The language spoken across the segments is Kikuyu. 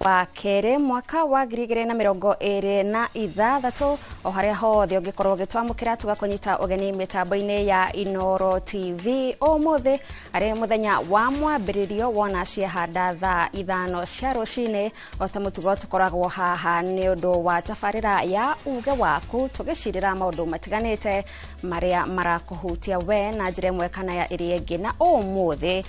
Wa kerĩ mwaka wa 2026, o harĩa hothe ũngĩkorwo ũgĩtwamũkĩra, tũgakũnyita ũgeni mĩtambo-inĩ ya Inoro TV. Ũmũthĩ arĩ mũthenya wa mwambĩrĩrio, wona ciahanda thaa 5 cia rũcinĩ, o ta mũtugo tũkoragwo haha nĩ ũndũ wa tabarĩra ya Uge Waku, tũgĩcirĩra maũndũ matiganĩte marĩa marakũhutia we na njĩra ĩmwe kana ya ĩrĩa ĩngĩ. Na ũmũthĩ,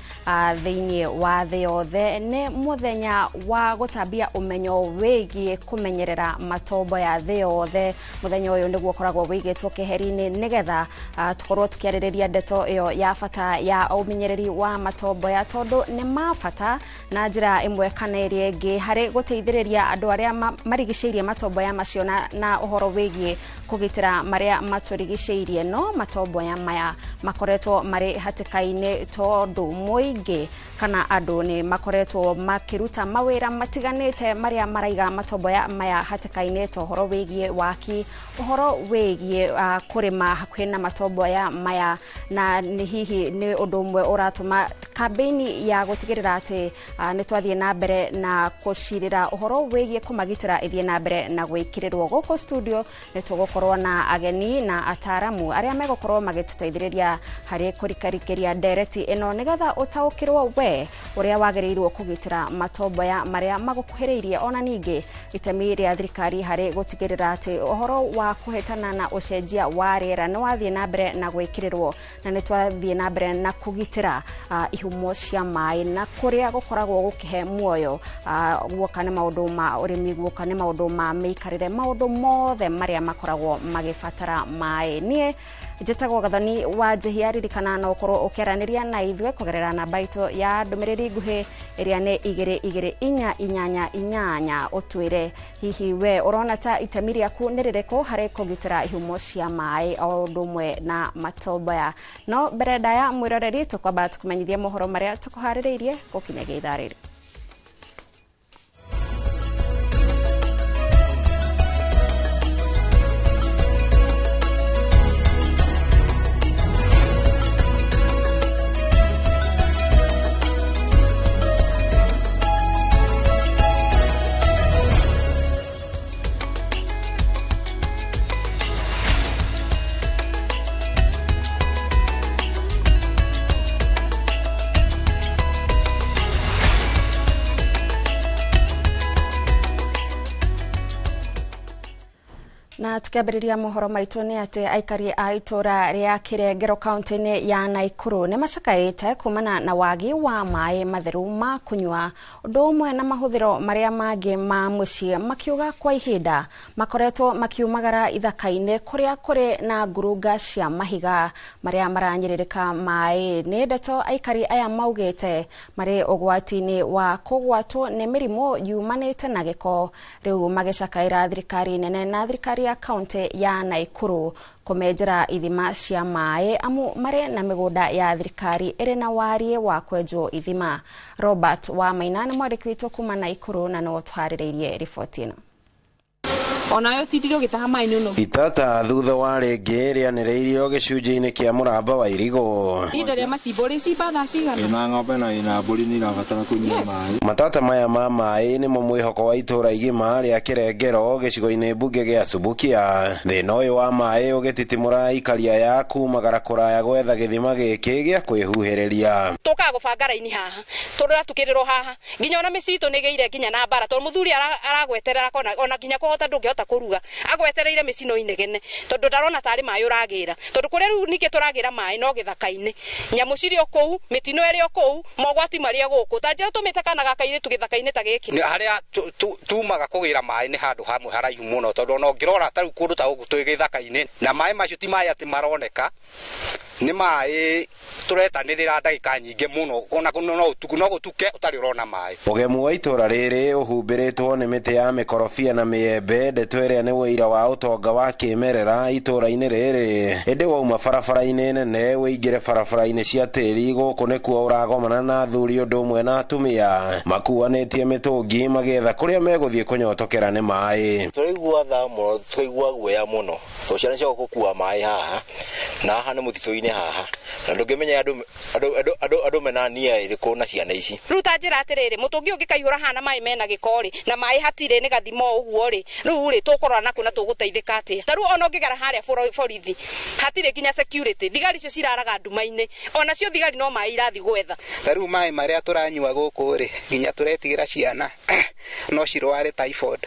thĩinĩ wa thĩ yothe nĩ mũthenya wa gũtambia ũmenyo wĩgiĩ kũmenyerera matombo ya thĩ yothe. Mũthenya ũyũ nĩguo ũkoragwo wĩigĩtwo keheri-inĩ nĩgetha tũkorwo tũkĩarĩrĩria ndeto ĩyo ya bata ya ũmenyereri wa matomboya, tondũ nĩ ma bata na njĩra ĩmwe kana ĩrĩa ĩngĩ harĩ gũteithĩrĩria andũ arĩa marigicĩirie matomboya macio na ũhoro wĩgiĩ kũgitĩra marĩa matũrigicĩirie. No matomboya maya makoretwo marĩ hatĩka-inĩ tondũ mũingĩ kana andũ nĩ makoretwo makĩruta mawĩra matiganĩte marĩa maraiga matomboya maya hatĩka-inĩ, ta ũhoro wĩgiĩ waki, ũhoro wĩgiĩ kũrĩma hakuhĩ na matomboya maya, na nĩ hihi nĩ ũndũ ũmwe ũratũma kambĩini ya gũtigĩrĩra atĩ nĩ twathiĩ na mbere na gũcirĩra ũhoro wĩgiĩ kũmagitĩra ĩthiĩ na mbere na gwĩkĩrĩrwo. Gũkũ studio nĩ tũgũkorwo na ageni na ataramu arĩa megũkorwo magĩtũteithĩrĩria harĩ kũrikarikĩria ndereti ĩno, nĩgetha ũtaũkĩrwo we ũrĩa wagĩrĩirwo kũgitĩra matomboya marĩa magũkuhĩrĩirie, ona ningĩ itemi rĩa thirikari harĩ gũtigĩrĩra atĩ ũhoro wa kũhĩtana na ũcenjia wa rĩera nĩ wathiĩ na mbere na gwĩkĩrĩrwo, na nĩ twathiĩ na mbere na kũgitĩra ihumo cia maĩ na kũrĩa gũkoragwo gũkĩhe muoyo, guoka nĩ maũndũ ma ũrĩmi, guoka nĩ maũndũ ma mĩikarĩre, maũndũ mothe marĩa makoragwo magĩbatara maĩ. Niĩ njĩtagwo Gathoni wa Njĩhia. Ririkana no ũkorwo ũkĩaranĩria na ithuĩ kũgerera namba itũ ya ndũmĩrĩri nguhĩ ĩrĩa nĩ 22488, ũtwĩre hihi we ũrona ta itemi rĩaku nĩ rĩrĩkũ harĩ kũgitĩra ihumo cia maĩ o ũndũ ũmwe na matomboya. No mbere ndaya, mwĩroreri, tũkwamba tũkũmenyithie mohoro marĩa tũkũharĩrĩirie gũkinyagia ithaa rĩrĩ. Na tukiambĩrĩria mohoro maitũ nĩ atĩ aikari a itũra rĩa Kĩrengero kaunti-inĩ ya Naikuru nĩ macakaĩte kumana na wagi wa maĩ matheru ma kũnyua, ũndũ ũmwe na mahũthĩro marĩa mangĩ ma mũciĩ, makiuga kwa ihinda makoretwo makiumagara ithaka-inĩ kũrĩa kũrĩ na ngurunga cia mahiga marĩa maranyĩrĩrĩka maĩ. Nĩ ndeto aikari aya maugĩte marĩ ũgwati-inĩ wa kũgwatwo nĩ mĩrimũ yumanĩte na gĩko, rĩu magĩcakaĩra thirikari nene na thirikari ya kaunti ya Naikuru kũmenjera ithima cia maĩ, amu marĩ na mĩgũnda ya thirikari ĩrĩ na wariĩ wa kwenjwo ithima. Robert wa Maina nĩ mwandĩki witũ kuma Naikuru na nĩwe ũtũharĩrĩirie riboti ĩno. Onayo tindire ũgĩtaha maĩ nĩ ũnogu. Itata thutha wa rĩngĩ rĩanĩrĩirio gĩcunjĩ-inĩ kĩa mũramba wa Irigũ. Ihinda rĩa macimbo rĩcimba thaa cigana? Ĩna ng'ombe na ĩna mbũri nĩ irabatara kũnyua maĩ. Matata maya ma maĩ nĩmo mwĩhoko wa itũũra igima rĩa Kĩrengero gĩcigo-inĩ mbunge gĩa Subukia. Thĩna ũyũ wa maĩ ũgĩtitimũra aikari aya kumagara kũraya gwetha gĩthima gĩkĩ gĩa kwĩhuhĩrĩria. Tũkaga gũbanga raini haha, tũratukĩrĩrwo haha, nginya ona mĩciĩ itũ nĩ ĩgĩire nginya na mbara, tondũ mũthuri aragweterera kona ona nginya kũhota ndũngĩhota kũruga, agwetereire mĩciĩ no inegene, tondũ ndarona tarĩ maĩ ũragĩra, tondũ kũrĩa rĩu ningĩ tũragĩra maĩ no gĩthaka-inĩ, nyamũ cirĩ o kũu, mĩtino ĩrĩ o kũu, mogwati marĩ o gũkũ. Ta njĩra tũmĩte kana ga kairĩtu gĩthaka-inĩ ta gĩkĩ. Nĩ harĩa tumaga kũgĩra maĩ nĩ handũ hamwe haraihu mũno, tondũ ona ũngĩrora ta rĩu kũndũ ta gũkũ twĩ gĩthaka-inĩ, na maĩ macio ti maĩ atĩ maroneka, nĩ maĩ tũretanĩrĩra ndagĩka nyingĩ mũno, ona no ũtukũ, no gũtuke ũtarĩ ũrona maĩ. Ũgemu wa itũũra rĩrĩ ũhumbĩrĩtwo nĩ mĩtĩ ya mĩkorobia na mĩembe, ndeto ĩrĩa nĩ ũira wa ũtonga wa kĩmerera itũũra-inĩ rĩrĩ. Ĩndĩ wauma barabara-inĩ nene ũingĩre barabara-inĩ cia tĩri, gũkũ nĩkuo ũragomana na athuri ũndũ ũmwe na atumia makuanĩtie mĩtũngi magĩetha kũrĩa megũthiĩ kũnyotokera nĩ maĩ. Tũraigua tha mũno, tũkaigua guoya mũno, tondũ ciana cia gũkua maĩ haha na haha nĩ mũtitũ-inĩ haha, Na ndũngĩmenya andũ mena nia ĩrĩkũ na ciana ici. Rĩu ta njĩra atĩrĩrĩ, mũtũngi ũngĩkaihũra hana maĩ mena gĩko rĩ, na maĩ hatirĩ nĩ gathimo ũguo rĩ, rĩu rĩ tũkũrora naku na tũgũteithĩka atĩa? Ta rĩu ona ũngĩgera harĩa borithi hatirĩ nginya security, thigari icio ciraraga nduma-inĩ, ona cio thigari no maĩ irathi gwetha. Ta rĩu maĩ marĩa tũranyua gũkũ rĩ, nginya tũretigĩra ciana no cirware typhoid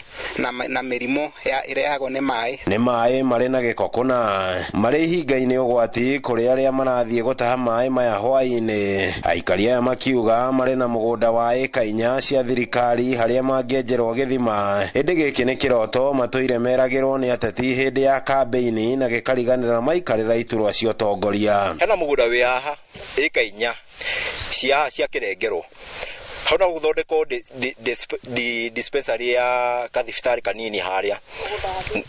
na mĩrimũ ya ĩrehagwo nĩ maĩ. Nĩ maĩ marĩ na gĩko kũna marĩ ihinga-inĩ ũgwati kũrĩ arĩa marathiĩ gũtaha maĩ maya hwaĩ-inĩ. Aikari aya makiuga marĩ na mũgũnda wa ĩka 4 cia thirikari harĩa mangĩenjerwo gĩthima, ĩndĩ gĩkĩ nĩ kĩroto matũire meragĩrwo nĩ ateti hĩndĩ ya kambĩini na gĩkariganĩra maikarĩra iturwa cia ũtongoria. Hena mũgũnda wĩ haha ĩka 4 cia kĩrengerwo hau no gũthondekwo dispensary ya kathibitarĩ kanini harĩa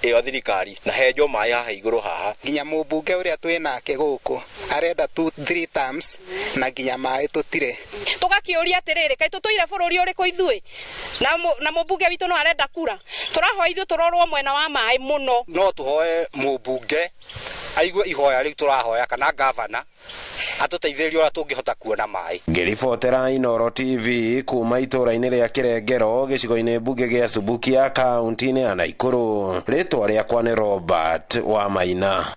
ĩyo thirikari na henjwo maĩ haha igũrũ haha. Nginya mũmbunge ũrĩa twĩ nake gũkũ arenda 2-3 terms na nginya maĩ tũtirĩ. Tũgakĩũria atĩrĩrĩ, kaĩ tũtũire bũrũri ũrĩkũ ithuĩ? Na mũmbunge witũ no arenda kura. Tũrahoya ithuĩ tũrorwo mwena wa maĩ mũno. No tũhoe mũmbunge aigue ihoya rĩu tũrahoya kana gavana atũteithĩrĩrie ũrĩa tũngĩhota kuona maĩ. Ngĩribotera Inooro TV kuma itũũra-inĩ rĩa Kĩrengero gĩcigo-inĩ mbunge gĩa Subukia kaunti-inĩ ya Naikuru, rĩtwa rĩakwa nĩ Robert Wamaina.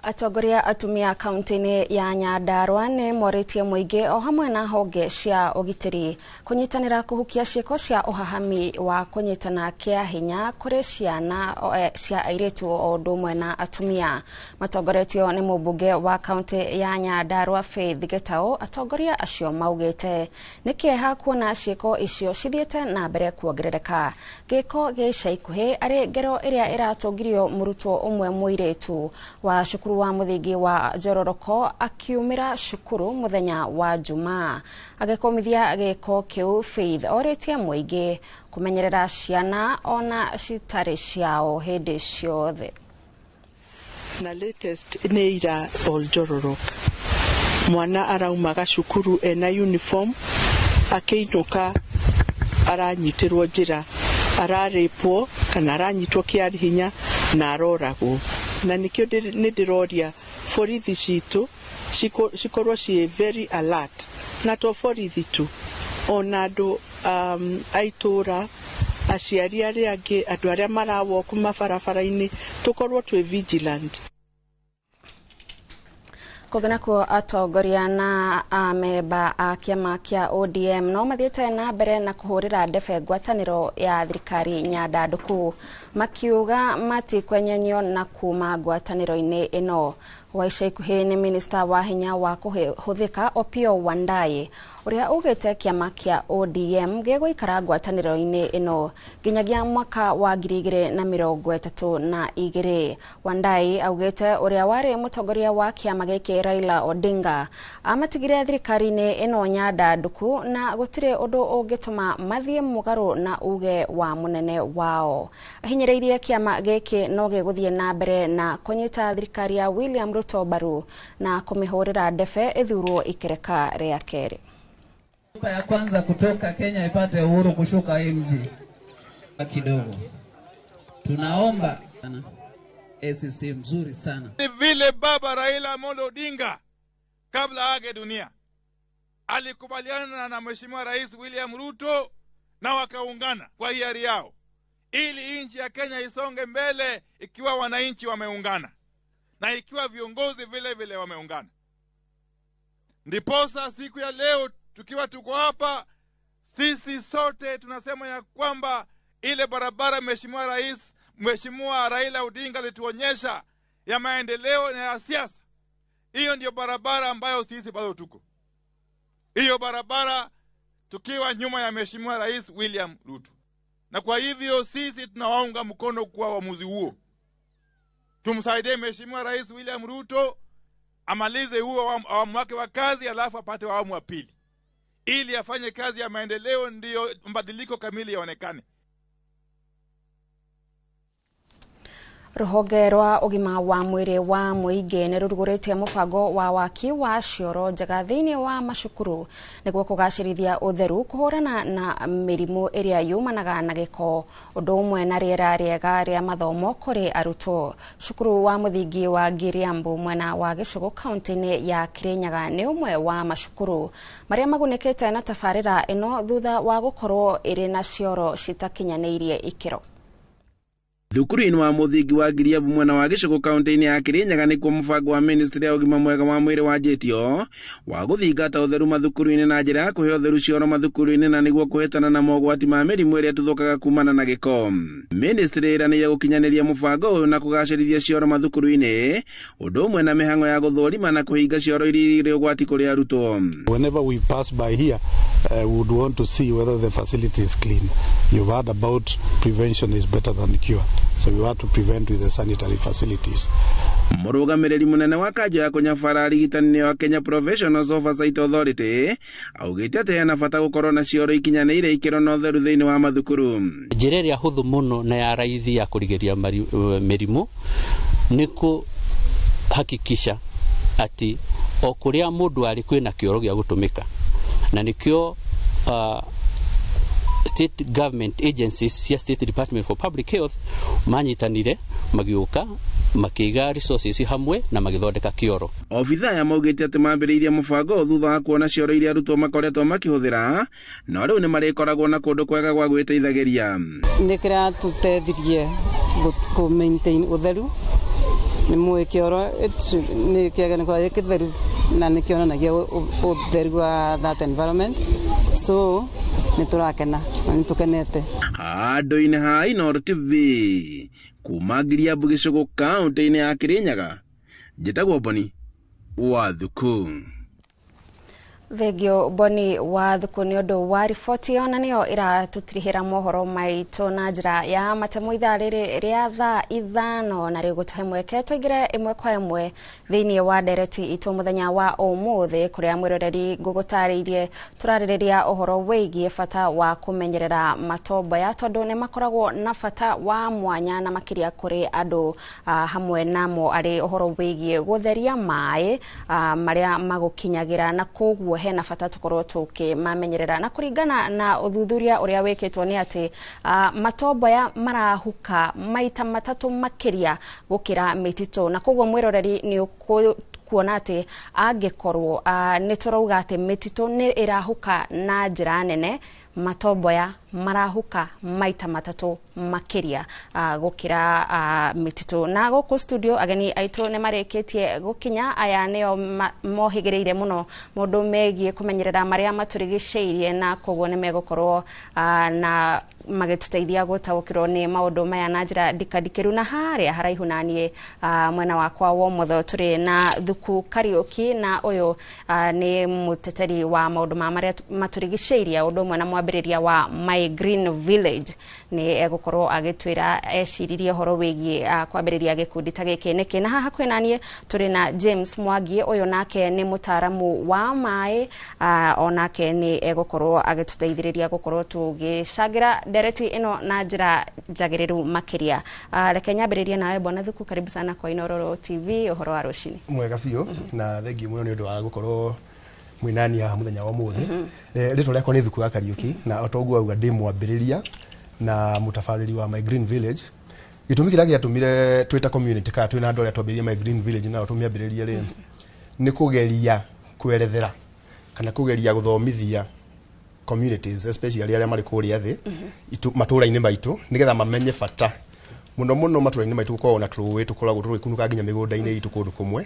Atongoria atumia kaunti-inĩ ya Nyandarua nĩ morĩtie mũingĩ o hamwe na honge cia ũgitĩri kũnyitanĩra kũhukia ciĩko cia ũhahami wa kũnyitana kĩa hinya kũrĩ ciana cia airĩtu o ũndũ ũmwe na atumia. Matongoretio nĩ mũmbunge wa kaunti ya Nyandarua Faith Gitau, atongoria acio maugĩte nĩ kĩeha kuona ciĩko icio cithiĩte na mbere kuongerereka. Gĩko gĩa ica ikuhĩ arĩ ngero ĩrĩa ĩratũngirio mũrutwo ũmwe mũirĩtu wa cukuru wa mũthingi wa Njororoko akiumĩra cukuru mũthenya wa Jumaa. Agĩkũmithia gĩko kĩu, Faith orĩtie mũingĩ kũmenyerera ciana ona citarĩ ciao hĩndĩ ciothe. Na latest nĩ ira Oljororok, mwana araumaga cukuru ena uniform akĩinũka aranyitĩrwo njĩra, ararĩpwo kana aranyitwo kĩa hinya na aroragwo. Na nikio nĩ ndĩroria borithi citũ cikorwo ciĩ very alert, na to borithi tu, ona andũ a itũũra, aciari arĩa angĩ, andũ arĩa marawalk mabarabara-inĩ, tũkorwo twĩ vigilant. Kũngĩ nakuo atongoria na amemba a kĩama kĩa ODM no mathiĩte na mbere na kũhũrĩra ndebe ngwatanĩro ya thirikari nyandandũku, makiuga matikwenyenyio na kuma ngwatanĩro-inĩ ĩno. Wa ica ikuhĩ nĩ minista wa hinya wa kũhũthĩka Opiyo Wandayi ũrĩa ugĩte kĩama kĩa ODM gĩgũikara ngwatanĩro-inĩ ĩno nginyagia mwaka wa 2032. Wandayi augĩte ũrĩa warĩ mũtongoria wa kĩama gĩkĩ Raila Odinga amatigire thirikari-inĩ ĩno nyandandũku na gũtirĩ ũndũ ũngĩtũma mathiĩ mũgarũ na uge wa mũnene wao. Ahinyĩrĩirie kĩama gĩkĩ no gĩgũthiĩ na mbere na kũnyita thirikari ya William Ruto mbaru na kũmĩhũrĩra ndebe ĩthurwo ikereka rĩa kerĩ. Ya kwanza kutoka Kenya ipate uhuru kushuka hii mji kidogo. Tunaomba ACC mzuri sana. Ni vile baba Raila Amolo Odinga kabla age dunia alikubaliana na Mheshimiwa Rais William Ruto na wakaungana kwa hiari yao ili nchi ya Kenya isonge mbele ikiwa wananchi wameungana na ikiwa viongozi vile vile wameungana. Ndiposa siku ya leo tukiwa tuko hapa sisi sote tunasema ya kwamba ile barabara Mheshimiwa Rais, Mheshimiwa Raila Odinga alituonyesha ya maendeleo na ya siasa, hiyo ndio barabara ambayo sisi bado tuko. Hiyo barabara tukiwa nyuma ya Mheshimiwa Rais William Ruto. Na kwa hivyo sisi tunawaunga mkono kwa uamuzi huo. Tumsaidie Mheshimiwa Rais William Ruto amalize huo awamu wake wa kazi, alafu apate awamu wa pili ili afanye kazi ya maendeleo, ndio mabadiliko kamili yaonekane. Rũhonge rwa ũgima wa mwĩrĩ wa mũingĩ nĩ rũrugũrĩtie mũbango wa waki wa cioro njega thĩinĩ wa macukuru nĩguo kũgacĩrithia ũtheru, kũhũrana na mĩrimũ ĩrĩa yumanaga na gĩko, ũndũ ũmwe na rĩera rĩega rĩa mathomo kũrĩ arutwo. Cukuru wa mũthingi wa Ngiriambu mwena wa Gĩcũgũ kaunti-inĩ ya Kirinyaga nĩ ũmwe wa macukuru marĩa magunĩkĩte na tabarĩra ĩno thutha wa gũkorwo ĩrĩ na cioro citakinyanĩirie ikĩro. Thukuru-inĩ wa mũthingi wa Ngiriambu mwena wa Gĩcũgũ kaunti-inĩ ya Kirinyaga nĩkuo mũbango wa ministry ya ũgima mwega wa mwĩrĩ wanjĩtio wa gũthingata ũtheru mathukuru-inĩ na njĩra ya kũhe ũtheru cioro mathukuru-inĩ na nĩguo kũhĩtana na mogwati ma mĩrimũ ĩrĩa ĩtuthũkaga kumana na gĩko. Ministry ĩranĩire gũkinyanĩria mũbango ũyũ na kũgacĩrithia cioro mathukuru-inĩ ũndũ ũmwe na mĩhang'o ya gũthũrima na kũhinga cioro iria irĩ ũgwati kũrĩ arutwo. Whenever we pass by here, we would want to see whether the facility is clean. You've heard about prevention is better than cure. So we want to prevent with the sanitary facilities. Mũrũgamĩrĩri mũnene wa kanjũ ya kũnyabara arigitani wa Kenya Professionals Oversight Authority augĩte atĩ hena bata gũkorwo na cioro ikinyanĩire ikĩro na ũtheru thĩinĩ wa mathukuru. Njĩra ĩrĩa hũthũ mũno na ya raithi ya kũrigĩrĩria mĩrimũ nĩ kũhakikisha atĩ o kũrĩa mũndũ arĩ kwĩna kĩoro gĩa gũtũmĩka, na nĩkĩo state government agencies cia State Department for Public Health manyitanire magĩũka makĩiga resources hamwe na magĩthondeka kĩoro. Obitha aya maugĩte atĩ mambĩrĩirie mũbango thutha wa kuona cioro iria arutwo makoretwo makĩhũthĩra no rĩu nĩ marĩkoragwo na kũndũ kwega gwa gwĩteithagĩria. Nĩ kĩratũteithirie kũ maintain ũtheru, nĩ mũĩ kĩoro nĩ kĩagĩrĩire gĩtheru na nĩ kĩonanagia ũtheru wa that environment, so nĩ tũrakena na nĩ tũkenete. Handũ-inĩ ha Inooro TV kuma Ngiriambu Gĩcũgũ kaunti-inĩ ya Kirinyaga, njĩtagwo Boni wa Thuku. Thengio Boni wa Thuku nĩ ũndũ wa riboti ĩyo, na nĩyo ĩratũtirihĩra mohoro maitũ na njĩra ya matemo ithaa rĩrĩ rĩa thaa 5, na rĩu gũtũhe mweke tũingĩre ĩmwe kwa ĩmwe thĩinĩ wa ndereti itũ mũthenya wa ũmũthĩ, kũrĩa mwĩroreri ngũgũtarĩirie tũrarĩrĩria ũhoro wĩgiĩ bata wa kũmenyerera matomboya tondũ nĩ makoragwo na bata wa mwanya na makĩria kũrĩ andũ, hamwe namo arĩ ũhoro wĩgiĩ gũtheria maĩ marĩa magũkinyagĩra, na koguo hena bata tũkorwo tũkĩmamenyerera. Na kũringana na ũthuthuria ũrĩa wĩkĩtwo nĩ atĩ matomboya marahuka maita matatũ makĩria gũkĩra mĩtitũ, na koguo mwĩroreri nĩ kuona atĩ angĩkorwo nĩ tũrauga atĩ mĩtitũ nĩ ĩrahuka na njĩra nene, matomboya marahuka maita matatũ makĩria gũkĩra mĩtitũ. Na gũkũ studio ageni aitũ nĩ marĩkĩtie gũkinya, aya nĩo mohĩgĩrĩire mũno maũndũ megiĩ kũmenyerera marĩa matũrigicĩirie, na koguo nĩ megũkorwo na magĩtũteithia gũtaũkĩrwo nĩ maũndũ maya na njĩra ndikandikĩru. Na harĩa haraihu na niĩ mwena wakwa wa ũmotho tũrĩ na Thuku Kariũki, na ũyũ nĩ mũteteri wa maũndũ ma marĩa matũrigicĩirie, ũndũ ũmwe na mwambĩrĩria wa My Green Village. Nĩ egũkorwo agĩtwĩra eciririe ũhoro wĩgiĩ kwambĩrĩria gĩkundi ta gĩkĩ nĩkĩ. Na haha hakuhĩ na niĩ tũrĩ na James Mwangi, ũyũ nake nĩ mũtaaramu wa maĩ, onake nĩ egũkorwo agĩtũteithĩrĩria gũkorwo tũgĩcangĩra ndereti ĩno na njĩra njagĩrĩru makĩria. Reke nyambĩrĩrie nawe Bwana Thuku, karibu sana kwa Inooro TV ũhoro wa rũcinĩ. Mwega biũ, na thengiũ mũno nĩ ũndũ wa gũkorwo mwĩnani haha mũthenya wa ũmũthĩ. Rĩtwa rĩakwa nĩ Thuku wa Kariũki, na o ta ũguo auga ndĩ mwambĩrĩria na mũtabarĩri wa My Green Village. Gĩtũmi kĩrĩa gĩatũmire twĩ ta community kana twĩna andũ arĩa twambĩrĩirie My Green Village nao tũmĩambĩrĩrie rĩ, nĩ kũgeria kwerethera kana kũgeria gũthomithia communities, especially arĩa marĩ kũrĩa thĩ matũra-inĩ maitũ, nĩgetha mamenye bata mũno mũno matũra-inĩ maitũ gũkoragwo na tũrũĩ tũkoragwo tũgĩkunũka nginya mĩgũnda-inĩ itũ kũndũ kũmwe,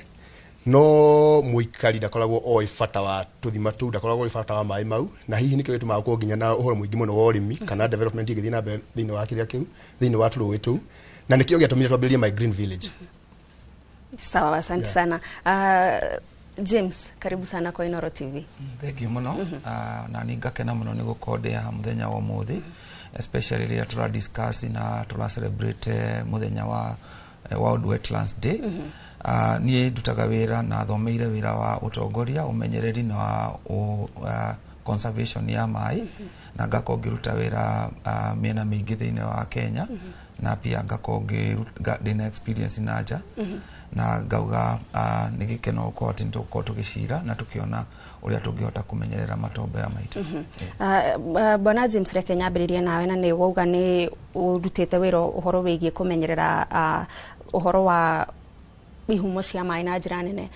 no mũikari ndakoragwo oĩ bata wa tũthima tũu, ndakoragwo oĩ bata wa maĩ mau, na hihi nĩkĩo gĩtũmaga gũkorwo nginya na ũhoro mũingĩ mũno wa ũrĩmi kana development ĩgĩthiĩ na mbere thĩinĩ wa kĩrĩa kĩu, thĩinĩ wa tũrũĩ tũu, na nĩkĩo gĩatũmire twambĩrĩrie My Green Village. Sawa, asante sana. James, karibu sana kwa Inooro TV. Thank you mũno, na nĩ ngakena mũno nĩ gũkorwo ndĩ haha mũthenya wa ũmũthĩ, especially rĩrĩa tũra discuss na tũra celebrate mũthenya wa World Wetlands Day. Niĩ ndutaga wĩra na thomeire wĩra wa ũtongoria, ũmenyereri na wa conservation ya maĩ. Na ngakorwo ngĩruta wĩra mĩena mĩingĩ thĩinĩ wa Kenya, na pia ngakorwo ndĩna experience na nja. Na ngauga nĩ gĩkeno gũkorwo atĩ nĩtũgũkorwo tũgĩcira na tũkĩona ũrĩa tũngĩhota kũmenyerera matomboya maitũ. Bwana James, reke nyambĩrĩrie nawe, na nĩ wauga nĩ ũrutĩte wĩra ũhoro wĩgiĩ kũmenyerera ũhoro wa ihumo cia maĩ na njĩra nene.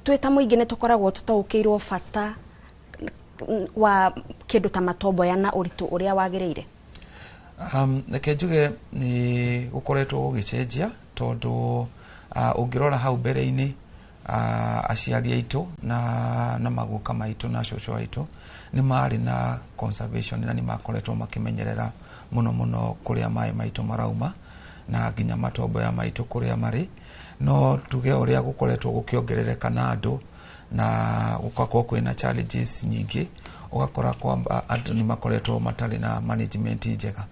Twĩ ta mũingĩ nĩ tũkoragwo tũtaũkĩirwo bata wa kĩndũ ta matomboya na ũritũ ũrĩa wagĩrĩire? Reke njuge nĩ gũkoretwo gũgĩcenjia, tondũ ũngĩrora hau mbere-inĩ, aciari aitũ na maguka maitũ na cũcũ aitũ nĩ marĩ na conservation, na nĩ makoretwo makĩmenyerera mũno mũno kũrĩa maĩ maitũ marauma na nginya matomboya maitũ kũrĩa marĩ. No tuge ũrĩa gũkoretwo gũkĩongerereka na andũ na gũgakorwo kwĩna challenges nyingĩ, ũgakora kwamba andũ nĩ makoretwo matarĩ na management njega,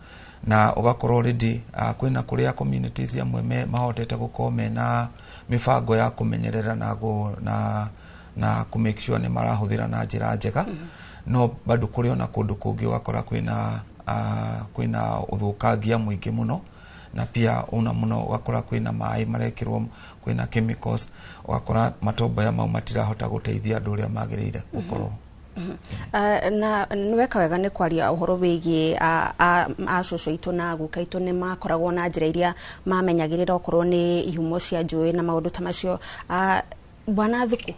na ũgakorwo already kwĩna kũrĩa communities amwe mahotete gũkorwo mena mĩbango ya kũmenyerera na kũ make sure nĩ marahũthĩra na njĩra njega. No bado kũrĩ ona kũndũ kũngĩ ũgakora kwĩna ũthũkangia mũingĩ mũno, na pia ona mũno ũgakora kwĩna maĩ marekĩrwo, kwĩna chemicals, ũgakora matomboya mau matirahota gũteithia andũ ũrĩa magĩrĩire gũkorwo. Na nĩ weka wega nĩ kwaria ũhoro wĩgiĩ acũcũ aitũ na guka aitũ, nĩ makoragwo na njĩra iria mamenyagĩrĩra okorwo nĩ ihumo cia njũĩ na maũndũ ta macio. Bwana Thuku,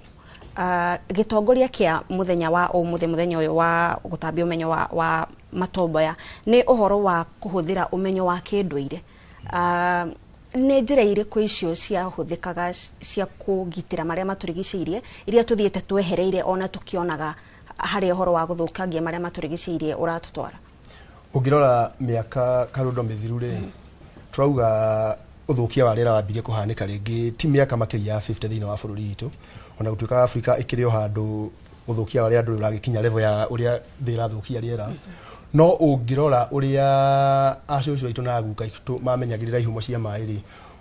gĩtongoria kĩa mũthenya wa ũmũthĩ, mũthenya ũyũ wa gũtambia ũmenyo wa matomboya, nĩ ũhoro wa kũhũthĩra ũmenyo wa kĩndũire. Nĩ njĩra irĩkũ icio ciahũthĩkaga cia kũgitĩra marĩa matũrigicĩirie, iria tũthiĩte twehereire ona tũkĩonaga harĩa ũhoro wa gũthũkangia marĩa matũrigicĩirie ũratũtwara? Ũngĩrora mĩaka karundo mĩthiru rĩ, tũrauga ũthũkia wa rĩera wambirie kũhanĩka rĩngĩ ti mĩaka makĩria ya 50 thĩinĩ wa bũrũri witũ, ona gũtuĩka Afrika ĩkĩrĩ o handũ ũthũkia wa rĩera ndũrĩ ũragĩkinya level ya ũrĩa thĩ ĩrathũkia rĩera. No ũngĩrora ũrĩa acũcũ aitũ na aguka aitũ mamenyagĩrĩra ihumo cia maĩ rĩ,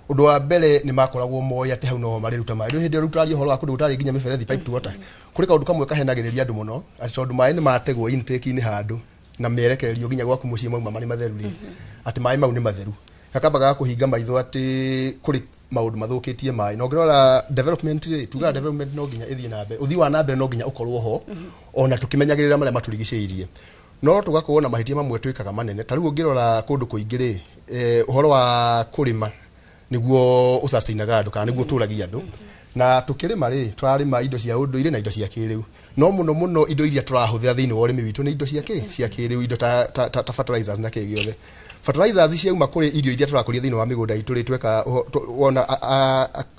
ũndũ wa mbere nĩ makoragwo moĩ atĩ hau noho marĩruta maĩ. Rĩu hĩndĩ ĩyo tũraria ũhoro wa kũndũ gũtarĩ nginya mĩberethi, pipe to water, kũrĩ kaũndũ kamwe kahenagĩrĩria andũ mũno, atĩ tondũ maĩ nĩ mategwo intake-inĩ handũ na merekererio nginya gwaku mũciĩ mauma marĩ matheru rĩ, atĩ maĩ mau nĩ matheru, gakamba gakũhinga maitho atĩ kũrĩ maũndũ mathũkĩtie maĩ. Na ũngĩrora development rĩ, tugaga development no nginya ĩthiĩ na mbere, ũthii wa na mbere no nginya ũkorwo ho ona tũkĩmenyagĩrĩra marĩa matũrigicĩirie. No tũgakorwo na mahĩtia mamwe twĩkaga manene. Ta rĩu ũngĩrora kũndũ kũingĩ rĩ, ũhoro wa kũrĩma nĩguo ũsustainaga andũ kana nĩguo ũtũragia andũ. Na tũkĩrĩma rĩ, tũrarĩma indo cia ũndũire na indo cia kĩrĩu, no mũno mũno indo iria tũrahũthĩra thĩinĩ wa ũrĩmi witũ nĩ indo cia kĩrĩu, indo ta fertilizers na kĩ gĩothe. Fertilizers ciauma kũrĩ irio iria tũrakũria thĩinĩ wa mĩgũnda itũ rĩ, tweka wona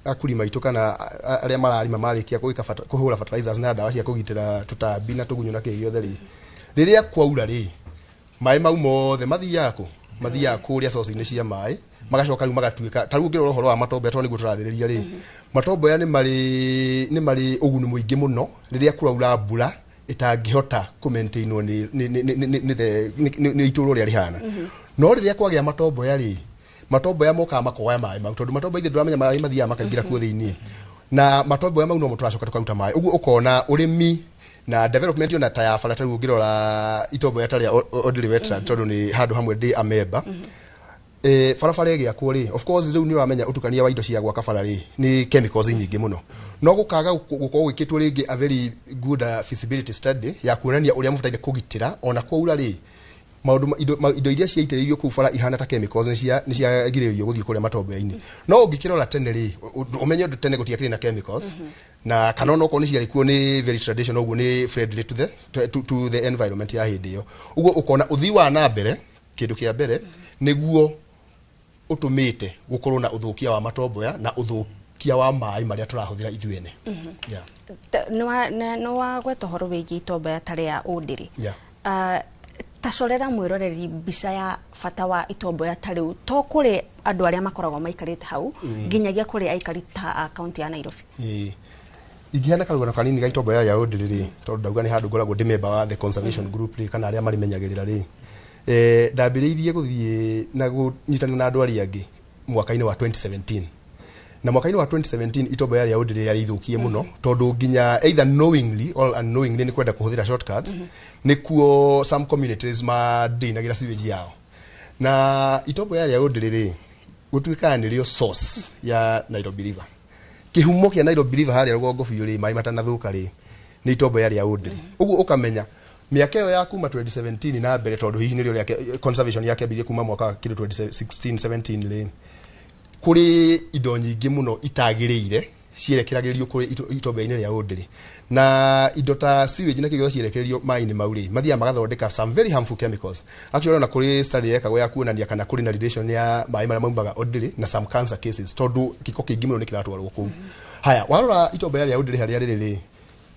akulima aitũ kana arĩa mararĩma marĩkia kũhũra fertilizers na ndawa cia kũgitĩra tũtambi na tũgunyũ na kĩ gĩothe rĩ, rĩrĩa kwaura rĩ, maĩ mau mothe mathiaga kũ? Mathiaga kũrĩa source-inĩ cia maĩ, magacoka rĩu magatuĩka. Ta rĩu ũngĩrora ũhoro wa matomboya, tondũ nĩguo tũrarĩrĩria rĩ, matomboya nĩ marĩ ũguni mũingĩ mũno rĩrĩa kũraura mbura ĩtangĩhota kũmaintainwo nĩ itũũra ũrĩa rĩhana. No rĩrĩa kwagĩa matomboya rĩ, matomboya mokaga makoya maĩ mau, tondũ matomboya ithuĩ ndũramenya maĩ mathiaga makaingĩra kuo thĩiniĩ, na matomboya mau nomo tũracoka tũkaruta maĩ. Ũguo ũkona ũrĩmi na development ona ta ya bara, ta rĩu ũngĩrora itomboya ta rĩa Audrey Wetland, tondũ nĩ handũ hamwe ndĩ amemba, barabara ĩgĩakwo rĩ, of course rĩu nĩ ũramenya ũtukania wa indo cia gwaka bara rĩ, nĩ chemicals nyingĩ mũno. No gũkaga gũkorwo gwĩkĩtwo rĩngĩ a very good feasibility study ya kuonania ũrĩa mũbataire kũgitĩra ona kwaura rĩ, maũndũ indo iria ciaitĩrĩirio kũu bara ihana ta chemicals nĩ ciagirĩrĩrio gũthiĩ kũrĩa matomboya-inĩ. No ũngĩkĩrora tene rĩ, ũmenye ũndũ tene gũtiakĩrĩ na chemicals, na kana ona okorwo nĩ ciarĩ kuo nĩ very traditional, ũguo nĩ friendly to the environment ya hĩndĩ ĩyo. Ũguo ũkona ũthii wa na mbere, kĩndũ kĩa mbere nĩguo ũtũmĩte gũkorwo na ũthũkia wa matomboya na ũthũkia wa maĩ marĩa tũrahũthĩra ithuĩ ene. Yeah. Nĩ wagweta ũhoro wĩgiĩ itomboya ta rĩa Ũndĩrĩ. Ta corera mwĩroreri mbica ya bata wa itomboya ta rĩu, to kũrĩ andũ arĩa makoragwo maikarĩte hau, nginyagia kũrĩ aikari ta a kaunti ya Nairobi. Ĩĩ. Ingĩheana karũgano kanini ga itomboya rĩa Ũndĩrĩ rĩ, tondũ ndauga nĩ handũ ngoragwo ndĩ member wa the conservation group rĩ, kana arĩa marimenyagĩrĩra rĩ, ndambĩrĩirie gũthiĩ na kũnyitana na andũ arĩa angĩ mwaka-inĩ wa 2017. Na mwaka-inĩ wa 2017 Itomboya rĩa Ũndĩrĩ rĩarĩ ithũkie mũno, tondũ nginya either knowingly or unknowingly nĩ kwenda kũhũthĩra shortcuts, nĩkuo some communities madinagĩra sewage yao. Na Itomboya rĩa Ũndĩrĩ rĩ gũtuĩkaga nĩrĩo source ya Nairobi River. Kĩhumo kĩa Nairobi River harĩa rũgongo biũ rĩ, maĩ matanathũka rĩ, nĩ Itomboya rĩa Ũndĩrĩ. Ũguo ũkamenya mĩaka ĩyo ya kuma 2017 na mbere, tondũ hihi nĩrĩo rĩake conservation yakĩambirie kuma mwaka wa kĩndũ 2016 17 rĩ, kũrĩ indo nyingĩ mũno itagĩrĩire cierekeragĩrio kũrĩ itomboya-inĩ rĩa Ũndĩrĩ, na indo ta sewage na kĩgĩothe cierekererio maĩ-inĩ mau rĩ, mathiaga magathondeka some very harmful chemicals. Actually, ona kũrĩ study yekagwo ya kuonania kana kũrĩ na relation ya maĩ marĩa maumaga Ũndĩrĩ na some cancer cases, tondũ gĩko kĩingĩ mũno nĩ kĩratwarwo kũu. Haya, warora itomboya rĩa Ũndĩrĩ harĩa rĩrĩ rĩ,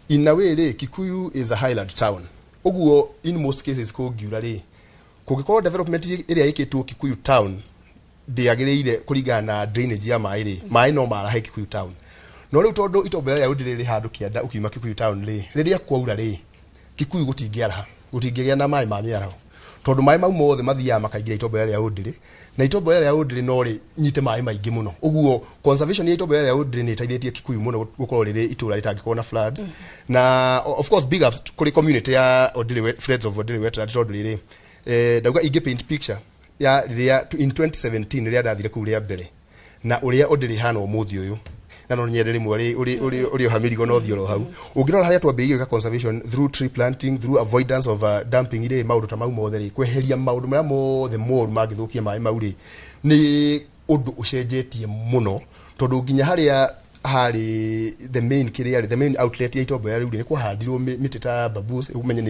in a way rĩ, Kikuyu is a highland town. Ũguo in most cases kũngiura rĩ, kũngĩkorwo development ĩrĩa ĩkĩtwo Kikuyu town ndĩagĩrĩire kũringana na drainage ya maĩ rĩ, maĩ no marahe Kikuyu town. No rĩu tondũ itomboya rĩa Ũndĩrĩ rĩ handũ kĩanda ũkiuma Kikuyu town rĩ, rĩrĩa kwaura rĩ, Kikuyu gũtingĩaraha, gũtingĩgĩa na maĩ ma mĩaraho, tondũ maĩ mau mothe mathiaga makaingĩra itomboya rĩa Ũndĩrĩ, na itomboya rĩa Ũndĩrĩ no rĩ nyite maĩ maingĩ mũno. Ũguo conservation ya itomboya rĩa Ũndĩrĩ nĩ ĩteithĩtie Kikuyu mũno gũkorwo rĩrĩ itũra rĩtangĩkorwo na floods. Na of course big ups kũrĩ community ya Ũndĩrĩ, Friends of Ũndĩrĩ Wetland, tondũ rĩrĩ ndauga ingĩ paint picture ya rĩrĩa in 2017 rĩrĩa ndathire kũu rĩa mbere na ũrĩa Ũndĩrĩ hana ũmũthĩ ũyũ, na no nyende rĩmwe ũrĩ oha mĩrigo no thiĩ oro hau. Ũngĩrora harĩa twambĩrĩirie gwĩka conservation through tree planting, through avoidance of dumping rĩ, maũndũ ta mau mothe rĩ, kweheria maũndũ marĩa mothe moru mangĩthũkia maĩ mau rĩ, nĩ ũndũ ũcenjetie mũno, tondũ nginya harĩa harĩ the main kĩrĩa rĩ, the main outlet ya itomboya rĩu rĩ, nĩ kwahandirwo mĩtĩ ta bamboos, ũmenye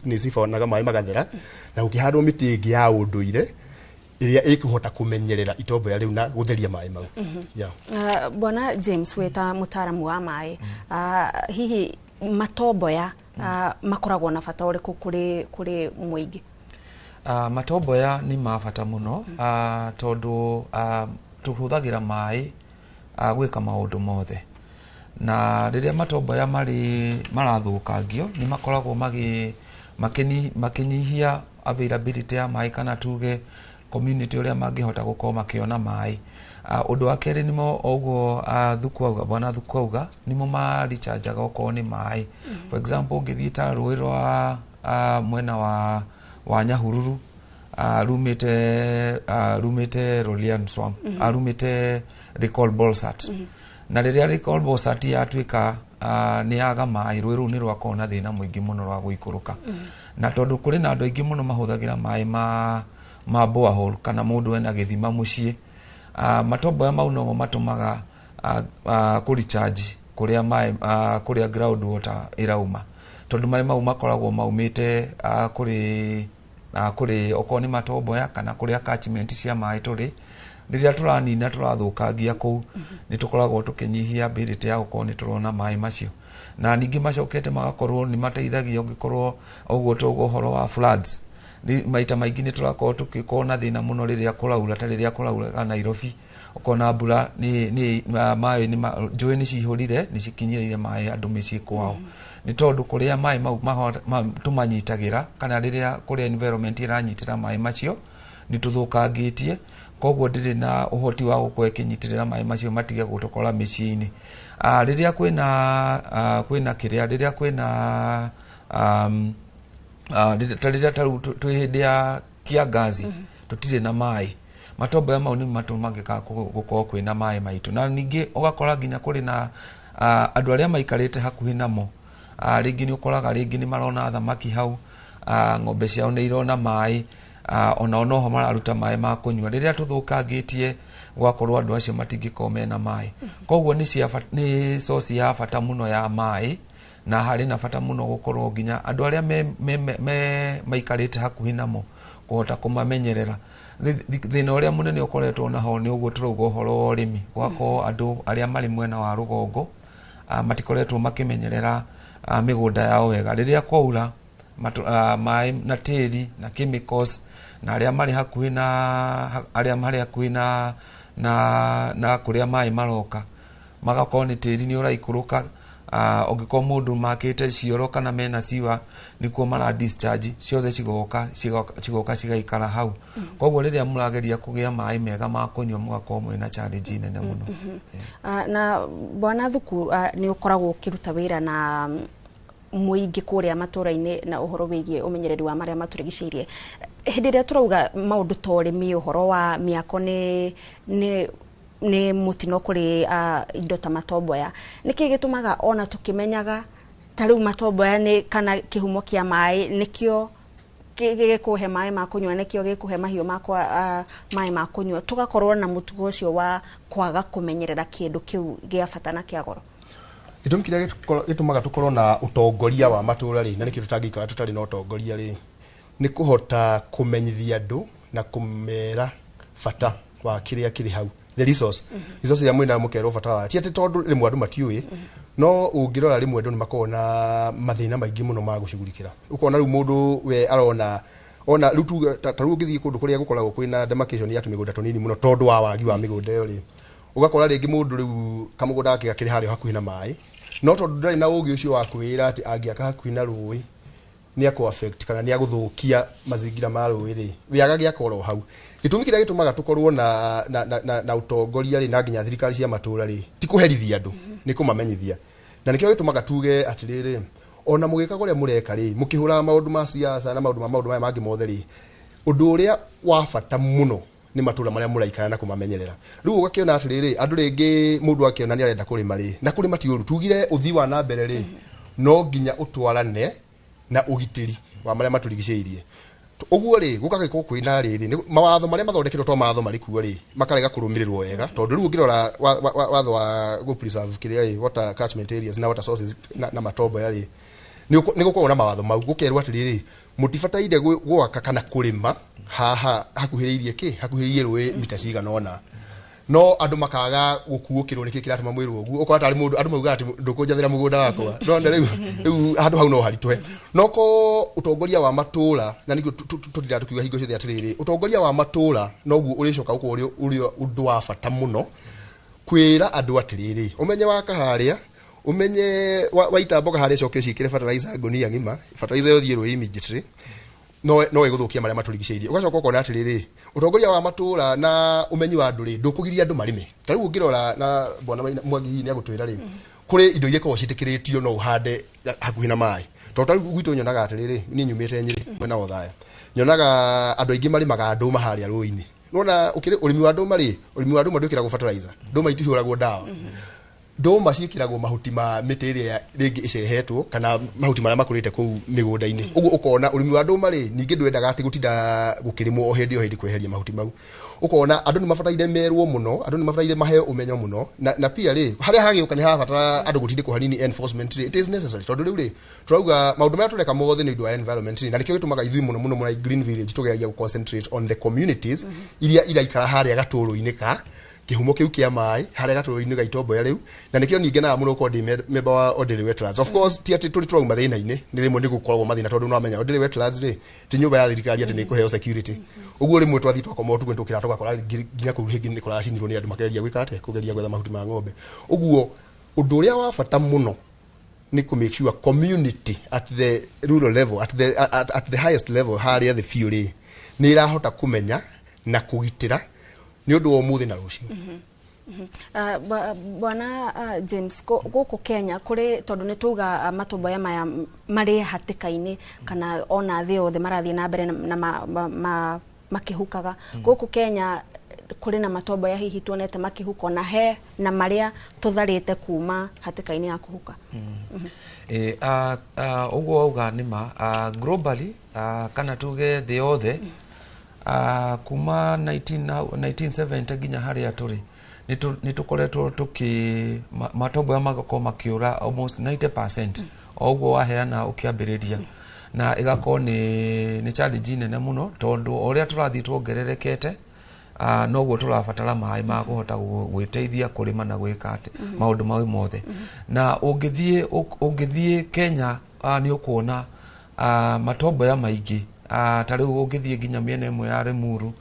nĩ cibonaga maĩ magathera, na gũkĩhandwo mĩtĩ ĩngĩ ya ũndũire ĩrĩa ĩkũhota kũmenyerera itomboya rĩu na gũtheria maĩ mau. Yeah. Bwana James, wĩ ta mũtaaramu wa maĩ, hihi matomboya makoragwo na bata ũrĩkũ kũrĩ mũingĩ? Matomboya nĩ ma bata mũno, tondũ tũhũthagĩra maĩ gwĩka maũndũ mothe, na rĩrĩa matomboya marĩ marathũkangio nĩ makoragwo makĩnyihia availability ya maĩ, kana tuge community ũrĩa mangĩhota gũkorwo makĩona maĩ. Ũndũ wa kerĩ, nĩmo ũguo Thuku auga, bwana Thuku auga, nĩmo marichanjaga okorwo nĩ maĩ. For example, ũngĩthiĩ ta rũĩ rwa mwena wa Nyahururu, rumĩte Lolian Swamp, rumĩte Recall Bolsat, na rĩrĩa Recall Bolsat yatuĩka nĩ yaga maĩ, rũĩ rũu nĩ rwakorwo na thĩna mũingĩ mũno rwa gũikũrũka. Na tondũ kũrĩ na andũ aingĩ mũno mahũthagĩra maĩ ma borehole kana mũndũ ena gĩthima mũciĩ, matomboya mau nomo matũmaga kũrecharge kũrĩa maĩ, kũrĩa ground water ĩrauma, tondũ maĩ mau makoragwo maumĩte kũrĩ okorwo nĩ matomboya kana kũrĩa catchment cia maĩ tũrĩ. Rĩrĩa tũranina tũrathũkangia kũu, nĩ tũkoragwo tũkĩnyihia ability ya gũkorwo nĩ tũrona maĩ macio. Na ningĩ macokete magakorwo nĩ mateithagia ũngĩkorwo ũguo tũguo ũhoro wa floods. Maita maingĩ nĩ tũrakorwo tũgĩkorwo na thĩna mũno rĩrĩa kũraura, ta rĩrĩa kũraura Nairobi, ũkona mbura nĩ maĩ njũĩ nĩ cihũrire, nĩ cikinyĩrĩire maĩ andũ mĩciĩ kwao, nĩ tondũ kũrĩa maĩ mau tũmanyitagĩra kana rĩrĩa kũrĩa environment ĩranyitĩra maĩ macio nĩ tũthũkangĩtie, koguo ndĩrĩ na ũhoti wa gũkorwo ĩkĩnyitĩrĩra maĩ macio matige gũtũkora mĩciĩ-inĩ. Rĩrĩa kwĩna kĩrĩa, rĩrĩa kwĩna ta rĩrĩa ta rĩu twĩ hĩndĩ ya kiangazi, tũtirĩ na maĩ, matomboya mau nĩ matũmagĩka gũkorwo kwĩna maĩ maitũ. Na ningĩ ũgakora nginya kũrĩ na andũ arĩa maikarĩte hakuhĩ namo, rĩngĩ nĩ ũkoraga rĩngĩ nĩ marona thamaki hau, ng'ombe ciao nĩ irona maĩ, onao noho mararuta maĩ ma kũnyua. Rĩrĩa tũthũkangĩtie gwakorwo andũ acio matingĩkorwo mena maĩ, koguo nĩ source ya bata mũno ya maĩ, na harĩ na bata mũno gũkorwo nginya andũ arĩa me maikarĩte hakuhĩ namo kũhota kũmamenyerera. Thĩna ũrĩa mũnene ũkoretwo naho nĩ ũguo tũrauga ũhoro wa ũrĩmi, gwakorwo andũ arĩa marĩ mwena wa rũgongo matikoretwo makĩmenyerera mĩgũnda yao wega. Rĩrĩa kwaura, maĩ na tĩri na chemicals, na arĩa marĩ hakuhĩ na arĩa marĩ hakuhĩ na kũrĩa maĩ maroka, magakorwo nĩ tĩri nĩ ũraikũrũka. Ũngĩkorwo mũndũ makĩte cioro kana mena ciwa nĩkuo mara discharge ciothe, cigoka cigaikara hau. Koguo rĩrĩa mũrageria kũgĩa maĩ mega ma kũnyua, mũgakorwo mwĩna challenge nene mũno. Na bwana Thuku, nĩ ũkoragwo ũkĩruta wĩra na mũingĩ kũrĩa matũra-inĩ na ũhoro wĩgiĩ ũmenyereri wa marĩa matũrigicĩirie. Hĩndĩ ĩrĩa tũrauga maũndũ ta ũrĩmi, ũhoro wa mĩako nĩ mũtino kũrĩ indo ta matomboya, nĩkĩ gĩtũmaga ona tũkĩmenyaga ta rĩu matomboya nĩ kana kĩhumo kĩa maĩ nĩkĩo gĩkũhe maĩ ma kũnyua, nĩkĩo gĩkũhe mahiũ makwa maĩ ma kũnyua, tũgakorwo na mũtugo ũcio wa kwaga kũmenyerera kĩndũ kĩu gĩa bata na kĩa goro? Gĩtũmi kĩrĩa gĩtũmaga tũkorwo na ũtongoria wa matũra rĩ, na nĩkĩo tũtangĩikara tũtarĩ na ũtongoria rĩ, nĩ kũhota kũmenyithia andũ na kũmera bata wa kĩrĩa kĩrĩ hau, the resource, resource ĩrĩa mwĩnayo, mũkerwo bata wayo. Ti atĩ tondũ rĩmwe andũ matiũĩ, no ũngĩrora rĩmwe andũ nĩ makoragwo na mathĩna maingĩ mũno ma gũcugurikĩra. Ũkona rĩu mũndũ we arona ona rĩu tuge ta rĩu ũngĩthiĩ kũndũ kũrĩa gũkoragwo kwĩna demarcation ya tũmĩgũnda tũnini mũno tondũ wa wagi wa mĩgũnda ĩyo rĩ, ũgakora rĩngĩ mũndũ rĩu kamũgũnda gake gakĩrĩ harĩa hakuhĩ na maĩ, no tondũ ndarĩ na ũgĩ ũcio wa kwĩra atĩ angĩaka hakuhĩ na rũĩ nĩ akũ affect kana nĩ agũthũkia mazingira ma rũĩ rĩ, we agagĩaka oro hau. Gĩtũmi kĩrĩa gĩtũmaga tũkorwo na ũtongoria rĩ, na nginya thirikari cia matũra rĩ, ti kũherithia andũ, nĩ kũmamenyithia. Na nĩkĩo gĩtũmaga tuge atĩrĩrĩ, ona mũgĩka ũrĩa mũreka rĩ, mũkĩhũraga maũndũ ma siasa na maũndũ maya mangĩ mothe rĩ, ũndũ ũrĩa wa bata mũno nĩ matũra marĩa mũraikara na kũmamenyerera. Rĩu ũgakĩona atĩrĩrĩ, andũ rĩngĩ mũndũ akĩona nĩ arenda kũrĩma rĩ, na kũrĩma ti ũru, tugire ũthii wa na mbere rĩ, no nginya ũtwarane na ũgitĩri wa marĩa matũrigicĩirie. Ũguo rĩ, gũkagĩkorwo kwĩna rĩrĩ mawatho marĩa mathondeketwo, to mawatho marĩ kuo rĩ, makarega kũrũmĩrĩrwo wega, tondũ rĩu ũngĩrora watho wa gũ preserve kĩrĩa rĩ, water catchment areas na water sources na matomboya rĩ, nĩ gũkoragwo na mawatho mau, gũkerwo atĩrĩrĩ, mũtibataire gwaka kana kũrĩma haha hakuhĩrĩirie kĩ hakuhĩrĩirie rũĩ mita cigana ũna, no andũ makaga gũkuũkĩrwo nĩkĩ kĩratũma mwĩrwo ũguo. Ũkora tarĩ mũndũ, andũ maugaga atĩ ndũkũnjathĩra mũgũnda wakwa. Nona rĩu handũ hau no haritũhe, no ko ũtongoria wa matũra, na nĩguo tũtindaga tũkiuga hingo ciothe atĩrĩrĩ, ũtongoria wa matũra noguo ũrĩcoka gũkorwo ũrĩ ũndũ wa bata mũno kwĩra andũ atĩrĩrĩ, ũmenye waka harĩa, ũmenye waita mboga harĩa, coke ũciĩkĩre fertilizer ngũnia ng'ima, fertilizer ĩyo thiĩ rũĩ immediately, no ĩgũthũkia marĩa matũrigicĩirie. Ũgacoka ũkona atĩrĩrĩ, ũtongoria wa matũra na ũmenyi wa andũ rĩ, ndũkũgiria andũ marĩme. Ta rĩu ũngĩrora na bwana Mwangi hihi nĩ agũtwĩra rĩ, kũrĩ indo iria ikoragwo ciĩtĩkĩrĩtio no ũhande hakuhĩ na maĩ, tondũ ta rĩu gwitũ nyonaga atĩrĩrĩ, niĩ nyumĩte Nyĩrĩ mwena wa Othaya, nyonaga andũ aingĩ marĩmaga ndũma harĩa rũĩ-inĩ. Nona ũkĩrĩ ũrĩmi wa ndũma rĩ, ũrĩmi wa ndũma ndwĩkĩragwo fertilizer, ndũma itihũragwo ndawa, ndũma ciĩkĩragwo mahuti ma mĩtĩ ĩrĩa rĩngĩ ĩcehetwo kana mahuti marĩa makũrĩte kũu mĩgũnda-inĩ. Ũguo ũkona ũrĩmi wa ndũma rĩ, ningĩ ndwendaga atĩ gũtinda gũkĩrĩmwo o hĩndĩ o hĩndĩ kweheria mahuti mau. Ũkona andũ nĩ mabataire merwo mũno, andũ nĩ mabataire maheo ũmenyo mũno, na pia rĩ, harĩa hagĩũka nĩ harabatara andũ gũtindĩkwo hanini, enforcement rĩ, it is necessary, tondũ rĩu rĩ, tũrauga maũndũ marĩa tũreka mothe nĩ ũndũ wa environment rĩ, na nĩkĩo gĩtũmaga ithuĩ mũno mũno mũno Green Village tũgeragia gũ concentrate on the communities iria iraikara harĩa gatũrũ-inĩ ka kĩhumo kĩu kĩa maĩ, harĩa gatũrũ-inĩ ga itomboya rĩu. Na nĩkĩo ningĩ naga mũno gũkorwo ndĩ member wa Ondiri Wetlands. Of course ti atĩ tũrĩ tũrauma thĩna-inĩ, nĩ rĩmwe nĩ gũkoragwo mathĩna, tondũ nĩwamenya Ondiri Wetlands rĩ, ti nyũmba ya thirikari atĩ nĩ ĩkũheo security. Ũguo rĩmwe twathiĩ twakoma ũtukũ nĩ tũkĩra tũgakora nginya kũu rĩngĩ nĩ kũracinirwo nĩ andũ makeria gwĩka atĩa, kũgeria gwetha mahuti ma ng'ombe. Ũguo ũndũ ũrĩa wa bata mũno nĩ kũ make sure community at the rural level, at the highest level harĩa thĩ biũ rĩ, nĩ ĩrahota kũmenya na kũgitĩra nĩ ũndũ wa ũmũthĩ na rũciũ. Bwana James, gũkũ Kenya kũrĩ, tondũ nĩ tuga matomboya maya marĩ hatĩka-inĩ kana ona thĩ yothe marathiĩ na mbere na makĩhukaga, gũkũ Kenya kũrĩ na matomboya hihi tuonete makĩhuka, ona he na marĩa tũtharĩte kuma hatĩka-inĩ ya kũhuka? Ũguo wauga nĩ ma. Globally, kana tuge thĩ yothe, kuma 19, 1970 nginya harĩa tũrĩ, nĩ tũkoretwo tũkĩ matomboya magakorwo makĩũra almost 90%, o ũguo waheana ũkĩambĩrĩria, na ĩgakorwo nĩ challenge nene mũno, tondũ o ũrĩa tũrathiĩ tuongererekete, noguo tũrabatara maĩ ma kũhota gwĩteithia kũrĩma na gwĩka atĩ maũndũ mau mothe. Na ũngĩthiĩ Kenya, nĩ ũkuona matomboya maingĩ. Ta rĩu ũngĩthiĩ nginya mĩena ĩmwe ya Limuru,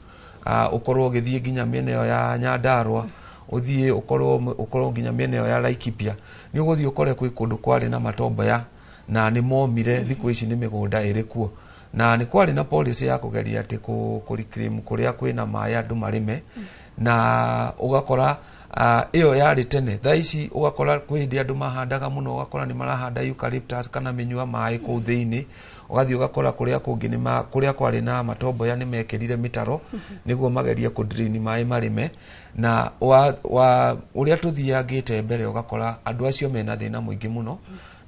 ũkorwo ũgĩthiĩ nginya mĩena ĩyo ya Nyandarua, Ũthiĩ ũkorwo nginya mĩena ĩyo ya Laikipia, nĩ ũgũthiĩ ũkore kwĩ kũndũ kwarĩ na matomboya na nĩ momire. Thikũ ici nĩ mĩgũnda ĩrĩ kuo, na nĩ kwarĩ na policy ya kũgeria atĩ kũ reclaim kũrĩa kwĩna maĩ andũ marĩme, na ũgakora ĩyo yarĩ tene. Thaa ici ũgakora kwĩ hĩndĩ andũ mahandaga mũno, ũgakora nĩ marahanda eucalyptus kana mĩnyua maĩ kũu thĩinĩ. Ũgathiĩ ũgakora kũrĩa kũngĩ nĩ kũrĩa kwarĩ na matomboya nĩ mekĩrire mĩtaro nĩguo magerie kũ drain maĩ marĩme. Na ũrĩa tũthiangĩte mbere, ũgakora andũ acio mena thĩna mũingĩ mũno,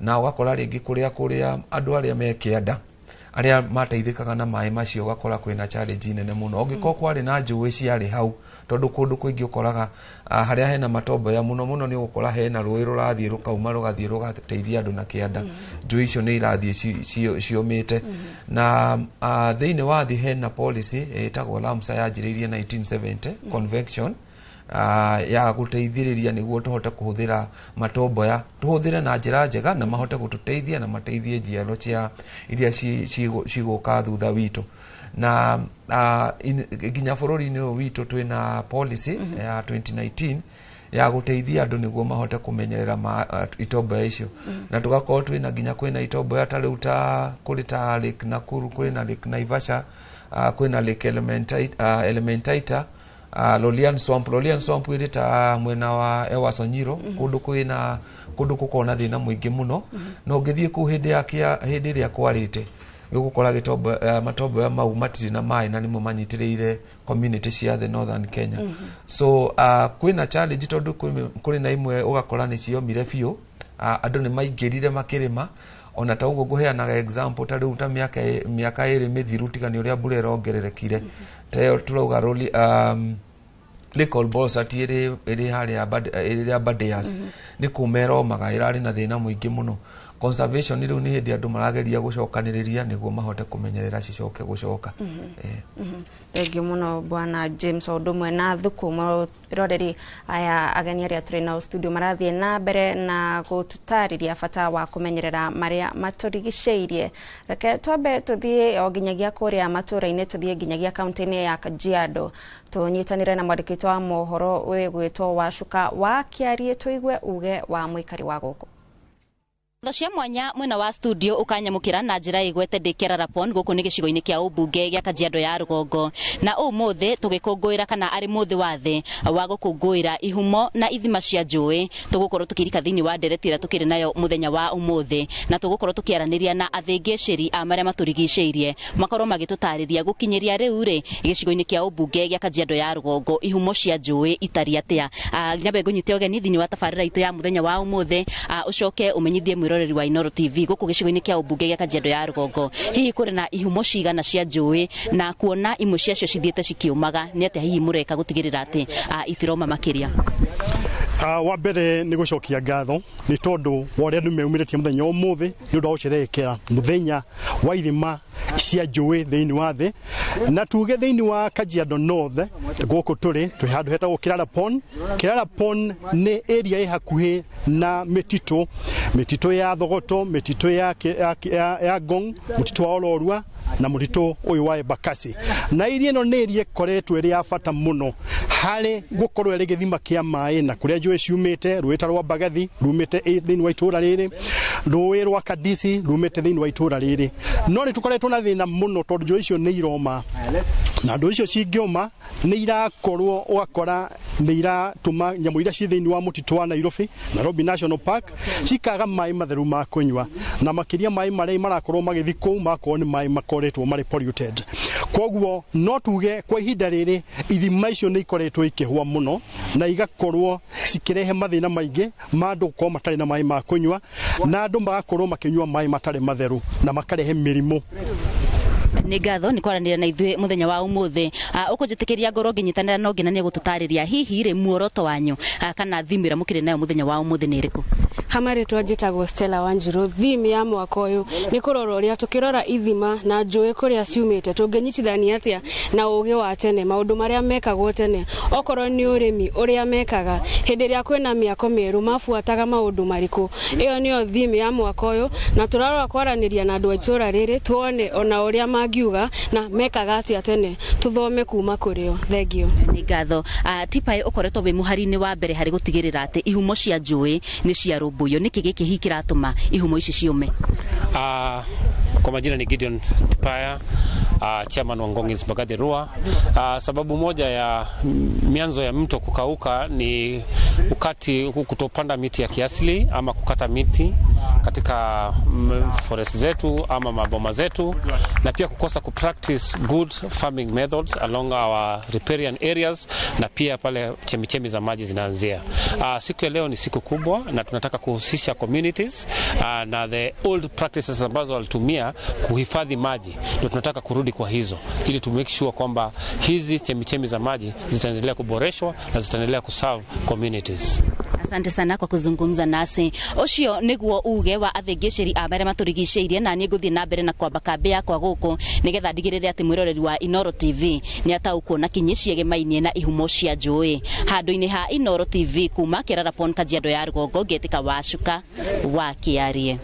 na ũgakora rĩngĩ kũrĩa andũ arĩa me kĩanda arĩa mateithĩkaga na maĩ macio, ũgakora kwĩna challenge nene mũno ũngĩkorwo kwarĩ na njũĩ ciarĩ hau, tondũ kũndũ kũingĩ ũkoraga harĩa hena matomboya mũno mũno nĩ ũgũkora hena rũĩ rũrathiĩ rũkauma rũgathiĩ rũgateithia andũ na kĩanda. Njũĩ icio nĩ irathiĩ ciũmĩte. Na thĩinĩ wa thĩ hena policy ĩtagwo Ramsar, yanjĩrĩirie 1970 convention ya gũteithĩrĩria nĩguo tũhote kũhũthĩra matomboya, tũhũthĩre na njĩra njega na mahote gũtũteithia na mateithie njiaro cia iria cigũka thutha witũ. Na nginya bũrũri-inĩ ũyũ witũ twĩna policy ya 2019 ya gũteithia andũ nĩguo mahote kũmenyerera itomboya icio. Na tũgakorwo twĩna nginya kwĩna itomboya ta rĩu ta kũrĩ ta Lake Nakuru, kwĩna Lake Naivasha, kwĩna Lake Elementaita, Lolian Swamp. Lolian Swamp ĩrĩ ta mwena wa Ewaso Nyiro, kũndũ kwĩna kũndũ gũkoragwo na thĩna mũingĩ mũno. Na ũngĩthiĩ kũu hĩndĩ ya hĩndĩ ĩrĩa kwarĩte, ũgũkora matomboya mau matirĩ na maĩ na nĩmo manyitĩrĩire community cia the northern Kenya. So kwĩna challenge tondũ kũrĩ na imwe ũgakora nĩ ciomire biũ, andũ nĩ maingĩrire makĩrĩma. Ona ta ũguo ngũheanaga example ta rĩu ta mĩaka 2 mĩthiru, tiga nĩ ũrĩa mbura ĩrongererekire, ta ĩyo tũrauga Lake Olbolosat ĩrĩ harĩa ĩrĩ Aberdares, nĩ kũma ĩromaga, ĩrarĩ na thĩna mũingĩ mũno. Conservation rĩu nĩ hĩndĩ andũ marageria gũcokanĩrĩria nĩguo mahote kũmenyerera cicoke gũcoka. Thengiũ mũno, Bwana James, o ũndũ ũmwe na Thuku. Mũroreri aya, ageni arĩa tũrĩ nao studio marathiĩ na mbere na gũtũtarĩria bata wa kũmenyerera marĩa matũrigicĩirie. Reke twambe tũthiĩ o nginyagia kũrĩa matũra-inĩ, tũthiĩ nginyagia kaunti-inĩ ya Kajiado, tũnyitanĩre na mwandĩki witũ wa mohoro wĩgwĩtwo Wacuka wa Kĩarie, tũigue uge wa mũikari wa gũkũ. Tho cia mwanya mwena wa studio ukanyamukira na njira igwete ndĩ Kerarapon. Gũkũ nĩ gĩcigo-inĩ kĩa ũmbunge gĩa Kajiado ya rũgongo, na ũmũthĩ tũgĩkũngũĩra kana arĩ mũthĩ wa thĩ wa gũkũngũĩra ihumo na ithima cia njũĩ. Tũgũkorwo tũkĩrika thĩinĩ wa ndereti ĩrĩa tũkĩrĩ nayo mũthenya wa ũmũthĩ, na tũgũkorwo tũkĩaranĩria na athĩngĩcĩri a marĩa matũrigicĩirie, makorwo magĩtũtarĩria gũkinyĩria rĩu rĩ gĩcigo-inĩ kĩa ũmbunge gĩa Kajiado ya rũgongo ihumo cia njũĩ itari atĩa. Nyambe ngũnyite ũgeni thĩinĩ wa tabarĩra itũ ya mũthenya wa ũmũthĩ, ũcoke ũmenyithie mwĩroreri wa Inooro TV gũkũ gĩcigo-inĩ kĩa ũmbunge gĩa Kajiado ya rũgongo hihi kũrĩ na ihumo cigana cia njũĩ, na kuona imwe ciacio cithiĩte cikĩũmaga, nĩ atĩa hihi mũreka gũtigĩrĩra atĩ itiroma makĩria? Wa mbere nĩ gũcokia ngatho nĩ tondũ wa ũrĩa andũ meyumĩrĩtie mũthenya wa ũmũthĩ nĩ ũndũ wa gũcerehekera mũthenya wa ithima cia njũĩ thĩinĩ wa thĩ. Na tuge thĩinĩ wa Kajiado North gũkũ tũrĩ handũ hetagwo Kirarapon. Kirarapon nĩ area ĩ hakuhĩ na mĩtitũ ya Thogoto, mĩtitũ ya Ngong, mũtitũ wa Olorua na mũtitũ ũyũ wa Embakasi. Na iria ĩno nĩ area ĩkoretwo ĩrĩ ya bata mũno harĩ gũkorwo ĩrĩ gĩthima kĩa maĩ na kũrĩa njũĩ ciumĩte. Rũĩ ta rwa Mbagathi rumĩte thĩinĩ wa itũũra rĩrĩ, rũĩ rwa Kadisi rumĩte thĩinĩ wa itũũra rĩrĩ. No nĩ tũkoretwo na thĩna mũno tondũ njũĩ icio nĩ iroma, na ndũ icio cingĩũma nĩ irakorwo ũgakora nĩ iratũma nyamũ iria ci thĩinĩ wa mũtitũ wa Nairobi, Nairobi National Park, cikaga maĩ matheru ma kũnyua, na makĩria maĩ marĩa marakorwo magĩthiĩ kũu magakorwo nĩ maĩ makoretwo marĩ polluted. Koguo no tuge kwa ihinda rĩrĩ ithima icio nĩ ikoretwo ikĩhũa mũno na igakorwo cikĩrehe mathĩna maingĩ ma andũ gũkorwo matarĩ na maĩ ma kũnyua, na andũ magakorwo makĩnyua maĩ matarĩ matheru na makarehe mĩrimũ. Nĩ ngatho nĩ kwaranĩria na ithuĩ mũthenya wa ũmũthĩ. Ũkũnjĩtĩkĩria ngorwo ngĩnyitanĩra no nginya nĩ gũtũtarĩria hihi rĩ muoroto wanyu kana thimũ ĩrĩa mũkĩrĩ nayo mũthenya wa ũmũthĩ nĩ ĩrĩkũ? Hama rĩtwa njĩtagwo Stella Wanjiru. Theme ya mwaka ũyũ nĩ kũrora ũrĩa tũkĩrora ithima na njũĩ kũrĩa ciumĩte tũngĩnyitithania atĩa na ũgĩ wa tene, maũndũ marĩa mekagwo tene, okorwo nĩ ũrĩmi ũrĩa mekaga hĩndĩ ĩrĩa kwĩna mĩako mĩerũ, mabuataga maũndũ marĩkũ. Ĩyo nĩyo theme ya mwaka ũyũ, na tũrarora kwaranĩria na andũ a itũũra rĩrĩ tuone ona ũrĩa mangiuga na mekaga atia tene tuthome kuma kurio. Thengio. Nĩ ngatho. Tipae ũkoretwo wĩ mũhari-inĩ wa mbere harĩ gũtigĩrĩra atĩ ihumo cia njũĩ nĩ ciarũmbũiyo. Nĩkĩ gĩkĩ hihi kĩratũma ihumo ici ciũme? Kwa majina ni Gideon Tipaya, chairman wa Ngong Hills Mbagathi Rua. Sababu moja ya mianzo ya mto kukauka ni ukati, kutopanda miti ya kiasili ama kukata miti katika forest zetu ama maboma zetu, na pia kukosa kupractice good farming methods along our riparian areas, na pia pale chemichemi za maji zinaanzia. Siku ya leo ni siku kubwa na tunataka kuhusisha communities na the old practices ambazo walitumia kuhifadhi maji, ndio tunataka kurudi kwa hizo ili to make sure kwamba hizi chemichemi za maji zitaendelea kuboreshwa na zitaendelea kuserve communities. Asante sana kwa kuzungumza nasi. Ucio niguo uge wa athingiciri a maria maturigiceirie, na nie nguthie na mbere na kwamba kambi yakwa guku nigetha ndigirire ati mwiroreri wa Inooro TV ni ataukwo na kinyi ciegemainie na ihumo cia njui handu-ini ha Inooro TV kuma Kerarapon Kajiado ya Rũgongo, ngetika Wacuka wa Kiarie.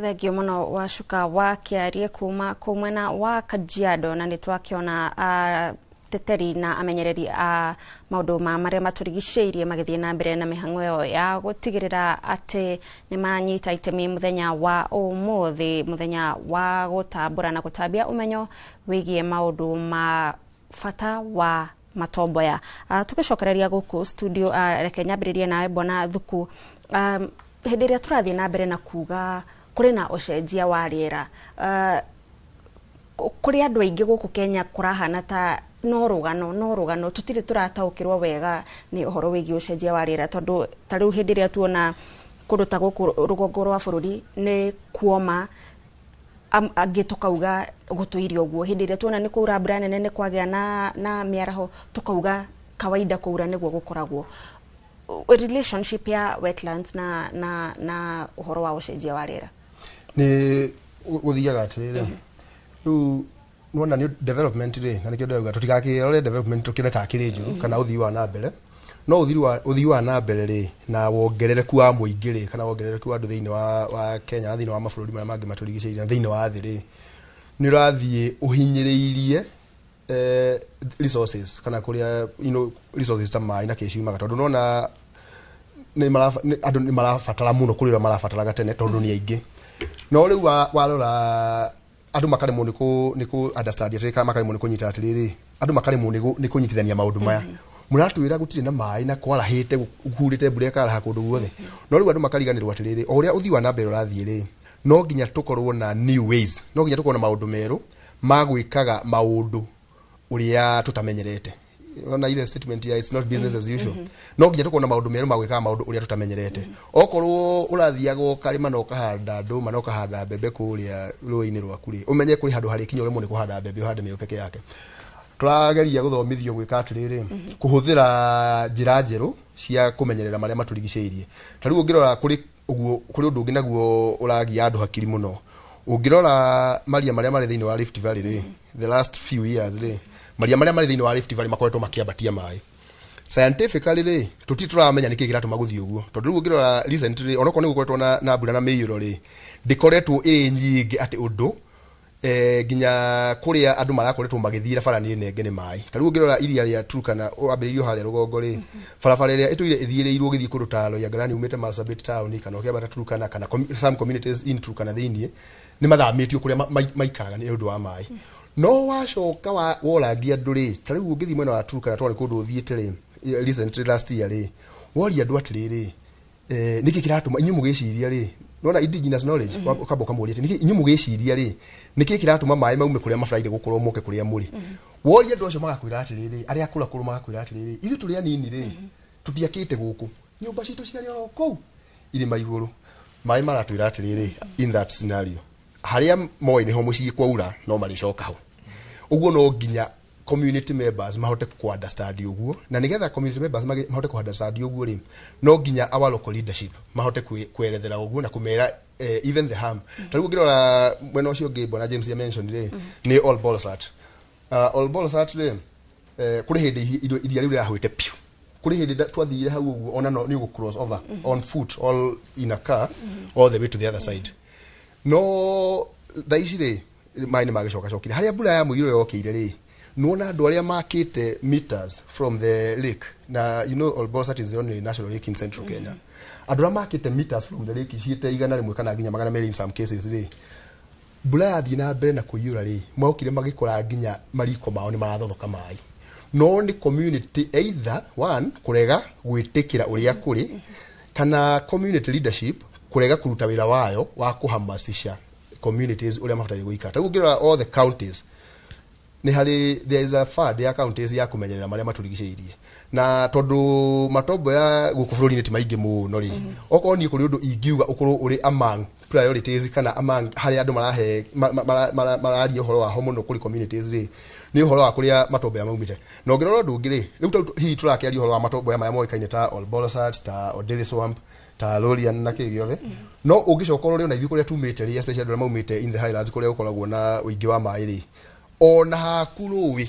Thengio muno Wacuka wa Kiarie kuma kuu mwena wa Kajiado, na nitwakiona teteri na amenyereri a maundu ma maria maturigiceirie magithie na mbere na mihango ĩyo ya gutigirira ati ni manyita itemi muthenya wa umuthi, muthenya wa gutambura na gutambia umenyo wigie maundu ma bata wa matomboya. Tugicokereria guku studio, reke nyambiririe nawe Bwana Thuku. Hindi ĩrĩa tũrathiĩ na mbere na kuga kũrĩ na ũcenjia wa rĩera, kũrĩ andũ aingĩ gũkũ Kenya kũrahana ta no rũgano tũtirĩ tũrataũkĩrwo wega nĩ ũhoro wĩgiĩ ũcenjia wa rĩera, tondũ ta rĩu hĩndĩ ĩrĩa tuona kũndũ ta gũkũ rũgongo rwa bũrũri nĩ kuoma, angĩ tũkauga gũtũire ũguo. Hĩndĩ ĩrĩa tuona nĩ kwaura mbura nene, nĩ kwagĩa na mĩaraho, tũkauga kawaida kwaura nĩguo gũkoragwo. Relationship ya wetlands na ũhoro wa ũcenjia wa rĩera nĩ gũthiaga atĩrĩrĩ, rĩu nĩwona nĩ development rĩ, na nĩkĩo ndĩrauga tũtigakĩrore development tũkĩone ta kĩrĩ njũru kana ũthii wa na mbere, no ũthii wa na mbere rĩ na wongerereku wa mũingĩ rĩ, kana wongerereku wa andũ thĩinĩ wa Kenya na thĩinĩ wa mabũrũri marĩa mangĩ matũrigicĩirie na thĩinĩ wa thĩ rĩ, nĩ ũrathiĩ ũhinyĩrĩirie resources kana kũrĩa resources ta maĩ na kĩciumaga, tondũ nĩwona andũ nĩ marabatara mũno kũrĩ ũrĩa marabataraga tene tondũ nĩ aingĩ. No rĩu warora andũ makaremwo nĩ kũ understand atĩrĩ, kana makaremwo nĩ kũnyita atĩrĩrĩ, andũ makaremwo nĩ kũnyitithania maũndũ maya. Mũratwĩra gũtirĩ na maĩ na kwarahĩte kurĩte mbura ĩkaraha kũndũ guothe, no rĩu andũ makariganĩrwo atĩrĩrĩ, o ũrĩa ũthii wa na mbere ũrathiĩ rĩ, no nginya tũkorwo na new ways, no nginya tũkorwo na maũndũ merũ ma gwĩkaga maũndũ ũrĩa tũtamenyerete. Ona ile statement ya it's not business as usual. No nginya tũkorwo na maũndũ merũ ma gwĩkaga maũndũ ũrĩa tũtamenyerete. Okorwo ũrathiaga ũkarĩma na ũkahanda ndũma na ũkahanda mbembe kũrĩa rũĩ-inĩ rwaku rĩ, ũmenye kũrĩ handũ harĩkinya ũremwo nĩ kũhanda mbembe, ũhande mĩeũ peke yake. Tũrageria gũthomithio gwĩka atĩrĩrĩ, kũhũthĩra njĩra njerũ cia kũmenyerera marĩa matũrigicĩirie. Ta rĩu ũngĩrora kũrĩ ũguo, kũrĩ ũndũ ũngĩ naguo ũragia andũ hakiri mũno. Ũngĩrora maria marĩa marĩ thĩinĩ wa Rift Valley rĩ, the last few years rĩ, maria marĩa marĩ thĩinĩ wa Rift Valley makoretwo makĩambatia maĩ. Scientifically rĩ, tũtirĩ tũramenya nĩkĩ kĩratũma gũthiĩ ũguo, tondũ rĩu ũngĩrora recently onokorwo nĩ gũkoretwo na mbura na mĩiyũro rĩ, ndĩkoretwo ĩrĩ nyingĩ atĩ ũndũ nginya kũrĩa andũ marakoretwo magĩthiĩra bara nĩ nenge nĩ maĩ. Ta rĩu ũngĩrora iria rĩa Turkana wambĩrĩirio harĩa rũgongo rĩ, barabara ĩrĩa ĩtũire ĩthiĩrĩirwo ũgĩthiĩ kũndũ ta Loiyangalani umĩte Marsabit town kana ũkĩambata Turkana kana some communities in Turkana thĩinĩ nĩ mathamĩtio kũrĩa maikaraga nĩ ũndũ wa maĩ. No wacoka worangia andũ rĩ, ta rĩu ũngĩthiĩ mwena wa Turkana tondũ nĩ kũndũ ũthiĩte rĩ, recently last year rĩ, woria andũ atĩrĩrĩ, nĩkĩ kĩratũma inyuĩ mũgĩciria rĩ, nona indigenous knowledge ũkamba ũkamũria atĩ nĩkĩ inyuĩ mũgĩciria rĩ, nĩkĩ kĩratũma maĩ maume kũrĩa mabaraire gũkorwo moke kũrĩa mũrĩ. Woria andũ acio magakwĩra atĩrĩrĩ, arĩa akũrũ akũrũ magakwĩra atĩrĩrĩ, ithuĩ tũrĩ anini rĩ, tũtiakĩte gũkũ, nyũmba citũ ciarĩ oro kũu irĩma igũrũ. Maĩ maratwĩra atĩrĩrĩ, in that scenario harĩa moĩ nĩho mũciĩ kwaura no marĩcoka ho. Ũguo no nginya community members mahote ku understand ũguo, na nigetha community members mahote ku understand ũguo rĩ, no nginya our local leadership mahote kwerethera ũguo na kũmera even the harm. Ta rĩu ũngĩrora mwena ũcio ũngĩ Bwana James ya mention rĩ, nĩ Ol Bolsat. Ol Bolsat rĩ, kũrĩ hĩndĩ iria rĩu rĩrahũĩte piũ. Kũrĩ hĩndĩ twathire hau ũguo ona no nĩ ũgũ cross over on foot all in a car all the way to the other side. No thaa ici rĩ, Maĩ nĩ magĩcokacokire harĩa mbura ya mũiyũro yokĩire rĩ, nĩwona andũ arĩa makĩte meters from the lake, na you know Olbolosat is the only national lake in central Kenya. Andũ arĩa makĩte meters from the lake ciĩte 100 kana nginya 200 in some cases rĩ, mbura yathiĩ na mbere na kũiyũra rĩ, mokire magĩkora nginya mariko mao nĩ marathothoka maĩ. No nĩ community either one kũrega gwĩtĩkĩra ũrĩa kũrĩ, kana community leadership kũrega kũruta wĩra wayo wa kũhamasisha communities ũrĩa mabataire gũikara. Ta rĩu ũngĩrora all the counties, nĩ harĩ, there is a fund ya counties ya kũmenyerera marĩa matũrigicĩirie, na tondũ matombo ya gũkũ bũrũri-inĩ ti maingĩ mũno rĩ, okorwo niĩ kũrĩ ũndũ ingiuga ũkorwo ũrĩ among priorities kana among harĩa andũ marahe mararia ũhoro waho mũno kũrĩ communities rĩ, nĩ ũhoro wa kũrĩa matomboya maumĩte. Na ũngĩrora ũndũ ũngĩ rĩ, rĩu hihi tũrakĩaria ũhoro wa matomboya marĩa moĩkaine ta Olbolosat, ta Ondiri Swamp, ta Lorian na kĩ gĩothe, no ũngĩcoka ũrore ona ithuĩ kũrĩa tumĩte rĩ, especially andũ arĩa maumĩte in the highlands kũrĩa gũkoragwo na ũingĩ wa maĩ rĩ, ona haku rũĩ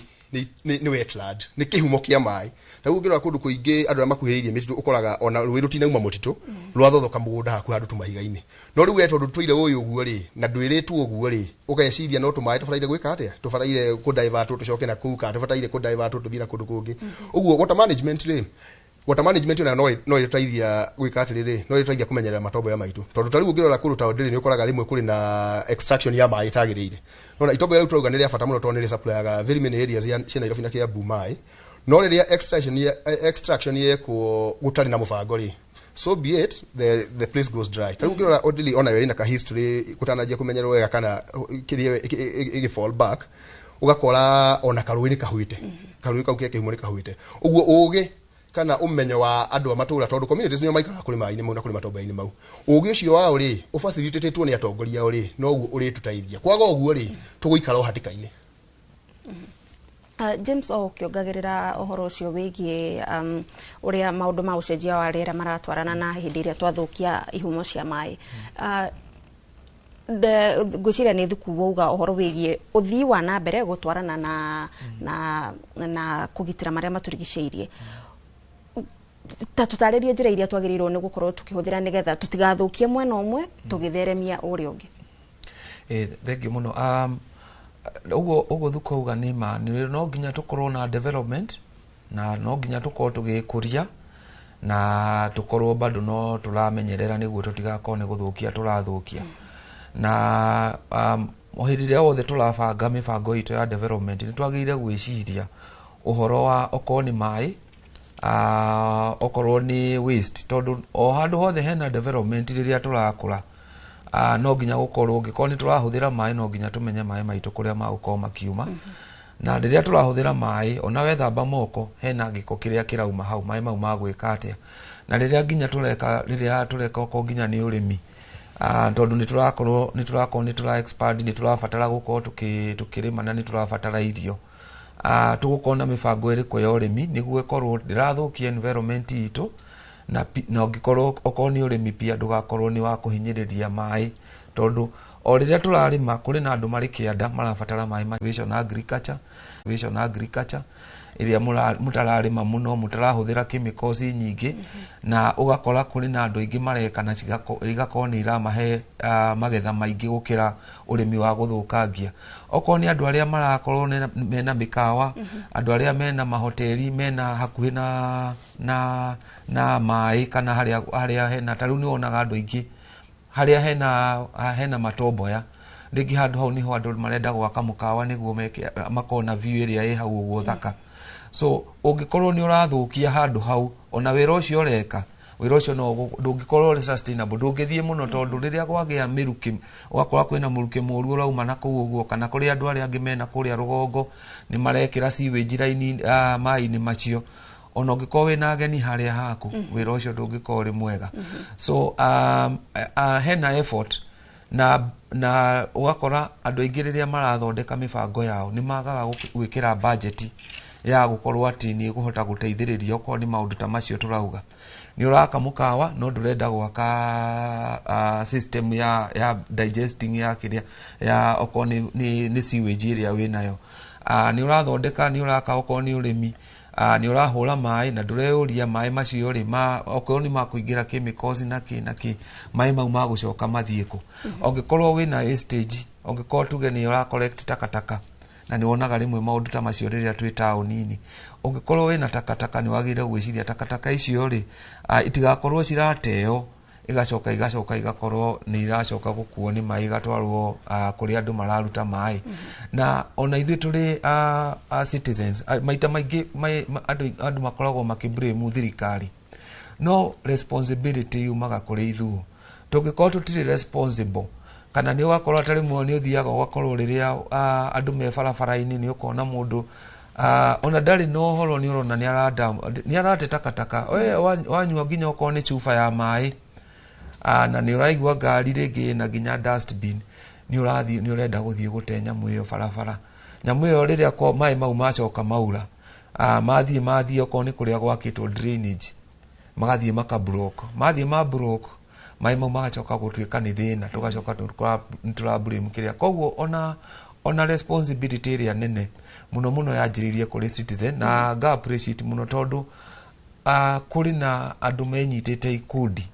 nĩ wetland, nĩ kĩhumo kĩa maĩ. Na rĩu ũngĩrora kũndũ kũingĩ andũ arĩa makuhĩrĩirie mĩtitũ, ũkoraga ona rũĩ rũtinauma mũtitũ, rwathothoka mũgũnda haku handũ tũmahiga-inĩ. No rĩu we tondũ tũire ũĩ ũguo rĩ, na ndwĩrĩtwo ũguo rĩ, ũgeciria no tũmaĩ tũbataire gwĩka atĩa, tũbataire kũdivertwo tũcoke na kũu, kana tũbataire kũdivertwo tũthiĩ na kũndũ kũngĩ. Ũguo water management rĩ, water management ona no ĩtũteithia gwĩka atĩrĩrĩ, no ĩtũteithia kũmenyerera matomboya maitũ, tondũ ta rĩu ũngĩrora kũndũ ta Ondiri nĩ ũkoraga rĩmwe kũrĩ na extraction ya maĩ ĩtagĩrĩire. Nona itomboya rĩu tũrauga nĩ rĩa bata mũno tondũ nĩ rĩsupplyaga very many areas cia Nairobi na Kiambu maĩ, no rĩrĩa extraction yekwo gũtarĩ na mũbango rĩ, so be it, the place goes dry. Ta rĩu ũngĩrora Ondiri onayo ĩrĩ na ka history gũtananjia kũmenyerwo wega kana kĩrĩa ĩgĩ fall back, ũgakora ona karũĩ nĩ kahuĩte, karũĩ kau ke kĩhumo nĩ kahuĩte. Ũguo ũgĩ kana ũmenyo wa andũ a matũra, tondũ communities nĩo maikaraga kũrĩ maĩ-inĩ mau na kũrĩ matombo-inĩ mau, ũgĩ ũcio wao rĩ, ũfacilitatĩtwo nĩ atongoria ao rĩ, noguo ũrĩtũteithia. Kwaga ũguo rĩ, tũgũikara o hatĩka-inĩ. James, o ũkĩongagĩrĩra ũhoro ũcio wĩgiĩ ũrĩa maũndũ ma ũcenjia wa rĩera maratwarana na hĩndĩ ĩrĩa twathũkia ihumo cia maĩ, ngwĩciria nĩ thuku wauga ũhoro wĩgiĩ ũthii wa na mbere gũtwarana na kũgitĩra marĩa matũrigicĩirie. Ta tũtarĩrie njĩra iria twagĩrĩirwo nĩ gũkorwo tũkĩhũthĩra nĩgetha tũtigathũkie mwena ũmwe tũgĩtheremia ũrĩa ũngĩ. Thengiũ mũno. Ũguo thuku auga nĩ ma, nĩ no nginya tũkorwo na development, na no nginya tũkorwo tũgĩkũria, na tũkorwo bado no tũramenyerera nĩguo tũtigakorwo nĩ gũthũkia tũrathũkia. Na hĩndĩ ĩrĩa wothe tũrabanga mĩbango itũ ya development, nĩ twagĩrĩire gwĩciria ũhoro wa okorwo nĩ maĩ, okorwo nĩ waste, tondũ o handũ hothe hena development rĩrĩa tũrakũra, no nginya gũkorwo ũngĩkorwo nĩ tũrahũthĩra maĩ, no nginya tũmenye maĩ maitũ kũrĩa magũkorwo makiuma. Na rĩrĩa tũrahũthĩra maĩ, ona wethamba moko hena gĩko kĩrĩa kĩrauma hau, maĩ mau magwĩka atĩa. Na rĩrĩa nginya tũreka, rĩrĩa tũreka okorwo nginya nĩ ũrĩmi, tondũ nĩ tũrakorwo nĩ tũrakorwo nĩ tũra expand, nĩ tũrabatara gũkorwo tũkĩrĩma na nĩ tũrabatara irio, tũgũkorwo na mĩbango ĩrĩkũ ya ũrĩmi nĩguo ĩkorwo ndĩrathũkia environment itũ, na ũngĩkorwo okorwo nĩ ũrĩmi pia ndũgakorwo nĩ wa kũhinyĩrĩria maĩ, tondũ o rĩrĩa tũrarĩma kũrĩ na andũ marĩ kĩanda marabatara maĩ ma agriculture, agriculture ĩrĩa mũtararĩma mũno, mũtarahũthĩra chemicals nyingĩ, na ũgakora kũrĩ na andũ aingĩ mareka na igakorwo nĩ iramahe magetha maingĩ gũkĩra ũrĩmi wa gũthũkangia. Okorwo nĩ andũ arĩa marakorwo mena mĩkawa, andũ arĩa mena mahoteli mena hakuhĩ na maĩ, kana harĩa hena, ta rĩu nĩ wonaga andũ aingĩ harĩa hena matomboya, rĩngĩ handũ hau nĩho andũ marenda gwaka mũkawa nĩguo makorwo na view ĩrĩa ĩ hau ũguo thaka. So ũngĩkorwo nĩ ũrathũkia handũ hau, ona wĩra ũcio ũreka, wĩra ũcio no ndũngĩkorwo ũrĩ sustainable, ndũngĩthiĩ mũno, tondũ rĩrĩa kwagĩa mĩrukĩ, ũgakora kwĩna mũrukĩ mũru ũrauma na kũu ũguo, kana kũrĩ andũ arĩa angĩ mena kũrĩa rũgongo nĩ marekĩra sewage line maĩ-inĩ macio, ona ũngĩkorwo wĩna ageni harĩa haku, wĩra ũcio ndũngĩkorwo ũrĩ mwega. So hena effort na ũgakora andũ aingĩ rĩrĩa marathondeka mĩbango yao nĩ magaga gwĩkĩra budget ya gũkorwo atĩ nĩ ĩkũhota gũteithĩrĩria okorwo nĩ maũndũ ta macio tũrauga. Nĩ ũraka mũkawa no ndũrenda gwaka system ya digesting ya kĩrĩa ya okorwo nĩ sewage ĩrĩa wĩnayo. Nĩ ũrathondeka, nĩ ũraka okorwo nĩ ũrĩmi, nĩ ũrahũra maĩ na ndũreyũria maĩ macio rĩ, okorwo nĩ makũingĩra chemicals na kĩ na kĩ, maĩ mau magũcoka mathiĩ kũ. Ũngĩkorwo wĩna wastage Ũngĩkorwo tuge nĩ ũra collect takataka, na nĩ wonaga rĩmwe maũndũ ta macio rĩrĩa twĩ taũni-inĩ, ũngĩkorwo wĩna takataka nĩ wagĩrĩire gwĩciria takataka icio rĩ, itigakorwo cirateo igacoka igakorwo nĩ iracoka gũkuo nĩ maĩ igatwarwo kũrĩa andũ mararuta maĩ. Na ona ithuĩ tũrĩ citizens, maita maingĩ andũ makoragwo makĩblame thirikari, no responsibility yumaga kũrĩ ithuĩ. Tũngĩkorwo tũtirĩ responsible, kana nĩ ũgakorwo atĩ rĩmwe nĩ ũthiaga ũgakorwo rĩrĩa andũ me barabara-inĩ nĩ ũkona mũndũ ona ndarĩ na ũhoro, nĩ ũrona nĩ arate takataka. We wanyua nginya okorwo nĩ cuba ya maĩ, na nĩ ũraigua ngari rĩngĩ ĩna nginya dustbin, nĩ ũrathiĩ nĩ ũrenda gũthiĩ gũte nyamũ ĩyo barabara. Nyamũ ĩyo rĩrĩa maĩ mau macoka maura, mathiĩ okorwo nĩ kũrĩa gwakĩtwo drainage, magathiĩ maka block, mathiĩ ma block maĩ mau magacoka gũtuĩka nĩ thĩna, tũgacoka tũra blame kĩrĩa. Koguo ona responsibility ĩrĩa nene mũno mũno yanjĩrĩirie kũrĩ citizen, na nga appreciate mũno tondũ kũrĩ na andũ menyitĩte ikundi,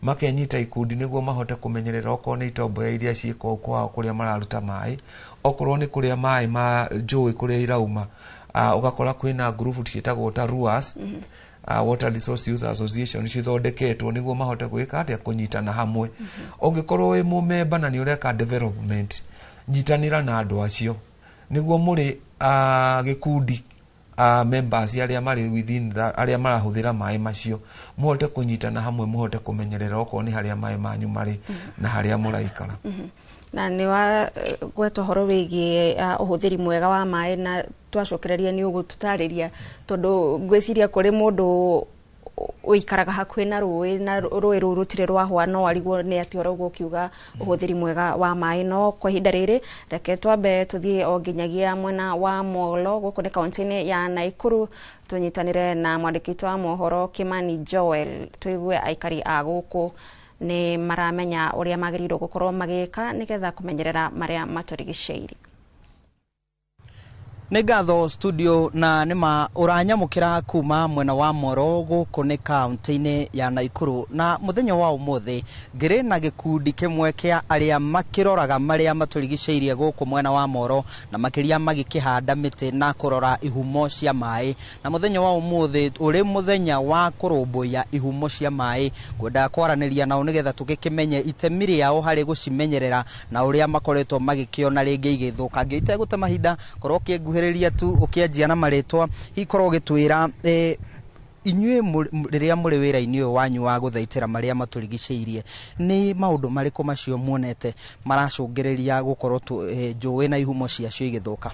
makenyita ikundi nĩguo mahote kũmenyerera okorwo nĩ itomboya iria ciĩ kũu kwao kũrĩa mararuta maĩ, okorwo nĩ kũrĩa maĩ ma njũĩ kũrĩa irauma, ũgakora kwĩna ngurubu ciĩtagwo ta RUAS, Water Resource User Association, cithondeketwo nĩguo mahote gwĩka atĩa, kũnyitana hamwe. Ũngĩkorwo wĩ mũmemba na nĩ ũreka development, nyitanĩra na andũ acio nĩguo mũrĩ gĩkundi, members arĩa marĩ within arĩa marahũthĩra maĩ macio, mũhote kũnyitana hamwe, mũhote kũmenyerera okorwo nĩ harĩa maĩ manyu marĩ na harĩa mũraikara. Na nĩ wa gweta ũhoro wĩgiĩ ũhũthĩri mwega wa maĩ, na twacokereria nĩ ũgũtũtarĩria, tondũ ngwĩciria kũrĩ mũndũ ũikaraga hakuhĩ na rũĩ na rũĩ rũu rũtirĩ rwahwa, no arigwo nĩ atĩa ũrauga ũkiuga ũhũthĩri mwega wa maĩ. No kwa ihinda rĩrĩ reke twambe tũthiĩ o nginyagia mwena wa Molo gũkũ nĩ kaunti-inĩ ya Naikuru, tũnyitanĩre na mwandĩki witũ wa mohoro Kimani Joel, tũigue aikari a gũkũ nĩ maramenya ũrĩa magĩrĩirwo gũkorwo magĩka nĩgetha kũmenyerera marĩa matũrigicĩirie. Nĩ ngatho studio, na nĩma ũranyamũkĩra kuma mwena wa Moro gũkũ nĩ kaunti-inĩ ya Naikuru. Na mũthenya wa ũmũthĩ ngĩrĩ na gĩkundi kĩmwe kĩa arĩa makĩroraga marĩa matũrigicĩirie gũkũ mwena wa Moro, na makĩria magĩkĩhanda mĩtĩ na kũrora ihumo cia maĩ. Na mũthenya wa ũmũthĩ ũrĩ mũthenya wa kũrũmbũiya ihumo cia maĩ, ngwendaga kwaranĩria nao nĩgetha tũgĩkĩmenye itemi rĩao harĩ gũcimenyerera na ũrĩa makoretwo magĩkĩona rĩngĩ igĩthũkangio. Itegũte mahinda, korwo ũkĩnguhĩrĩria tu ũkĩanjia na marĩtwa, hihi korwo ũgĩtwĩra inyuĩ rĩrĩa mũrĩ wĩra-inĩ ũyũ wanyu wa gũthaitĩra marĩa matũrigicĩirie, nĩ maũndũ marĩkũ macio muonete maracũngĩrĩria gũkorwo njũĩ na ihumo ciacio igĩthũka?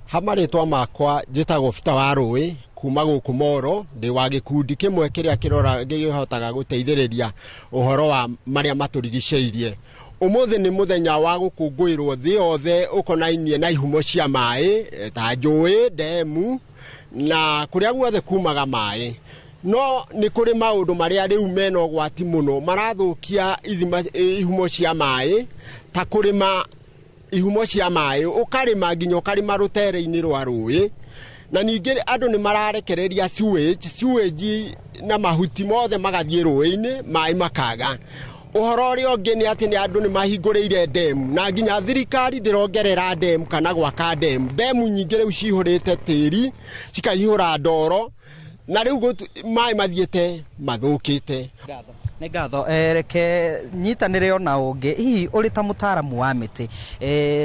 Ha marĩtwa makwa njĩtagwo Bita wa Rũĩ kuma gũkũ Moro, ndĩ wa gĩkundi kĩmwe kĩrĩa kĩrora gĩhotaga gũteithĩrĩria ũhoro wa marĩa matũrigicĩirie. Ũmũthĩ nĩ mũthenya wa gũkũngũĩrwo thĩ yothe ũkonainie na ihumo cia maĩ ta njũĩ, ndemu na kũrĩa guothe kumaga maĩ. No nĩ kũrĩ maũndũ marĩa rĩu mena ũgwati mũno marathũkia ihumo cia maĩ, ta kũrĩma ihumo cia maĩ, ũkarĩma nginya ũkarĩma rũtere-inĩ rwa rũĩ. Na ningĩ andũ nĩ mararekereria sewage na mahuti mothe magathiĩ rũĩ-inĩ, maĩ makaga. Ũhoro ũrĩa ũngĩ nĩ atĩ nĩ andũ nĩ mahingũrĩire ndemu, na nginya thirikari ndĩrongerera ndemu kana gwaka ndemu. Ndemu nyingĩ rĩu cihũrĩte tĩri, cikaihũra ndoro, na rĩu maĩ mathiĩte mathũkĩte. Nĩ ngatho. Reke nyitanĩre ona ũngĩ, hihi ũrĩ ta mũtaaramu wa mĩtĩ,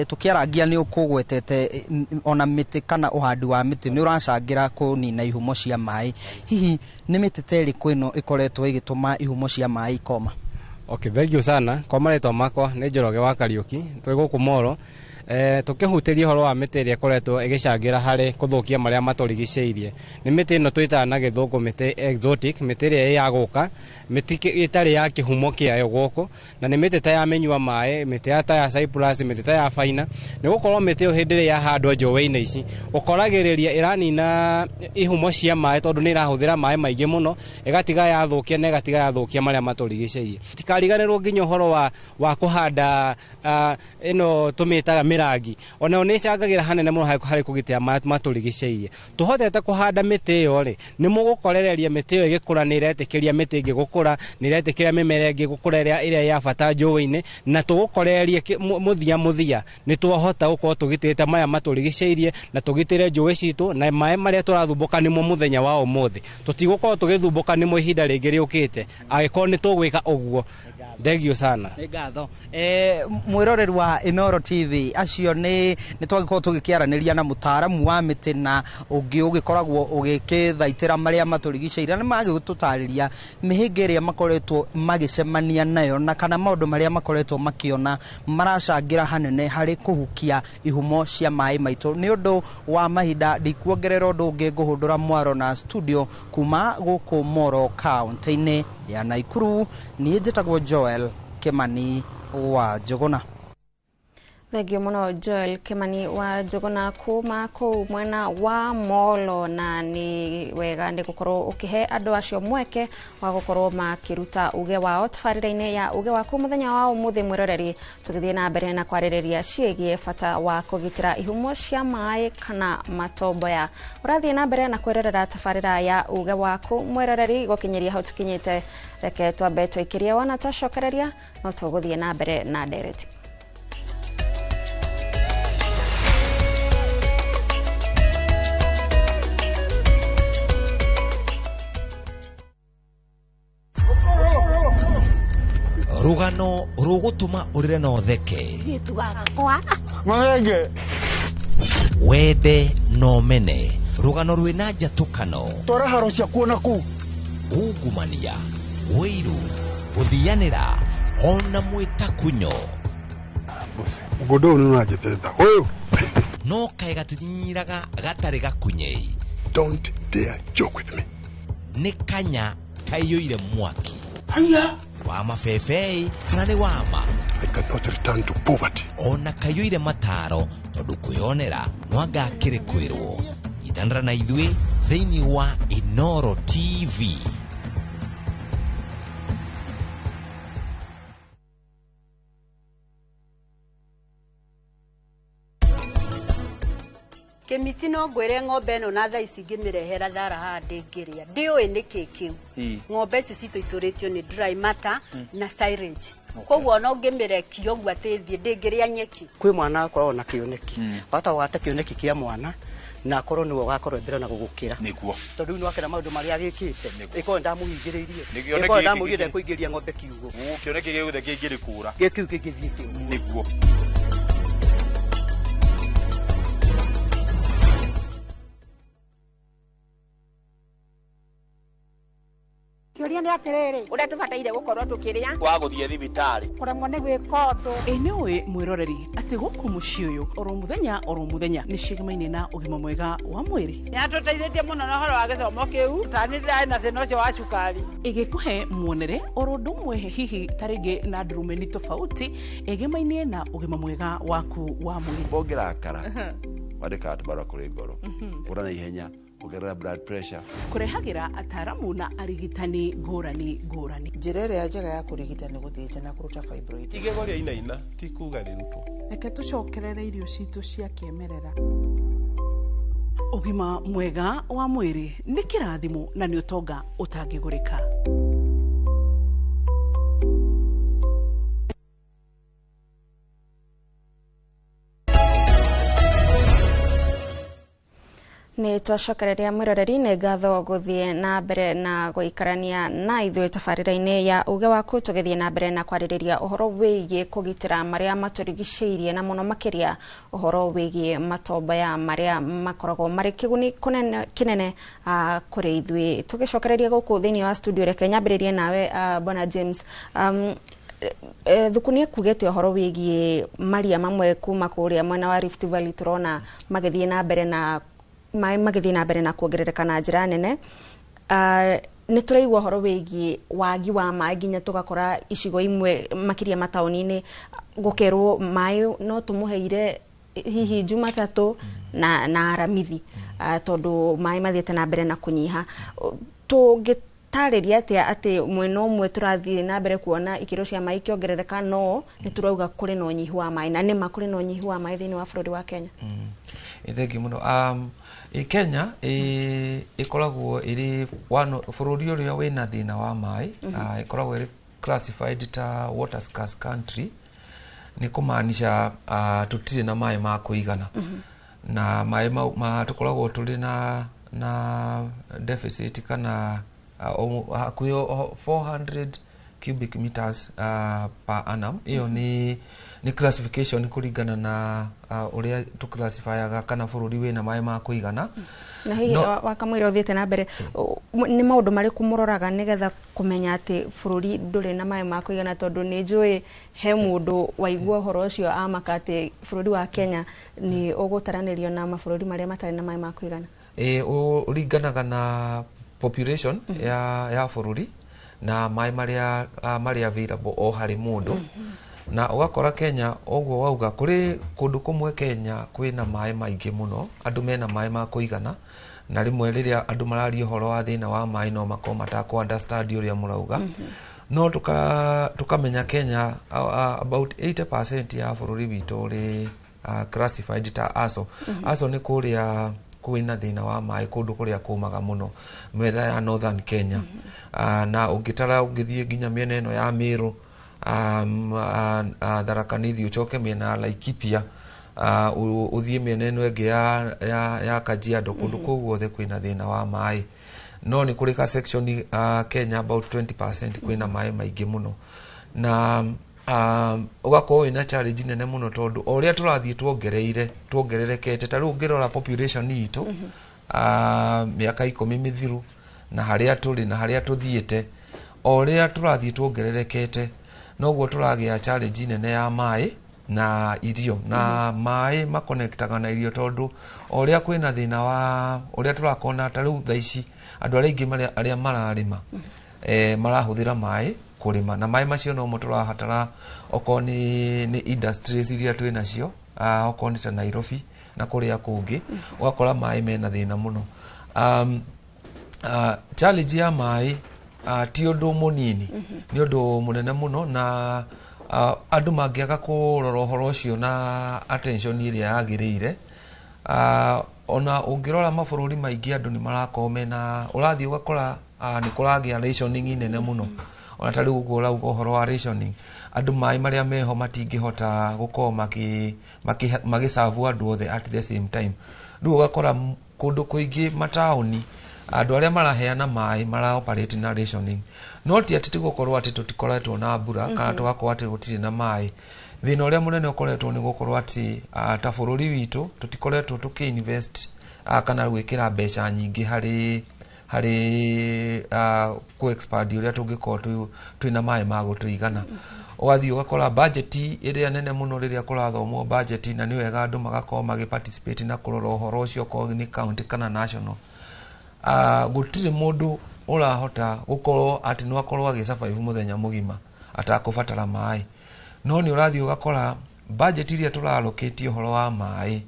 tũkĩarangia nĩ ũkũgwetete ona mĩtĩ kana ũhandi wa mĩtĩ nĩ ũracangĩra kũnina ihumo cia maĩ, hihi nĩ mĩtĩ ta ĩrĩkũ ĩno ĩkoretwo ĩgĩtũma ihumo cia maĩ ikoma? Okay, thank you sana. Kwa marĩtwa makwa nĩ Njoroge wa Kariũki, twĩ gũkũ Moro. Tũkĩhutĩria ũhoro wa mĩtĩ ĩrĩa ĩkoretwo ĩgĩcangĩra harĩ kũthũkia marĩa matũrigicĩirie, nĩ mĩtĩ ĩno twĩtaga na gĩthũngũ mĩtĩ exotic, mĩtĩ ĩrĩa ĩ ya gũka, mĩtĩ ĩtarĩ ya kĩhumo kĩayo gũkũ, na nĩ mĩtĩ ta ya mĩnyua maĩ, mĩtĩ ta ya cypress, mĩtĩ ta ya faina. Nĩ gũkorwo mĩtĩ ĩyo hĩndĩ ĩrĩa yahandwo njũĩ-inĩ ici, ũkoragĩrĩria ĩranina ihumo cia maĩ tondũ nĩ ĩrahũthĩra maĩ maingĩ mũno, ĩgatiga yathũkia na ĩgatiga yathũkia marĩa matũrigicĩirie. Tikariganĩrwo nginya ũhoro wa kũhanda ĩno tũmĩtaga mĩrangi onayo nĩ ĩcangagĩra hanene mũno harĩ kũgitĩra matũrigicĩirie. Tũhotete kũhanda mĩtĩ ĩyo rĩ, nĩ mũgũkorereria mĩtĩ ĩyo ĩgĩkũra, nĩ ĩretĩkĩria mĩtĩ ĩngĩ gũkũra, nĩ ĩretĩkĩria mĩmera ĩngĩ gũkũra ĩrĩa ya bata njũĩ-inĩ, na tũgũkorereria mũthia nĩ twahota gũkorwo tũgitĩrĩte maya matũrigicĩirie na tũgitĩre njũĩ citũ na maĩ marĩa tũrathumbũka nĩmo mũthenya wa ũmũthĩ. Tũtigũkorwo tũgĩthumbũka nĩmo ihinda rĩngĩ rĩũkĩte angĩkorwo nĩ tũgwĩka ũguo. Thengio sana. Nĩ ngatho. Mwĩroreri wa Inooro TV, acio nĩ twagĩkorwo tũgĩkĩaranĩria na mũtaaramu wa mĩtĩ na ũngĩ ũgĩkoragwo ũgĩkĩthaitĩra marĩa matũrigicĩirie, na magĩtũtarĩria mĩhĩnga ĩrĩa makoretwo magĩcemania nayo na kana maũndũ marĩa makoretwo makĩona maracangĩra hanene harĩ kũhukia ihumo cia maĩ maitũ. Nĩ ũndũ wa mahinda ndikuongerera ũndũ ũngĩ, ngũhũndũra mwaro na studio kuma gũkũ Moro kaunti-inĩ ya Nakuru. Niĩ njĩtagwo Joel Kimani wa Njũgũna. Thengio mũno Joel Kimani wa Njũgũna kuma kũu mwena wa Molo, na nĩ wega nĩ gũkorwo ũkĩhe andũ acio mweke wa gũkorwo makĩruta uge wao tabarĩra-inĩ ya uge waku mũthenya wa ũmũthĩ. Mwĩroreri, tũgĩthiĩ na mbere na kwarĩrĩria ciĩgiĩ bata wa kũgitĩra ihumo cia maĩ kana matomboya. Ũrathiĩ na mbere na kwĩrorera tabarĩra ya uge waku mwĩroreri, gũkinyĩria hau tũkinyĩte, reke twambe tũikĩrie wona twacokereria no tũgũthiĩ na mbere na ndereti. Rugano rugutuma urire na utheke, wende no mene, rugano rwina njatukano, twara haro ciakuo na kuu, ungumania, wiru, guthianira ona mwitakunyo. Mũgũnda ũyũ nĩ ũranjĩtĩte ũyũ no kaĩ gatinyiraga gatarĩ gakunyei. Don't dare joke with me. Nĩ kanya kaiyũire mwaki. Haya wa mabebei kana nĩ wama. I cannot return to poverty. Ona kaiyũire mataro tondũ kwĩonera no anga akĩrĩ kwĩrwo. Itanĩra na ithuĩ thĩinĩ wa Inooro TV. Kĩmiti no ngwĩre ng'ombe ĩno na thaa ici ngĩmĩrehera thara haha ndĩngĩrĩa, ndiũĩ nĩkĩ kĩu. Ng'ombe ici citũ itũrĩtio nĩ dry matter na silage, koguo ona ũngĩmĩrekia ũguo atĩ ĩthiĩ ndĩngĩrĩa nyeki. Kwĩ mwana akoragwo na kĩoneki, bata wate kĩoneki kĩa mwana na akorwo nĩwe ũgakorwo mbere na gũgũkĩra, nĩguo tondũ rĩu nĩwakĩra maũndũ marĩa agĩkĩte, ĩkorwo ndamũhingĩrĩirie, ĩkorwo ndamũgire kũingĩria ng'ombe kiugũ, kĩoneki gĩothe kĩngĩrĩkũra, gĩkiu kĩngĩthiĩ kĩu, nĩguo. Kĩũria nĩ atĩrĩrĩ, ũrĩa tũbataire gũkorwo tũkĩrĩa wa gũthiĩ thibitarĩ kũremwo nĩ gwĩka ũndũ. Ĩ nĩũĩ mwĩroreri atĩ gũkũ mũciĩ ũyũ oro mũthenya nĩ ciĩgamaine na ũgima mwega wa mwĩrĩ. Nĩatũteithĩtie mũno na ũhoro wa gĩthomo kĩu, tani ndĩrarĩ na thĩna ũcio wa cukari. Ĩgĩkũhe muonere oro ũndũ ũmwe hihi ta rĩngĩ na ndurumeni tofauti ĩgemaine na ũgima mwega waku wa mwĩrĩ. Ũngĩrakara wandĩkaga tũbarũa kũrĩ ngoro, ũra na ihenya, ongerera blood pressure. Kũrehagĩra ataaramu na arigitani ngũrani ngũrani. Njĩra ĩrĩa njega ya kũrigita nĩ gũthĩnja na kũruta fibroid. Igego rĩa inaina ti kuga rĩrutwo. Reke tũcokerere irio citũ cia kĩmerera. Ũgima mwega wa mwĩrĩ nĩ kĩrathimo na nĩ ũtonga ũtangĩgũrĩka. Nĩ twacokereria mwĩroreri, nĩ ngatho gũthiĩ na mbere na gũikarania na ithuĩ tabarĩra-inĩ ya uge waku, tũgĩthiĩ na mbere na kwarĩrĩria ũhoro wĩgiĩ kũgitĩra marĩa matũrigicĩirie na mũno makĩria ũhoro wĩgiĩ matombaya marĩa makoragwo marĩ kĩguni kĩnene kũrĩ ithuĩ. Tũgĩcokereria gũkũ thĩinĩ wa studio, reke nyambĩrĩrie nawe Bwana James. Thuku nĩ ekugĩte ũhoro wĩgiĩ maria mamwe kuma kũrĩa mwena wa Rift Valley, tũrona magĩthiĩ na mbere na maĩ magĩthiĩ na mbere na kuongerereka na njĩra nene. Nĩ tũraigua ũhoro wĩgiĩ wagi wa maĩ nginya tũgakora icigo imwe makĩria mataũni-inĩ gũkerwo maĩ no tũmũheire hihi Jumatatũ na Aramithi, tondũ maĩ mathiĩte na mbere na kũnyiha. Tũngĩ Ũngĩtarĩria atĩa atĩ mwena ũmwe tũrathiĩ na mbere kuona ikĩro cia maĩ ikĩongerereka, no nĩ tũrauga kũrĩ na ũnyihu wa maĩ, na nĩma kũrĩ na ũnyihu wa maĩ thĩinĩ wa bũrũri wa Kenya? Thengiũ mũno. Kenya ĩkoragwo ĩrĩ bũrũri ũrĩa wĩna thĩna wa maĩ. Ĩkoragwo ĩrĩ classified ta water scarce country, nĩ kũmaanisha tũtirĩ na maĩ ma kũigana, na maĩ mau ma tũkoragwo tũrĩ na deficit kana hakuhĩ 400 cubic meters per annum. Ĩyo nĩ classification kũringana na ũrĩa tũclassifyaga kana bũrũri wĩna maĩ ma kũigana. Na hihi wakamũira ũthiĩte na mbere, nĩ maũndũ marĩkũ mũroraga nĩgetha kũmenya atĩ bũrũri ndũrĩ na maĩ ma kũigana? Tondũ nĩ njũĩ he mũndũ waigua ũhoro ũcio amaka atĩ bũrũri wa Kenya nĩ ũgũtaranĩrio na mabũrũri marĩa matarĩ na maĩ ma kũigana. Ũringanaga na population ya bũrũri na maĩ marĩa marĩ available o harĩ mũndũ, na ũgakora Kenya ũguo wauga, kũrĩ kũndũ kũmwe Kenya kwĩna maĩ maingĩ mũno, andũ mena maĩ ma kũigana, na rĩmwe rĩrĩa andũ mararia ũhoro wa thĩna wa maĩ no makorwo matakũ understand ũrĩa mũrauga. No tukamenya Kenya about 80% ya bũrũri witũ ũrĩ classified ta ASO. ASO nĩ kũrĩa kwĩna thĩna wa maĩ, kũndũ kũrĩa kũmaga mũno, metha ya Northern Kenya. Na ũngĩtara, ũngĩthiĩ nginya mĩena ĩno ya Meru, Tharaka Nithi, ũcoke mĩena ya Laikipia, ũthiĩ mĩena ĩno ĩngĩ ya Kajiado, kũndũ kũu guothe kwĩna thĩna wa maĩ. No nĩ kũrĩ ka section Kenya about 20% kwĩna maĩ maingĩ mũno, na ũgakorwo wĩna challenge nene mũno, tondũ o ũrĩa tũrathiĩ tuongereire tuongererekete, ta rĩu ũngĩrora population itũ mĩaka 10 mĩthiru na harĩa tũrĩ na harĩa tũthiĩte, o ũrĩa tũrathiĩ tuongererekete noguo tũragĩa challenge nene ya maĩ na irio, na maĩ makonektaga na irio, tondũ o ũrĩa kwĩna thĩna wa ũrĩa tũrakona, ta rĩu thaa ici andũ arĩa aingĩ arĩa mararĩma marahũthĩra maĩ kũrĩma, na maĩ macio nomo tũrabatara okorwo nĩ industries iria twĩ nacio, okorwo nĩ ta Nairobi na kũrĩa kũngĩ, ũgakora maĩ mena thĩna mũno. Challenge ya maĩ ti ũndũ mũnini, nĩ ũndũ mũnene mũno, na andũ mangĩaga kũrora ũhoro ũcio na attention ĩrĩa yagĩrĩire, ona ũngĩrora mabũrũri maingĩ andũ nĩ marakorwo mena, ũrathiĩ ũgakora nĩ kũragĩa rationing nene mũno. Ona ta rĩu ũguo ũrauga ũhoro wa rationing, andũ maĩ marĩa meho matingĩhota gũkorwo magĩcabu andũ othe at the same time. Rĩu ũgakora kũndũ kũingĩ mataũni andũ arĩa maraheana maĩ mara operate na rationing. No ti atĩ tigũkorwo atĩ tũtikoretwo na mbura kana tũgakorwo atĩ gũtirĩ na maĩ. Thĩna ũrĩa mũnene ũkoretwo nĩ gũkorwo atĩ ta bũrũri witũ tũtikoretwo tũkĩ-invest kana gwĩkĩra mbeca nyingĩ harĩ kũ expand ũrĩa tũngĩkorwo twĩna maĩ ma gũtũigana. Ũgathiĩ ũgakora budget ĩrĩa nene mũno rĩrĩa kũrathomwo budget, na nĩ wega andũ magakorwo magĩ participate na kũrora ũhoro ũcio, okorwo nĩ county kana national, gũtirĩ mũndũ ũrahota gũkorwo atĩ no akorwo agĩ survive mũthenya mũgima atakũbatara maĩ. No nĩ ũrathiĩ ũgakora budget iria tũralocate ũhoro wa maĩ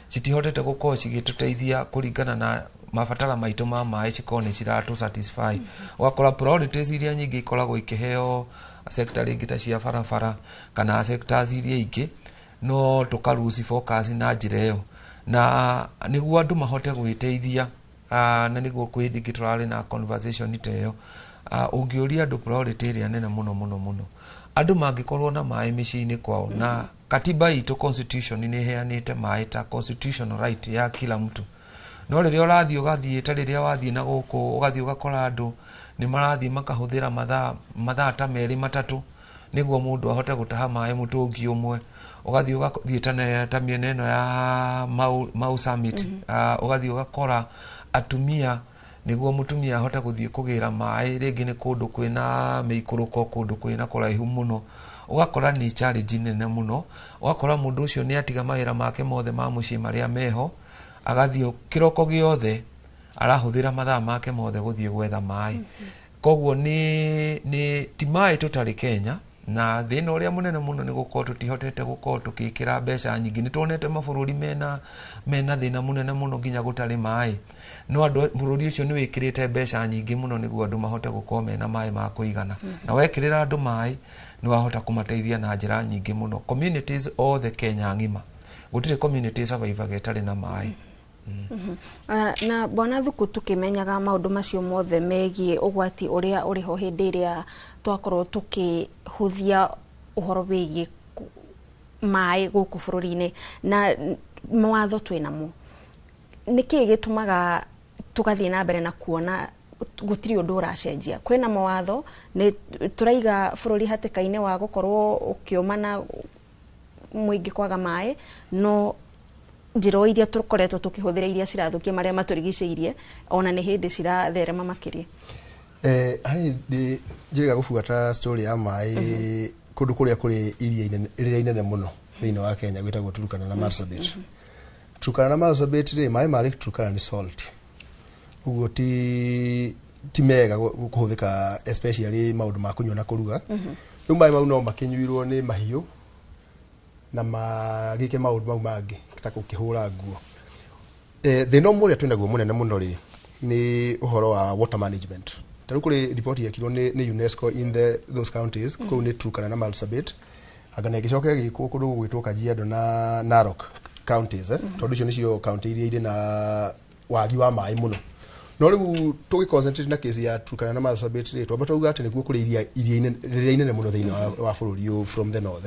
citihotete gũkorwo cigĩtũteithia kũringana na mabatara maitũ ma maĩ, cikorwo nĩ ciratũ satisfy. Ũgakora priorities iria nyingĩ ikoragwo ikĩheo sector rĩngĩ ta cia barabara kana sectors iria ingĩ, no tũka lose focus na njĩra ĩyo, na nĩguo andũ mahote gwĩteithia, na nĩguo kwĩ hĩndĩ ĩngĩ tũrarĩ na conversation ta ĩyo, ũngĩũria andũ priority ĩrĩa nene mũno mũno mũno, andũ mangĩkorwo na maĩ mĩciĩ-inĩ kwao, na katiba itũ, constitution, nĩ ĩheanĩte maĩ ta constitutional right ya kila mtu. No rĩrĩa ũrathiĩ ũgathiĩ, ta rĩrĩa wathiĩ na gũkũ, ũgathiĩ ũgakora andũ nĩ marathiĩ makahũthĩra mathaa ta 2 3 nĩguo mũndũ ahote gũtaha maĩ mũtũngi ũmwe. Ũgathiĩ ũgathiĩ ta mĩena ĩno ya Mau Summit, ũgathiĩ ũgakora atumia, nĩguo mũtumia ahote gũthiĩ kũgĩra maĩ rĩngĩ nĩ kũndũ kwĩna mĩikũrũko, kũndũ kwĩna kũraihu mũno, ũgakora nĩ challenge nene mũno. Ũgakora mũndũ ũcio nĩ atiga mawĩra make mothe ma mũciĩ marĩa meho, agathiĩ kĩroko gĩothe arahũthĩra mathaa make mothe gũthiĩ gwetha maĩ. Koguo nĩ ti maĩ tũtarĩ Kenya. Na thĩna ũrĩa mũnene mũno nĩ gũkorwo tũtihotete gũkorwo tũgĩkĩra mbeca nyingĩ. Nĩ tuonete mabũrũri mena thĩna mũnene mũno nginya gũtarĩ maĩ, no andũ bũrũri ũcio nĩ wĩkĩrĩte mbeca nyingĩ mũno nĩguo andũ mahote gũkorwo mena maĩ ma kũigana. Na wekĩrĩra andũ maĩ nĩ wahota kũmateithia na njĩra nyingĩ mũno. Communities othe Kenya ng'ima, gũtirĩ community survivaga ĩtarĩ na maĩ. Na bwana Thuku, tukimenyaga maundu macio mothe megiĩ ũgwati ũrĩa ũrĩ ho hĩndĩ ĩrĩa twakorwo tukĩhũthia ũhoro wĩgiĩ maĩ gũkũ bũrũri-inĩ na mawatho twĩnamo, nĩkĩĩ gĩtũmaga tũgathiĩ na mbere na kuona gũtirĩ ũndũ ũracenjia? Kwĩna mawatho, nĩ tũraiga bũrũri hatĩka-inĩ wa gũkorwo ũkĩũma na mũingĩ kwaga maĩ, no njĩra iria tũkoretwo tũkĩhũthĩra iria cirathũkia marĩa matũrigicĩirie ona nĩ hĩndĩ ciratherema makĩria. Harĩ ndĩ njĩrĩga gũbuata story ya maĩ kũndũ kũrĩa kũrĩ iria rĩrĩa inene mũno thĩinĩ wa Kenya gwĩtagwo Turkana na Marsabit. Turkana na Marsabit rĩ, maĩ ma Lake Turkana nĩ salt, ũguo ti mega kũhũthĩka, especially maũndũ ma kũnyua na kũruga. Rĩu maĩ mau no makĩnyuirwo nĩ mahiũ na magĩke maũndũ mau mangĩ ta gũkĩhũra nguo. Thĩna ũmwe ũrĩa twĩnaguo mũnene mũno rĩ, nĩ ũhoro wa water management. Ta rĩu kũrĩ riboti yekirwo nĩ UNESCO in those counties, kũu nĩ Turkana na Marsabit, anga na ĩgĩcoka ĩgĩkwo kũndũ gũgwĩtwo Kajiado na Narok counties, tondũ icio nĩcio county iria irĩ na wagi wa maĩ mũno. No rĩu tũgĩ concentrate na case ya Turkana na Marsabit rĩ, twamba twauga atĩ nĩkuo kũrĩ iria rĩrĩa inene mũno thĩinĩ wa bũrũri ũyũ from the north,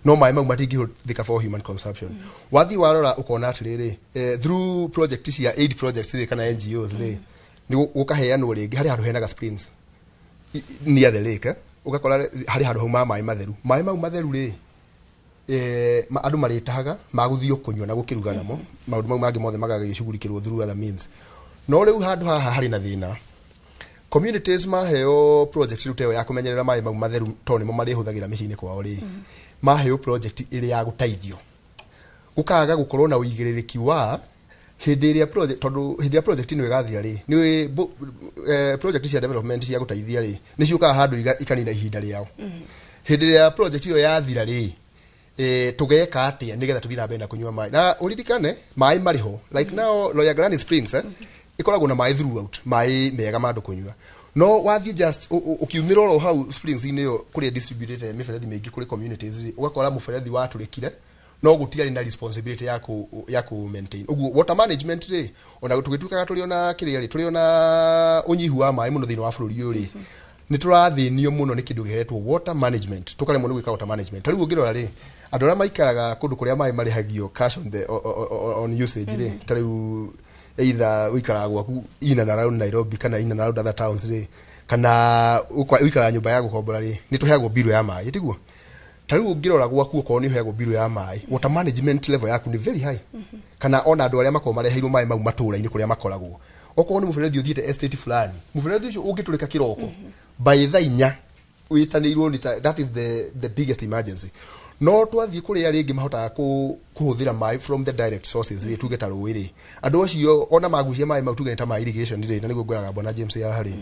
no maĩ mau matingĩhũthĩka for human consumption. Wathiĩ warora ũkona atĩrĩrĩ, through project cia aid projects rĩ, kana NGOs rĩ, nĩ gũkaheanwo rĩngĩ harĩ handũ henaga springs near the lake, ũgakora harĩ handũ hauma maĩ matheru. Maĩ mau matheru rĩ, andũ marĩtahaga magũthiĩ kũnyua na gũkĩruga namo, maũndũ mau mangĩ mothe magagĩcugurikĩrwo through other means. No rĩu handũ haha harĩ na thĩna, communities maheo project rĩu ta ĩyo ya kũmenyerera maĩ mau matheru, tondũ nĩmo marĩhũthagĩra mĩciĩ-inĩ kwao rĩ, maheo project ĩrĩ ya gũteithio, gũkaga gũkorwo na ũigĩrĩrĩki wa hĩndĩ ĩrĩa project, tondũ hĩndĩ ĩrĩa project ĩno ĩgathira rĩ, nĩ project cia development cia gũteithia rĩ, nĩ ciũkaga handũ ikanina ihinda rĩao. Hĩndĩ ĩrĩa project ĩyo yathira rĩ, tũgeka atĩa nĩgetha tũthiĩ na mbere na kũnyua maĩ? Na ũririkane maĩ marĩ ho, like now Loyangalani Springs, ĩkoragwo na maĩ throughout, maĩ mega ma andũ kũnyua. No wathiĩ just ũkiumĩra oro hau springs-inĩ ĩyo kũrĩa distributed mĩberethi mĩingĩ kũrĩ communities rĩ, ũgakora mũberethi watũrĩkire, no gũtiarĩ na responsibility ya ku maintain. Ũguo water management rĩ, ona tũgĩtuĩkaga tũrĩ ona kĩrĩa rĩ, tũrĩ ona ũnyihu wa maĩ mũno thĩinĩ wa bũrũri ũyũ rĩ, nĩ tũrathĩnio mũno nĩ kĩndũ gĩhetwo water management, tũkaremwo nĩ gwĩka water management. Ta rĩu ũngĩrora rĩ, andũ arĩa maikaraga kũndũ kũrĩa maĩ marĩhagio cash on usage rĩ, ta rĩu either ũikaraga gwaku in and around Nairobi kana in and around other towns rĩ, kana ũikaraga nyũmba ya gũkombora rĩ, nĩ tũheagwo mbirũ ya maĩ, tiguo? Ta rĩu ũngĩrora gwaku, okorwo nĩ ũheagwo mbirũ ya maĩ, water management level yaku nĩ very high. Kana ona andũ arĩa makoragwo mareheirwo maĩ mau matũũra-inĩ kũrĩa makoragwo, okorwo nĩ mũberethi ũthiĩte estate fulani, mũberethi ũcio ũngĩtũrĩka kĩroko by thaa 4 wĩtanĩirwo nĩ that is the biggest emergency. No twathiĩ kũrĩa rĩngĩ mahotaga kũhũthĩra maĩ from the direct sources rĩ, tuge ta rũĩ rĩ, andũ acio ona magucia maĩ mau, tuge nĩ ta ma irrigation rĩ, na nĩguo ngwĩraga bwana James haha rĩ,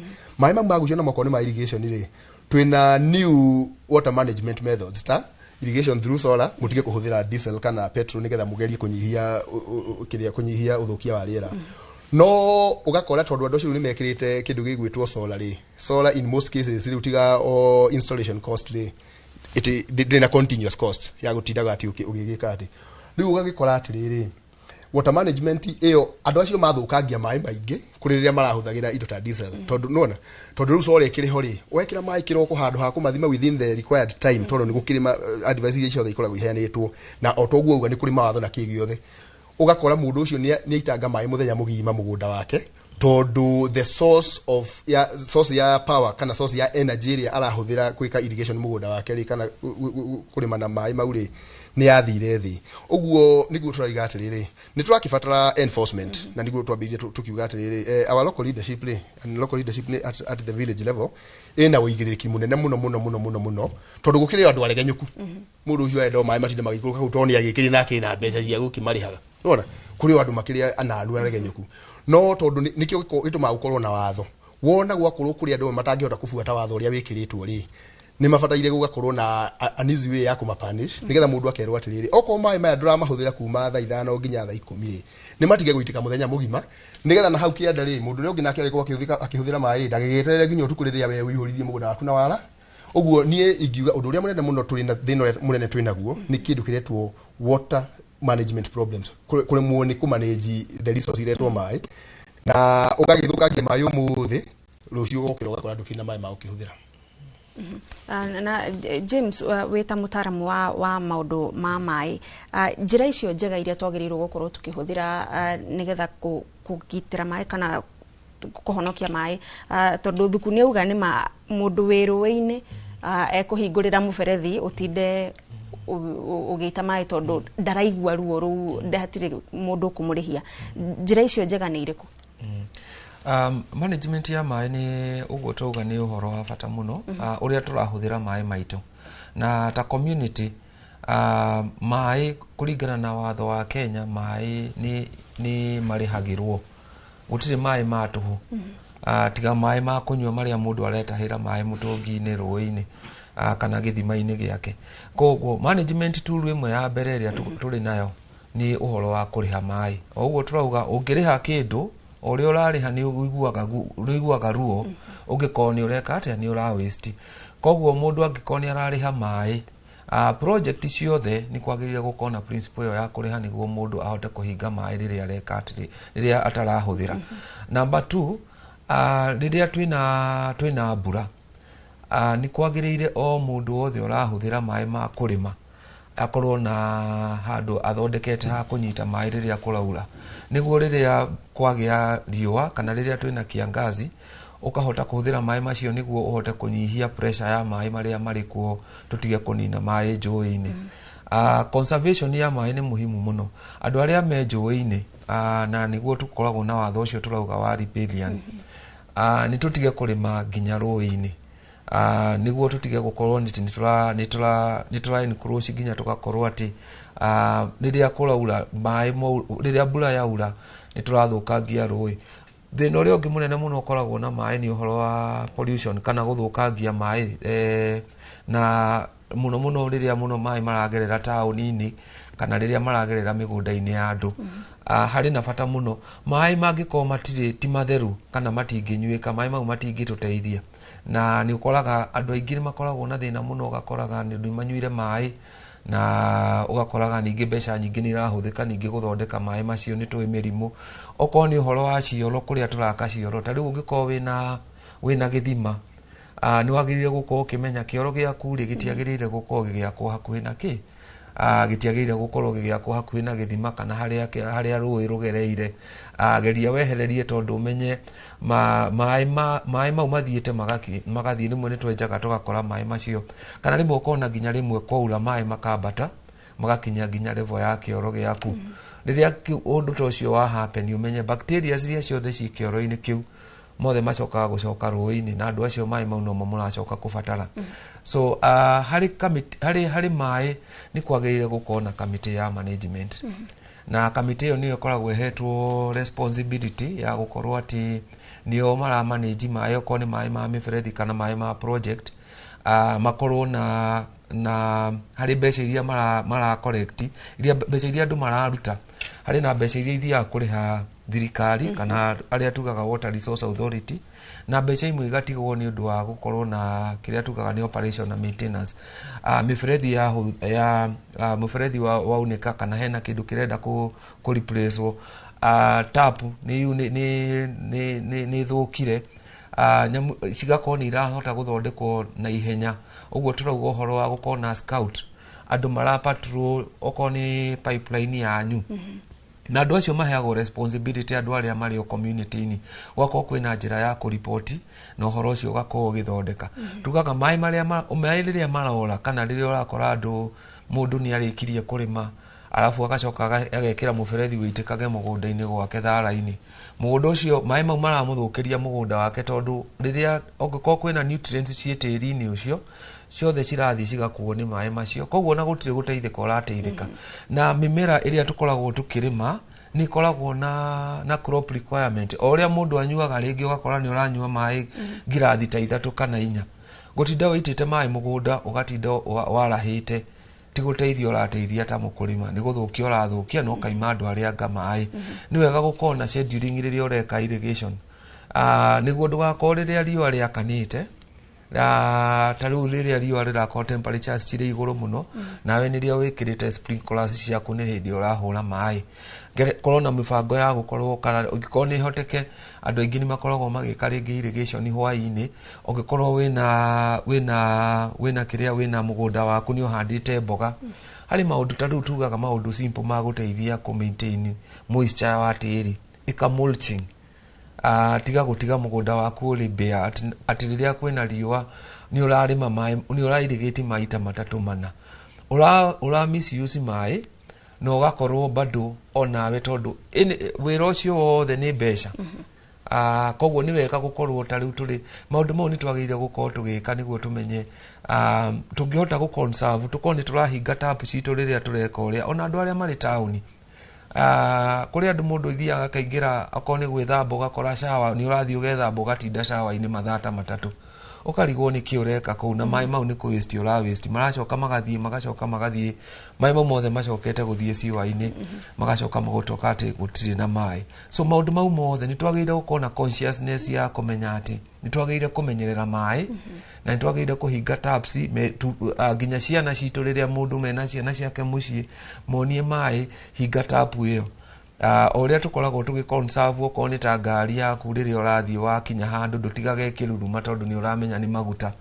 maĩ mau magucio na makorwo nĩ ma irrigation rĩ, twĩna new water management methods ta irrigation through solar, mũtige kũhũthĩra diesel kana petrol nĩgetha mũgerie kũnyihia kĩrĩa, kũnyihia ũthũkia wa rĩera. No ũgakora tondũ andũ acio rĩu nĩ mekĩrĩte kĩndũ gĩgwĩtwo solar rĩ, solar in most cases rĩu tiga o installation cost rĩ, ndĩrĩ na continuous cost ya gũtindaga atĩ ũgĩgĩka atĩ. Rĩu ũgagĩkora atĩrĩrĩ, water management ĩyo, andũ acio mathũkangia maĩ maingĩ kũrĩ rĩrĩa marahũthagĩra indo ta diesel, tondũ nĩwona, tondũ rĩu solar ĩkĩrĩ ho rĩ, wekĩra maĩ kĩroko handũ ha kũmathima within the required time, tondũ nĩ gũkĩrĩ advice iria ciothe ikoragwo iheanĩtwo, na o toguo uga nĩ kũrĩ mawatho na kĩ gĩothe, ũgakora mũndũ ũcio nĩ aitanga maĩ mũthenya mũgima mũgũnda wake, tondũ the source of ya source ya power kana source ya energy ĩrĩa arahũthĩra gwĩka irrigation mũgũnda wake rĩ, kana kũrĩma na maĩ mau rĩ, nĩ yathire thĩ. Ũguo nĩguo tũrauga atĩrĩrĩ, nĩ tũrakĩbatara enforcement, na nĩguo twambĩrĩrie tũkiuga atĩrĩrĩ, our local leadership rĩ, and local leadership nĩ at the village level ĩna ũigĩrĩrĩki mũnene mũno mũno mũno mũno mũno, tondũ gũkĩrĩ andũ aregenyũku. Mũndũ ũcio arenda o maĩ matinda magĩikũrũka kũu, tondũ nĩ agĩkĩrĩ na akĩrĩ na mbeca cia gũkĩmarĩhaga. Nĩwona kũrĩ o andũ makĩrĩ ananu aregenyũku, no tondũ nĩkĩo gĩtũmaga gũkorwo na watho, wona gwakorwo kũrĩ andũ amwe matangĩhota kũbuata watho ũrĩa wĩkĩrĩtwo rĩ, Nĩ mabataire gũgakorwo na an easy way ya kũmapunish, nĩgetha mũndũ akerwo atĩrĩrĩ, okorwo maĩ maya ndũramahũthĩra kuma thaa 5 nginya thaa 10 rĩ, nĩ matige gũitĩka mũthenya mũgima, nĩgetha na hau kĩanda rĩ, mũndũ ũrĩa ũngĩ nake arĩkorwo akĩhũthĩra maĩ rĩ, ndagĩgĩeterere nginya ũtukũ rĩrĩa we ũihũririe mũgũnda waku na wara. Ũguo niĩ ingiuga ũndũ ũrĩa mũnene mũno tũrĩ na thĩna ũrĩa mũnene twĩ naguo nĩ kĩndũ kĩretwo water management problems, kũremwo nĩ kũmanage the resource iretwo maĩ, na ũgagĩthũkangia maĩ ũmũthĩ, rũciũ ũgokĩra ũgakora ndũkĩrĩ na maĩ ma gũkĩhũthĩra. Na James, wĩ ta mũtaaramu wa maũndũ ma maĩ, njĩra icio njega iria twagĩrĩirwo gũkorwo tũkĩhũthĩra nĩgetha kũgitĩra maĩ kana kũhonokia maĩ, tondũ thuku nĩ auga nĩ ma mũndũ wĩ rũĩ-inĩ ekũhingũrĩra mũberethi ũtinde ũgĩita maĩ tondũ ndaraigua ruo rũu, hatirĩ mũndũ ũkũmũrĩhia. Njĩra icio njega nĩ irĩkũ? Management ya maĩ nĩ ũguo twauga nĩ ũhoro wa bata mũno, ũrĩa tũrahũthĩra maĩ maitũ na ta community. Maĩ kũringana na watho wa Kenya, maĩ nĩ marĩhagĩrwo, gũtirĩ maĩ ma tũhũ, tiga maĩ ma kũnyua marĩa mũndũ aretahĩra maĩ mũtũngi-inĩ, rũĩ-inĩ, kana gĩthima-inĩ gĩake. Koguo management tool ĩmwe ya mbere ĩrĩa tũrĩ nayo nĩ ũhoro wa kũrĩha maĩ. O ũguo tũrauga ũngĩrĩha kĩndũ, o ũrĩa ũrarĩha nĩ ũiguaga ruo, ũngĩkorwo nĩ ũreka atĩa, nĩ ũra waste. Koguo mũndũ angĩkorwo nĩ ararĩha maĩ, project ciothe nĩ kwagĩrĩire gũkorwo na principle ĩyo ya kũrĩha, nĩguo mũndũ ahote kũhinga maĩ rĩrĩa areka atĩrĩ, rĩrĩa atarahũthĩra. Number 2, rĩrĩa twĩna mbura, nĩ kwagĩrĩire o mũndũ wothe ũrahũthĩra maĩ ma kũrĩma akorwo na handũ athondekete ha kũnyita maĩ rĩrĩa kũraura, nĩguo rĩrĩa kwagĩa riũa kana rĩrĩa twĩna kiangazi ũkahota kũhũthĩra maĩ macio, nĩguo ũhote kũnyihia pressure ya maĩ marĩa marĩ kuo, tũtige kũnina maĩ njũĩ-inĩ. Conservation ya maĩ nĩ muhimu mũno andũ arĩa me njũĩ-inĩ, na nĩguo tũkoragwo na watho ũcio tũrauga wa riparian, nĩ tũtige kũrĩma nginya rũĩ-inĩ, nĩguo tũtige gũkorwo nĩ tũra encroach nginya tũgakorwo atĩ rĩrĩa kũraura maĩ, rĩrĩa mbura yaura nĩ tũrathũkangia rũĩ. Thĩna ũrĩa ũngĩ mũnene mũno ũkoragwo na maĩ nĩ ũhoro wa pollution kana gũthũkangia maĩ, na mũno mũno rĩrĩa mũno maĩ maragerera taũni-inĩ kana rĩrĩa maragerera mĩgũnda-inĩ ya andũ. Harĩ na bata mũno maĩ mangĩkorwo matirĩ ti matheru kana matingĩnyuĩka, maĩ mau matingĩtũteithia. Na nĩ ũkoraga andũ aingĩ nĩ makoragwo na thĩna mũno, ũgakoraga nĩ manyuire maĩ na ũgakoraga ningĩ mbeca nyingĩ nĩ irahũthĩka ningĩ gũthondeka maĩ macio, nĩ tũĩ mĩrimũ. Okorwo nĩ ũhoro wa cioro, kũrĩa tũraka cioro, ta rĩu ũngĩkorwo wĩna gĩthima, nĩ wagĩrĩire gũkorwo ũkĩmenya kĩoro gĩaku rĩ gĩtiagĩrĩire gũkorwo gĩgĩakwo hakuhĩ na kĩ, gĩtiagĩrĩire gũkorwo gĩgĩakwo hakuhĩ na gĩthima kana harĩa rũĩ rũgereire. Geria wehererie, tondũ ũmenye maĩ mau mathiĩte magathiĩ. Rĩmwe nĩ twenjaga tũgakora maĩ macio, kana rĩmwe ũkona nginya rĩmwe kwaura maĩ makambata magakinya nginya level ya kĩoro gĩaku. Rĩrĩa ũndũ ta ũcio wa happen, ũmenye bacteria iria ciothe ci kĩoro-inĩ kĩu mothe macokaga gũcoka rũĩ-inĩ, na andũ acio maĩ mau nomo mũracoka kũbatara. So harĩ maĩ nĩ kwagĩrĩire gũkorwo na kamĩtĩ ya management, na kamĩtĩ ĩyo nĩyo ĩkoragwo ĩhetwo responsibility ya gũkorwo atĩ nĩo maramanage maĩ, okorwo nĩ maĩ ma mĩberethi kana maĩ ma project, makorwo na harĩ mbeca iria mara collect, iria mbeca iria andũ mararuta, harĩ na mbeca iria ithiaga kũrĩha thirikari kana arĩa tugaga Water Resource Authority, na mbeca imwe igatigwo nĩ ũndũ wa gũkorwo na kĩrĩa tugaga nĩ operation na maintenance. Mĩberethi ya mũberethi waunĩka kana hena kĩndũ kĩrenda kũ replace, tap nĩ ĩthũkire, cigakorwo nĩ irahota gũthondekwo na ihenya. Ũguo tũrauga ũhoro wa gũkorwo na scout, andũ mara patrol okorwo nĩ pipeline yanyu, na andũ acio maheagwo responsibility, andũ arĩa marĩ o community-inĩ, gũgakorwo kwĩna njĩra ya kũripoti na ũhoro ũcio ũgakorwo ũgĩthondeka. Tugaga maĩ marĩa maĩ rĩrĩa marora, kana rĩrĩa ũrakora andũ mũndũ nĩ arĩkirie kũrĩma arabu agacoka agekĩra mũberethi wĩitĩkage mũgũnda-inĩ gwake thara-inĩ, mũgũnda ũcio maĩ mau maramũthũkĩria mũgũnda wake, tondũ rĩrĩa ũngĩkorwo kwĩna nutrients ciĩ tĩri-inĩ ũcio ciothe cirathiĩ cigakuo nĩ maĩ macio, koguo na gũtirĩ gũteithĩka ũrateithĩka. Na mĩmera ĩrĩa tũkoragwo tũkĩrĩma nĩ ĩkoragwo na crop requirement. O ũrĩa mũndũ anyuaga, rĩngĩ ũgakora nĩ ũranyua maĩ ngirathi ta 3 kana 4. Gũtinda wĩitĩte maĩ mũgũnda, ũgatinda warahĩte, ti gũteithia ũrateithia ta mũkũrĩma, nĩ gũthũkia ũrathũkia na ũkaima andũ arĩa anga maĩ. Nĩ wega gũkorwo na scheduling rĩrĩa ũreka irrigation, nĩguo ndũgakorwo rĩrĩa riũa rĩakanĩte, ta rĩu rĩrĩa riũa rĩrakorwo temperatures cirĩ igũrũ mũno, nawe nĩrĩo wĩkĩrĩte sprinklers ciaku, nĩ hĩndĩ ũrahũra maĩ. Korwo na mĩbango ya gũkorwo, kana ũngĩkorwo nĩ ĩhoteke, andũ aingĩ nĩ makoragwo magĩka rĩngĩ irrigation hwaĩ-inĩ. Ũngĩkorwo wĩna kĩrĩa, wĩna mũgũnda waku nĩ ũhandĩte mboga, harĩ maũndũ ta rĩu tugaga maũndũ simple ma gũteithia kũ maintain moisture wa tĩri, ĩka mulching. Tiga gũtiga mũgũnda waku ũrĩ bare, atĩ rĩrĩa kwĩna riũa nĩ ũrarĩma maĩ, nĩ ũra irrigate maita matatũ mana, ũra misuse maĩ na ũgakorwo bado onawe, tondũ wĩra ũcio wothe nĩ mbeca. Koguo nĩ wega gũkorwo ta rĩu tũrĩ maũndũ mau nĩ twagĩrĩire gũkorwo tũgĩka nĩguo tũmenye tũngĩhota gũ conserve, tũkorwo nĩ tũrahinga tap citũ rĩrĩa tũreka ũrĩa. Ona andũ arĩa marĩ taũni, kũrĩ andũ mũndũ ithiaga akaingĩra, okorwo nĩ gwĩthamba, ũgakora shower nĩ ũrathiĩ ũgethamba, ũgatinda shower-inĩ mathaa ta 3, ũkarigwo nĩ kĩ ũreka kũu, na maĩ mau nĩ kũ waste ũra waste, maracoka magathiĩ, magacoka magathiĩ, maĩ mau mothe macokete gũthiĩ ciwa-inĩ, magacoka magũtoka atĩ gũtirĩ na maĩ. So maũndũ mau mothe nĩ twagĩrĩire gũkorwo na consciousness ya kũmenya atĩ nĩ twagĩrĩire kũmenyerera maĩ na nĩ twagĩrĩire kũhinga taps nginya ciana citũ, rĩrĩa mũndũ mena ciana ciake mũciĩ, monie maĩ, hinga tap ĩyo. O ũrĩa tũkoragwo tũgĩ conserve, okorwo nĩ ta ngari yaku, rĩrĩa ũrathiĩ wakinya handũ ndũtigaga ĩkĩruruma tondũ nĩ ũramenya nĩ maguta.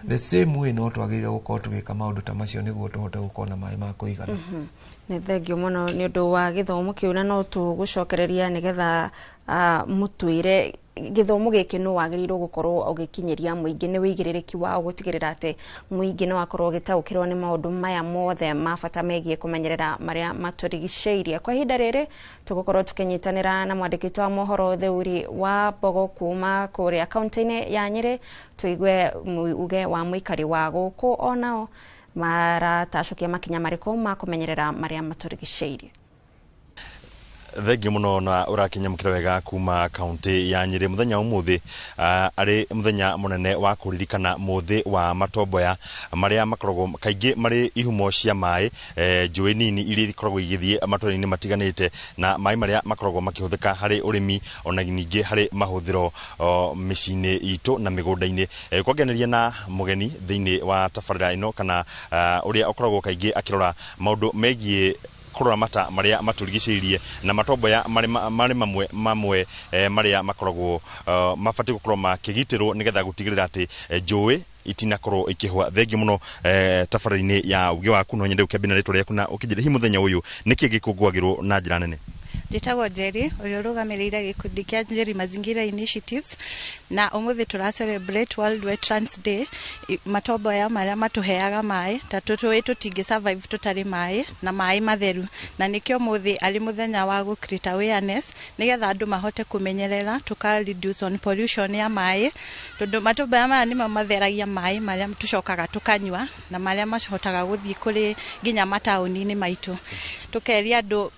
The same way no twagĩrĩire gũkorwo tũgĩka maũndũ ta macio nĩguo tũhote gũkorwo na maĩ ma kũigana. Nĩ thengio mũno nĩ ũndũ wa gĩthomo kĩu, na no tũgũcokereria nĩgetha mũtwĩre gĩthomo gĩkĩ nũ wagĩrĩirwo gũkorwo ũgĩkinyĩria mũingĩ, nĩ wĩigĩrĩrĩki wao gũtigĩrĩra atĩ mũingĩ nĩ wakorwo ũgĩtaũkĩrwo nĩ maũndũ maya mothe ma bata megiĩ kũmenyerera marĩa matũrigicĩirie. Kwa ihinda rĩrĩ tũgũkorwo tũkĩnyitanĩra na mwandĩki wa mohoro Theuri wa Mbogo kuma kũrĩa kaunti-inĩ ya Nyĩrĩ, tũigue uge wa mũikari wa gũkũ onao maratacũkia makinya marĩkũ ma kũmenyerera marĩa matũrigicĩirie. Thengiũ mũno na ũrakinyamũkĩra wega kuma kaunti ya Nyĩrĩ. Mũthenya ũmũthĩ arĩ mũthenya mũnene wa kũririkana mũthĩ wa matomboya marĩa makoragwo kaingĩ marĩ ihumo cia maĩ, njũĩ nini iria ikoragwo igĩthiĩ matũra-inĩ matiganĩte, na maĩ marĩa makoragwo makĩhũthĩka harĩ ũrĩmi ona ningĩ harĩ mahũthĩro mĩciĩ-inĩ itũ na mĩgũnda-inĩ. Kwangereria na mũgeni thĩinĩ wa tabarĩra ĩno, kana ũrĩa ũkoragwo kaingĩ akĩrora maũndũ megiĩ kũrora mata marĩa matũrigicĩirie na matomboya marĩ mamwe marĩa makoragwo mabatiĩ gũkorwo makĩgitĩrwo nĩgetha gũtigĩrĩra atĩ njũĩ itinakorwo ikĩhũa. Thengiũ mũno tabarĩra-inĩ ya ũgĩ waku, no nyende ũkĩambie na rĩtwa rĩaku na ũkĩnjĩre hihi mũthenya ũyũ nĩkĩ gĩkũngũagĩrwo na njĩra nene. Njĩtagwo Njeri, ũrĩa ũrũgamĩrĩire gĩkundi kĩa Njeri Mazingira Initiatives, na ũmũthĩ tũra celebrate World Wetlands Day, matomboya marĩa matũheaga maĩ, ta tũĩ tũtingĩ survive tũtarĩ maĩ na maĩ matheru, na nĩkĩo ũmũthĩ arĩ mũthenya wa gũ create awareness nĩgetha andũ mahote kũmenyerera, tũka reduce on pollution ya maĩ, tondũ matomboya maya nĩmo matheragia maĩ marĩa tũcokaga tũkanyua na marĩa mahotaga gũthiĩ kũrĩ nginya mataũni-inĩ maitũ. Tũkeria andũ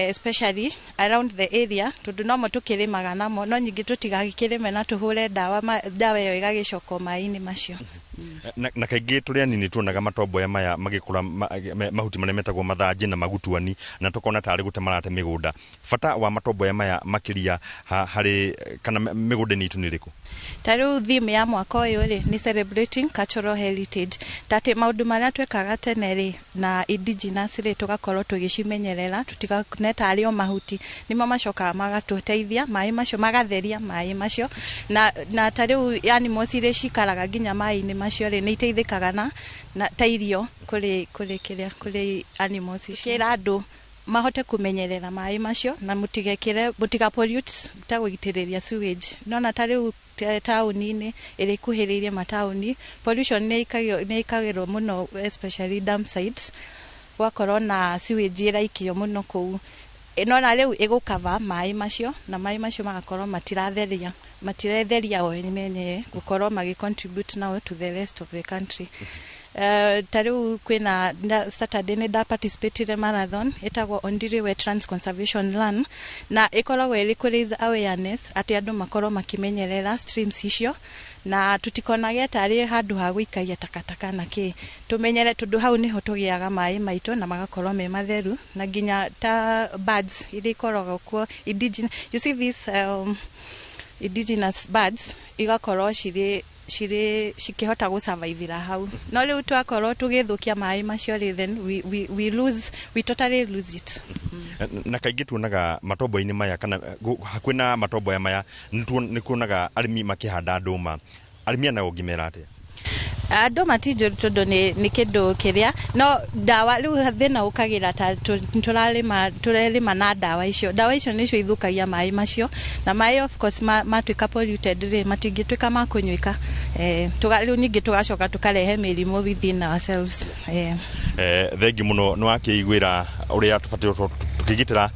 especially around the area, tondũ nomo tũkĩrĩmaga namo, no nyingĩ tũtigakĩrĩme na tũhũre ndawa, ndawa ĩyo ĩgagĩcoka maĩ-inĩ macio. Na kaingĩ tũrĩ anini tuonaga matomboya maya magĩkũra mahuti marĩa metagwo mathanjĩ na magutuani, na tũkona tarĩ gũte marate mĩgũnda. Bata wa matomboya maya makĩria harĩ kana mĩgũnda-inĩ itũ nĩ ĩrĩkũ? Ta rĩu theme ya mwaka ũyũ rĩ nĩ celebrating cultural heritage, ta atĩ maũndũ marĩa twekaga tene rĩ na indigenous rĩ tũgakorwo tũgĩcimenyerera, tũtigane tarĩ o mahuti, nĩmo macokaga magatũteithia maĩ macio, magatheria maĩ macio, na ta rĩu animals iria cikaraga nginya maĩ-inĩ macio rĩ nĩ iteithĩkaga na ta irio kũrĩ kũrĩ kĩrĩa kũrĩ animals icio. Kĩra andũ mahote kũmenyerera maĩ macio na mũtigekĩre, mũtiga pollute ta gũitĩrĩria sewage. Nona ta rĩu taũni-inĩ ĩrĩa ĩkuhĩrĩirie mataũni, pollution nĩ ĩkagĩrwo mũno especially dump sites, gwakorwo na sewage ĩraikio mũno kũu, nona rĩu ĩgũkava maĩ macio na maĩ macio magakorwo matiretheria o menyewe gũkorwo magĩ contribute now to the rest of the country. Ta rĩu kwĩna Saturday nĩ nda participatire marathon ĩtagwo Ondiri Wetlands Conservation Run, na ĩkoragwo ĩrĩ kũ raise awareness atĩ andũ makorwo makĩmenyerera streams icio na tutikonage tarĩ handũ ha gũikagia takataka na kĩ, tũmenyere tondũ hau nĩho tũgĩaga maĩ maitũ na magakorwo me matheru, na nginya ta birds iria ikoragwo kuo indigenous, you see these indigenous birds igakorwo cirĩ cikĩhota gũsurvivĩra hau. No rĩu twakorwo tũgĩthũkia maĩ macio rĩ, then we lose, we totally lose it. Na kaingĩ tuonaga matombo-inĩ maya kana hakuhĩ na matomboya maya nĩ kuonaga arĩmi makĩhanda ndũma. Arĩmi aya nao ũngĩmera atĩa? Andũ ti njũru tondũ nĩ kĩndũ kĩrĩa no ndawa. Rĩu thĩna ũkagĩra ta tũrarĩma, tũrerĩma na ndawa icio. Ndawa icio nĩcio ithũkagia maĩ macio, na maĩ of course matuĩka polluted rĩ, matingĩtuĩka ma kũnyuĩka. Rĩu ningĩ tũgacoka tũkarehe mĩrimũ within ourselves. Thengi mũno. Nĩ wakĩiguĩra ũrĩa tũbatiĩ tũkĩgitĩra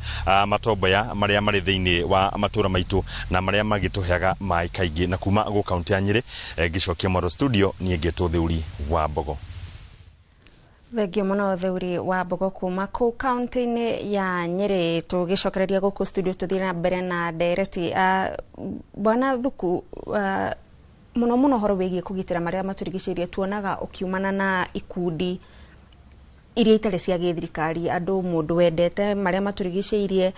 matomboya marĩa marĩ thĩinĩ wa matũra maitũ na marĩa magĩtũheaga maĩ kaingĩ. Na kuma gũ kaunti ya Nyĩrĩ, ngĩcokia mwaro studio, niĩ ngĩtwo Theuri wa Mbogo. Thengio mũno, Theuri wa Mbogo, kuma kũu kaunti-inĩ ya Nyĩrĩ. Tũgĩcokereria gũkũ studio, tũthiĩ na mbere na ndereti. Bwana Thuku, mũno mũno ũhoro wĩgiĩ kũgitĩra marĩa matũrigicĩirie tuonaga ũkiumana na ikundi iria itarĩ cia gĩthirikari, andũ mũndũ wendete marĩa matũrigicĩirie,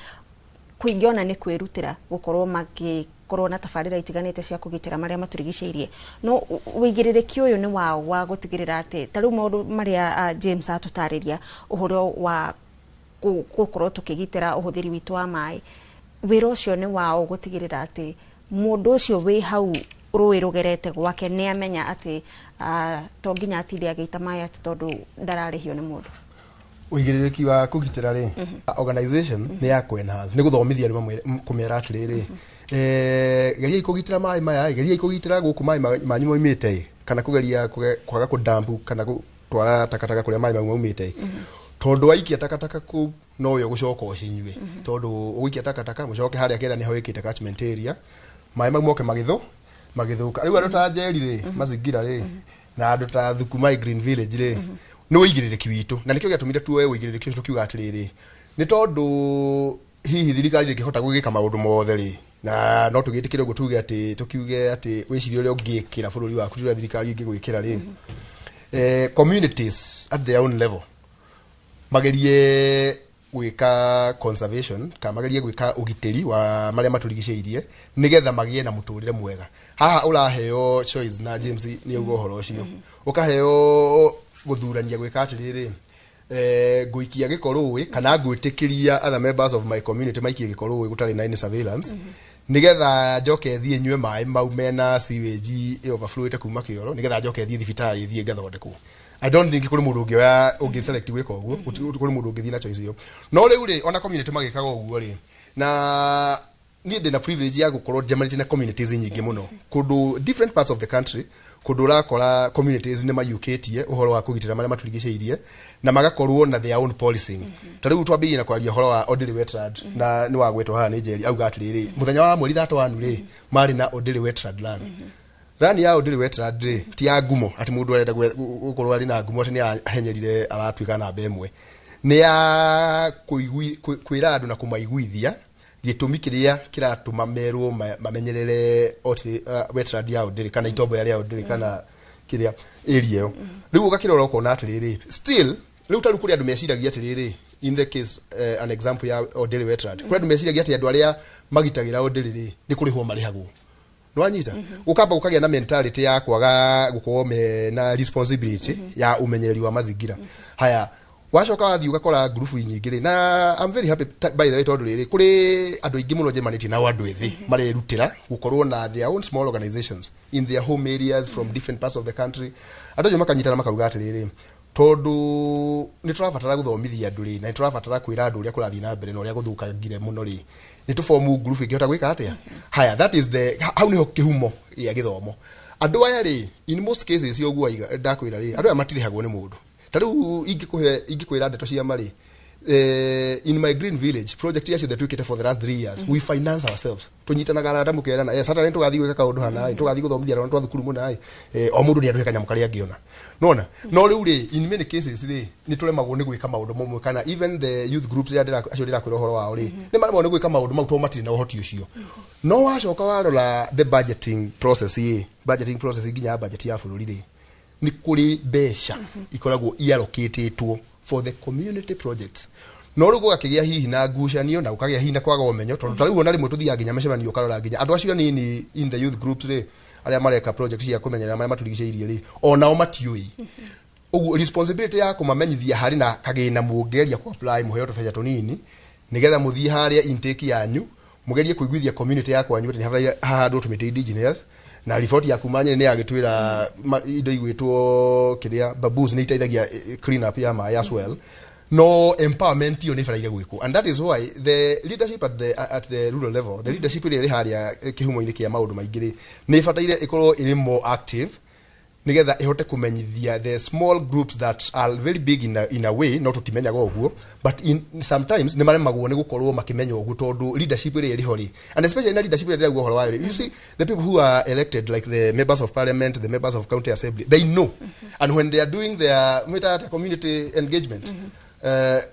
kũingĩona nĩ kwĩrutĩra gũkorwo magĩkorwo na tabarĩra itiganĩte cia kũgitĩra marĩa matũrigicĩirie. No wĩigĩrĩrĩki ũyũ nĩ wao wa gũtigĩrĩra atĩ ta rĩu maũndũ marĩa James atũtarĩria, ũhoro wa gũkorwo tũkĩgitĩra ũhũthĩri witũ wa maĩ, wĩra ũcio nĩ wao gũtigĩrĩra atĩ mũndũ ũcio wĩ hau rũĩ rũgerete gwake nĩ amenya atĩ to nginya atinde agĩita maĩ atĩ tondũ ndararĩhio nĩ mũndũ? Ũigĩrĩrĩki wa kũgitĩra rĩ, organization nĩ ya kũ-enhance, nĩ gũthomithia andũ, kũmera atĩrĩrĩ, geriai kũgitĩra maĩ maya, geriai kũgitĩra gũkũ maĩ manyu maumĩte ĩ, kana kũgeria kwaga kũdampu kana gũtwara takataka kũrĩa maĩ mau maumĩte ĩ. Tondũ waikia takataka kũu nowe ũgũcoka ũcinyue, tondũ ũgũikia takataka mũcoke harĩa kĩanda nĩho wĩkĩte catchment area, maĩ mau moke magĩthũka. Rĩu andũ ta Njeri rĩ, mazingira rĩ, na andũ ta Thukumai Green Village rĩ, nĩ ũigĩrĩrĩki witũ, na nĩkĩo gĩatũmire tuoe ũigĩrĩrĩki ũcio tũkiuga atĩrĩrĩ, nĩ tondũ hihi thirikari ndĩngĩhota gwĩka maũndũ mothe rĩ, na no tũgĩtĩkĩre ũguo, tuge atĩ tũkiuge atĩ wĩcirie ũrĩa ũngĩkĩra bũrũri waku ti ũrĩa thirikari ĩngĩgwĩkĩra rĩ, communities at their own level magerie gwĩka conservation kana magerie gwĩka ũgitĩri wa marĩa matũrigicĩirie nĩgetha magĩe na mũtũrĩre mwega. Haha ũraheo choice, na James nĩ auga ũhoro ũcio, ũkaheo gũthurania gwĩka atĩrĩrĩ, ngũikia gĩko rũĩ kana ngwĩtĩkĩria other members of my community maikie gĩko rũĩ gũtarĩ na any surveillance, nigetha njoke thiĩ nyue maĩ mau mena sewage ĩ overflowĩte kuma kĩoro, nigetha njoke thiĩ thibitarĩ thiĩ ngathondekwo. I don't think kũrĩ mũndũ ũngĩoya ũngĩ select gwĩka ũguo. Kũrĩ mũndũ ũngĩthiĩ na choice ĩyo. No rĩu rĩ, ona community magĩkaga ũguo rĩ, na niĩ ndĩna privilege ya gũkorwo njemanĩtie na communities nyingĩ mũno kũndũ different parts of the country, kũndũ ũrakora communities nĩ mayũkĩtie ũhoro wa kũgitĩra marĩa matũrigicĩirie na magakorwo na their own policing. Ta rĩu twambĩrĩrie na kwaria ũhoro wa Ondiri Wetland, na nĩ wagwetwo haha nĩ Njeri, auga atĩrĩrĩ, mũthenya wa mweri 31 rĩ, marĩ na Ondiri Wetland Run. Run ya Ondiri Wetland rĩ, ti ya ngumo atĩ mũndũ arenda gũkorwo arĩ na ngumo atĩ nĩ ahenyerire aratuĩka namba ĩmwe. Nĩ ya kwĩra andũ na kũmaiguithia gĩtũmi kĩrĩa kĩratũma merwo mamenyerere wetland ya Ondiri kana itomboya rĩa Ondiri kana kĩrĩa area ĩyo. Rĩu ũgakĩrora ũkona atĩrĩrĩ, still rĩu ta rĩu kũrĩ andũ meciragia atĩrĩrĩ, in the case an example ya Ondiri Wetland, kũrĩ andũ meciragia atĩ andũ arĩa magitagĩra Ondiri rĩ, nĩ kũrĩhwo marĩhagwo. Nĩwanyita? Gũkamba gũkagĩa na mentality ya kwaga gũkorwo mena responsibility ya ũmenyereri wa mazingira. Haya, wacoka wathiĩ ũgakora ngurubu nyingĩ rĩ, na I'm very happy by the way, tondũ rĩrĩ kũrĩ andũ aingĩ mũno njemanĩtie nao, andũ ethĩ marerutĩra gũkorwo na their own small organizations in their home areas from different parts of the country. Andũ acio makanyitana makauga atĩrĩrĩ, tondũ nĩ tũrabatara gũthomithia andũ rĩ, na nĩ tũrabatara kwĩra andũ ũrĩa kũrathiĩ na mbere na ũrĩa gũthũkangire mũno rĩ, nĩ tũbomu ngurubu ĩngĩhota gwĩka atĩa. Haya, that is the hau nĩho kĩhumo gĩa gĩthomo. Andũ aya rĩ, in most cases ũguo ndakwĩra rĩ, andũ aya matirĩhagwo nĩ mũndũ. Ta rĩu ingĩkũhe, ingĩkwĩra ndeto cia marĩ, In my green village project yacio that twikite for the last 3 years, we finance ourselves. Tunyitanaga arata mukerana, Saturday tugathi gwika kaundu hana, tugathi guthomithia arona twa thukuru muna, o mundu ni anduhe kanyamu karia angiona nona. No riu ri, in many cases ri, ni turemagwo ni gwika maundu mamwe, kana even the youth groups iria ndira acio ndirakwira uhoro wao ri, ni maremagwo ni gwika maundu mau to matirĩ na uhoti ucio. No wacoka warora the budgeting process ĩ, budgeting process nginya budget ya bũrũri ri, ni kũrĩ mbeca ikoragwo iallocatetwo for the community projects. No rĩu gũgakĩgĩa hihi na ngucanio na gũkagĩa hihi na kwaga ũmenyo, tondũ ta rĩu ona rĩmwe tũthiaga nginya mĩcemanio, ũkarora nginya andũ acio anini in the youth groups rĩ, arĩa mareka project cia kũmenyerera marĩa matũrigicĩirie rĩ, onao matiũĩ. Ũguo responsibility ya kũmamenyithia harĩ na kagĩna mũngĩgeria kũ apply mũheo tũbeca tũnini, nĩgetha mũthiĩ harĩa intake yanyu mũgerie kũiguithia community ya kwanyu atĩ nĩ hahandwo tũmĩtĩ indigenous. Na riboti ya kuma Nyeri nĩ yagĩtwĩra indo igwĩtwo kĩrĩa baboons nĩ iteithagia clean up ya maĩ as well. No empowerment iyo nĩ ĩbataire gwĩkwo, and that is why the leadership at the rural level, the leadership ĩrĩa ĩrĩ harĩa kĩhumo-inĩ kĩa maũndũ maingĩ rĩ, nĩ ĩbataire ĩkorwo ĩrĩ more active, nigetha ihote kumenyithia the small groups that are very big in a way. No tutimenyaga ũguo, but in sometimes nĩ maremagwo nĩ gũkorwo makĩmenya ũguo, tondũ leadership ĩrĩa ĩrĩ ho rĩ, and especially na leadership ĩrĩa ndĩrauga ũhoro wayo rĩ, you see the people who are elected, like the members of parliament, the members of county assembly, they know. And when they are doing their mwĩtaga atĩa, community engagement,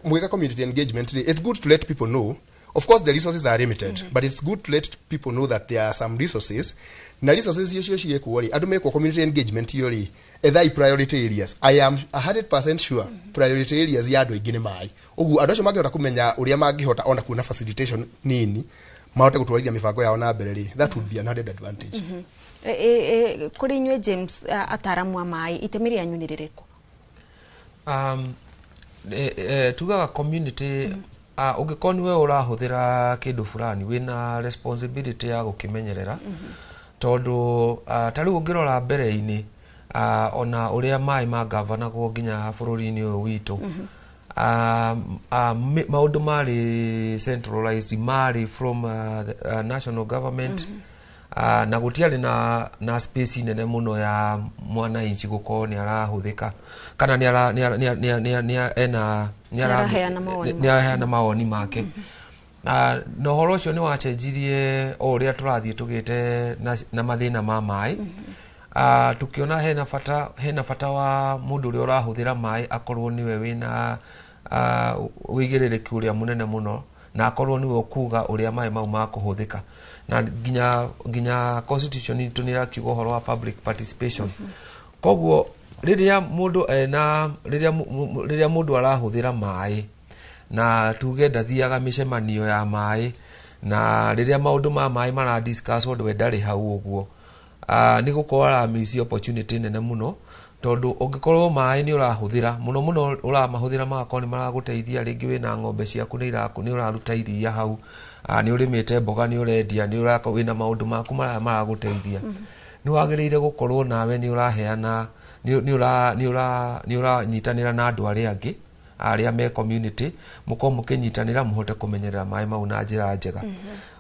mwĩka community engagement rĩ, it's good to let people know. Of course the resources are limited, but it's good to let people know that there are some resources, na resources icio ciĩkuo rĩ, andũ mekwo community engagement iyo rĩ, ethai priority areas. I am 100% sure priority areas ya andũ aingĩ nĩ maĩ. Ũguo andũ acio mangĩhota kũmenya ũrĩa mangĩhota ona kuona facilitation nini mahote gũtwarithia mĩbango yao na mbere rĩ, that would be an added advantage. Kũrĩ inyuĩ James, ataramu a maĩ, itemi rĩanyu nĩ rĩrĩkũ? Tugaga community, ũngĩkorwo nĩwe ũrahũthĩra kĩndũ fulani, wĩna responsibility ya gũkĩmenyerera, tondũ ta rĩu ũngĩrora mbere-inĩ, ona ũrĩa maĩ mangavanagwo nginya bũrũri-inĩ ũyũ witũ, maũndũ marĩ centralized, marĩ from the national government, na gũtiarĩ na space nene mũno ya mwananchi gũkorwo nĩ arahũthĩka kana nĩ ara nĩ ara nĩ ara nĩ ara ena nĩ ara- Nĩ araheana mawoni. Nĩ araheana mawoni make. Na ũhoro ũcio nĩ wacenjirie o ũrĩa tũrathiĩ tũgĩte na mathĩna ma maĩ. Tukiona hena bata wa mũndũ ũrĩa ũrahũthĩra maĩ akorwo nĩwe wĩna ũigĩrĩrĩki ũrĩa mũnene mũno, na akorwo nĩwe ũkuga ũrĩa maĩ mau makũhũthĩka. Na nginya constitution itũ nĩ ĩrakiuga ũhoro wa public participation. Koguo rĩrĩa mũndũ ena rĩrĩa rĩrĩa mũndũ arahũthĩra maĩ na tuge ndathiaga mĩcemanio ya maĩ, na rĩrĩa maũndũ ma maĩ mara discuss ũndũ we ndarĩ hau ũguo, nĩ gũkorwo ara miss opportunity nene mũno, tondũ ũngĩkorwo maĩ nĩ ũrahũthĩra mũno mũno, ũramahũthĩra magakorwo nĩ maragũteithia, rĩngĩ wĩna ng'ombe ciaku, nĩ ũraruta iria hau, nĩ ũrĩmĩte mboga, nĩ ũrendia, nĩ ũrako wĩna maũndũ maku marĩa maragũteithia, nĩ wagĩrĩire gũkorwo nawe nĩ ũraheana, nĩ ũranyitanĩra na andũ arĩa angĩ arĩa me community, mũkorwo mũkĩnyitanĩra mũhote kũmenyerera maĩ mau na njĩra njega.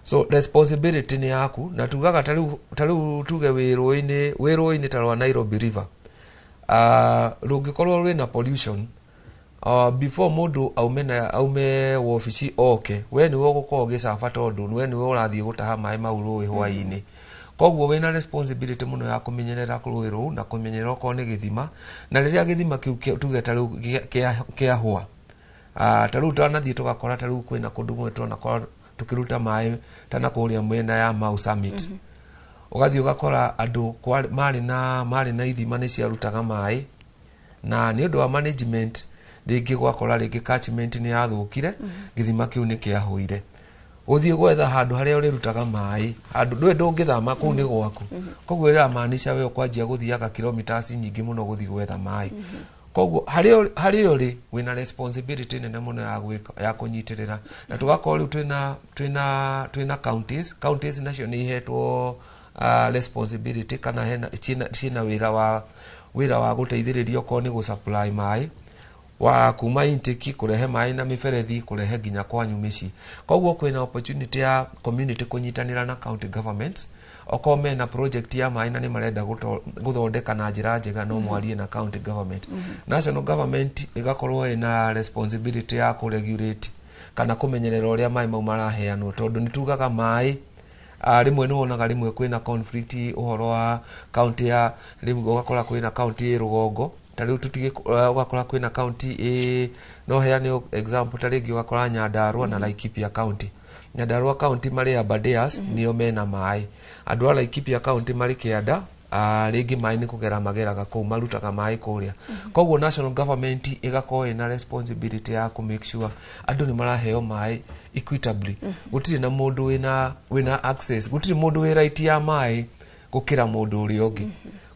So responsibility nĩ yaku. Na tugaga ta rĩu tuge wĩ rũĩ-inĩ ta rwa Nairobi River, rũngĩkorwo rwĩna pollution, before mũndũ aume wobici oke, we nĩwe ũgũkorwo ũgĩcaba, tondũ we nĩwe ũrathiĩ gũtaha maĩ mau rũĩ hwaĩ-inĩ. Koguo wĩna responsibility mũno ya kũmenyerera rũĩ rũu na kũmenyerera okorwo nĩ gĩthima. Na rĩrĩa gĩthima kĩu tuge ta rĩu kĩahũa, ta rĩu twanathiĩ tũgakora ta rĩu kwĩna kũndũ kũmwe tũranakora tũkĩruta maĩ ta na kũrĩa mwena ya Mau Summit, ũgathiĩ ũgakora andũ marĩ na ithima nĩ ciarutaga maĩ, na nĩ ũndũ wa management rĩngĩ gwakora rĩngĩ catchment nĩ yathũkire, gĩthima kĩu nĩ kĩahũire. Ũthiĩ gwetha handũ harĩa ũrĩrutaga maĩ, handũ ndũĩ ndũngĩthama, kũu nĩ gwaku. Koguo ĩramaanisha we ũkwanjia gũthiaga kilometers nyingĩ mũno gũthiĩ gwetha maĩ. Koguo harĩa ũrĩ wĩna responsibility nene mũno ya gwĩka ya kũnyitĩrĩra. Na tũgakorwo rĩu twĩna counties nacio nĩ ihetwo responsibility kana hena ciĩna wĩra wa gũteithĩrĩria okorwo nĩ gũ supply maĩ. Wa kuma intake kũrehe maĩ na mĩberethi kũrehe nginya kwanyu mĩciĩ. Koguo kwĩna opportunity ya community kũnyitanĩra na county governments. Okorwo mena project ya maĩ na nĩ marenda gũthondeka na njĩra njega, no mwarie na county government. National government ĩgakorwo ĩna responsibility ya kũregulate kana kũmenyerera ũrĩa maĩ mau maraheanwo, tondũ nĩ tugaga maĩ rĩmwe nĩ wonaga rĩmwe kwĩna conflict ũhoro wa county ya rĩmwe ũgakora kwĩna county ĩ rũgongo ta rĩu tũtige, ũgakora kwĩna county ĩ, no heane example, ta rĩngĩ ũgakora Nyandarua na Laikipia County. Nyandarua County marĩ Aberdares, nĩo mena maĩ. Andũ a Laikipia County marĩ kĩanda, rĩngĩ maĩ nĩ kũgera mageraga kũu, marutaga maĩ kũrĩa. Koguo national government ĩgakorwo ĩna responsibility ya kũ make sure andũ nĩ maraheo maĩ equitably. Gũtirĩ na mũndũ wĩna access, gũtirĩ mũndũ wĩ right ya maĩ gũkĩra mũndũ ũrĩa ũngĩ.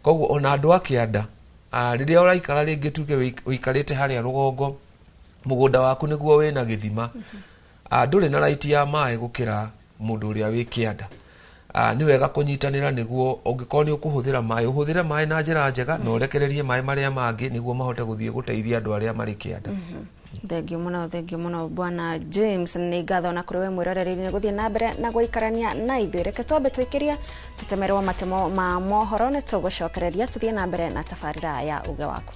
Koguo ona andũ a kĩanda, rĩrĩa ũraikara rĩngĩ tuge ũikarĩte harĩa rũgongo, mũgũnda waku nĩguo wĩna gĩthima, ndũrĩ na right ya maĩ gũkĩra mũndũ ũrĩa wĩ kĩanda. Nĩ wega kũnyitanĩra nĩguo ũngĩkorwo nĩ ũkũhũthĩra maĩ, ũhũthĩre maĩ na njĩra njega na ũrekererie maĩ marĩa mangĩ nĩguo mahote gũthiĩ gũteithia andũ arĩa marĩ kĩanda. Thengio mũno bwana James, nĩ ngatho na kũrĩ we mwĩroreri nĩ gũthiĩ na mbere na gũikarania na ithuĩ. Reke twambe tũikĩrie tũtemerwo matemo ma mohoro, nĩ tũgũcokereria tũthiĩ na mbere na tabarĩra ya uge waku.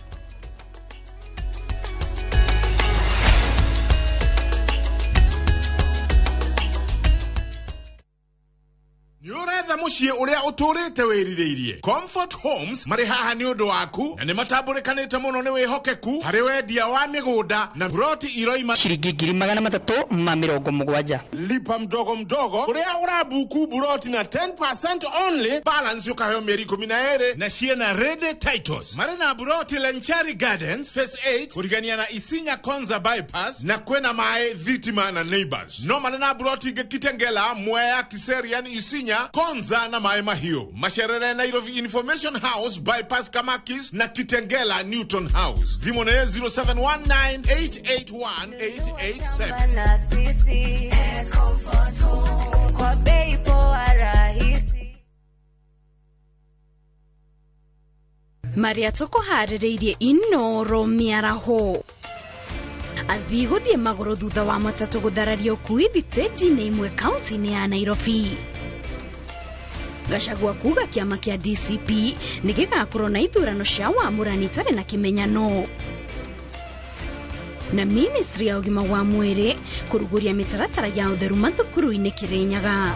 Nĩũretha mũciĩ ũrĩa ũtũrĩte wĩrirĩirie. Comfort Homes marĩ haha nĩ ũndũ waku na nĩ matambũrĩkanĩte mũno nĩ wĩhokeku harĩ wendia wa mĩgũnda na broti iroima ciringi 370. Lipa mdogo mdogo kũrĩa ũrabuku buroti na 10% only, balance ũkaheo mĩeri 12 na ciĩna ready titles. Marĩ na buroti Lenchari Gardens Phase 8 kũrigania na Isinya Konza Bypass na kwĩna maĩ, thitima na neighbors. No marĩ na buroti ingĩ Kitengela, Mwea, Kiserian, Isinya, Konza na Maĩ Mahiũ. Macerere Nairobi Information House Bypass Kamakis na Kitengela Newton House. Thimũ nĩ 0719881887. Na sisi Comfort Home kwa bei poa rahisi. Maria tũkũharĩrĩirie Inoro mĩaraho athii gũthiĩ magũrũ thutha wa matatũ gũthararia ũkui thitĩnji-inĩ imwe kaunti-inĩ ya Nairobi. Gachagua kuga kĩama kĩa DCP nĩ gĩgakorwo na ithurano cia wamũrani itarĩ na kĩmenyano. Na ministry ya ũgima wa mwĩrĩ kũrugũria mĩtaratara ya ũtheru mathukuru-inĩ Kĩrĩnyaga.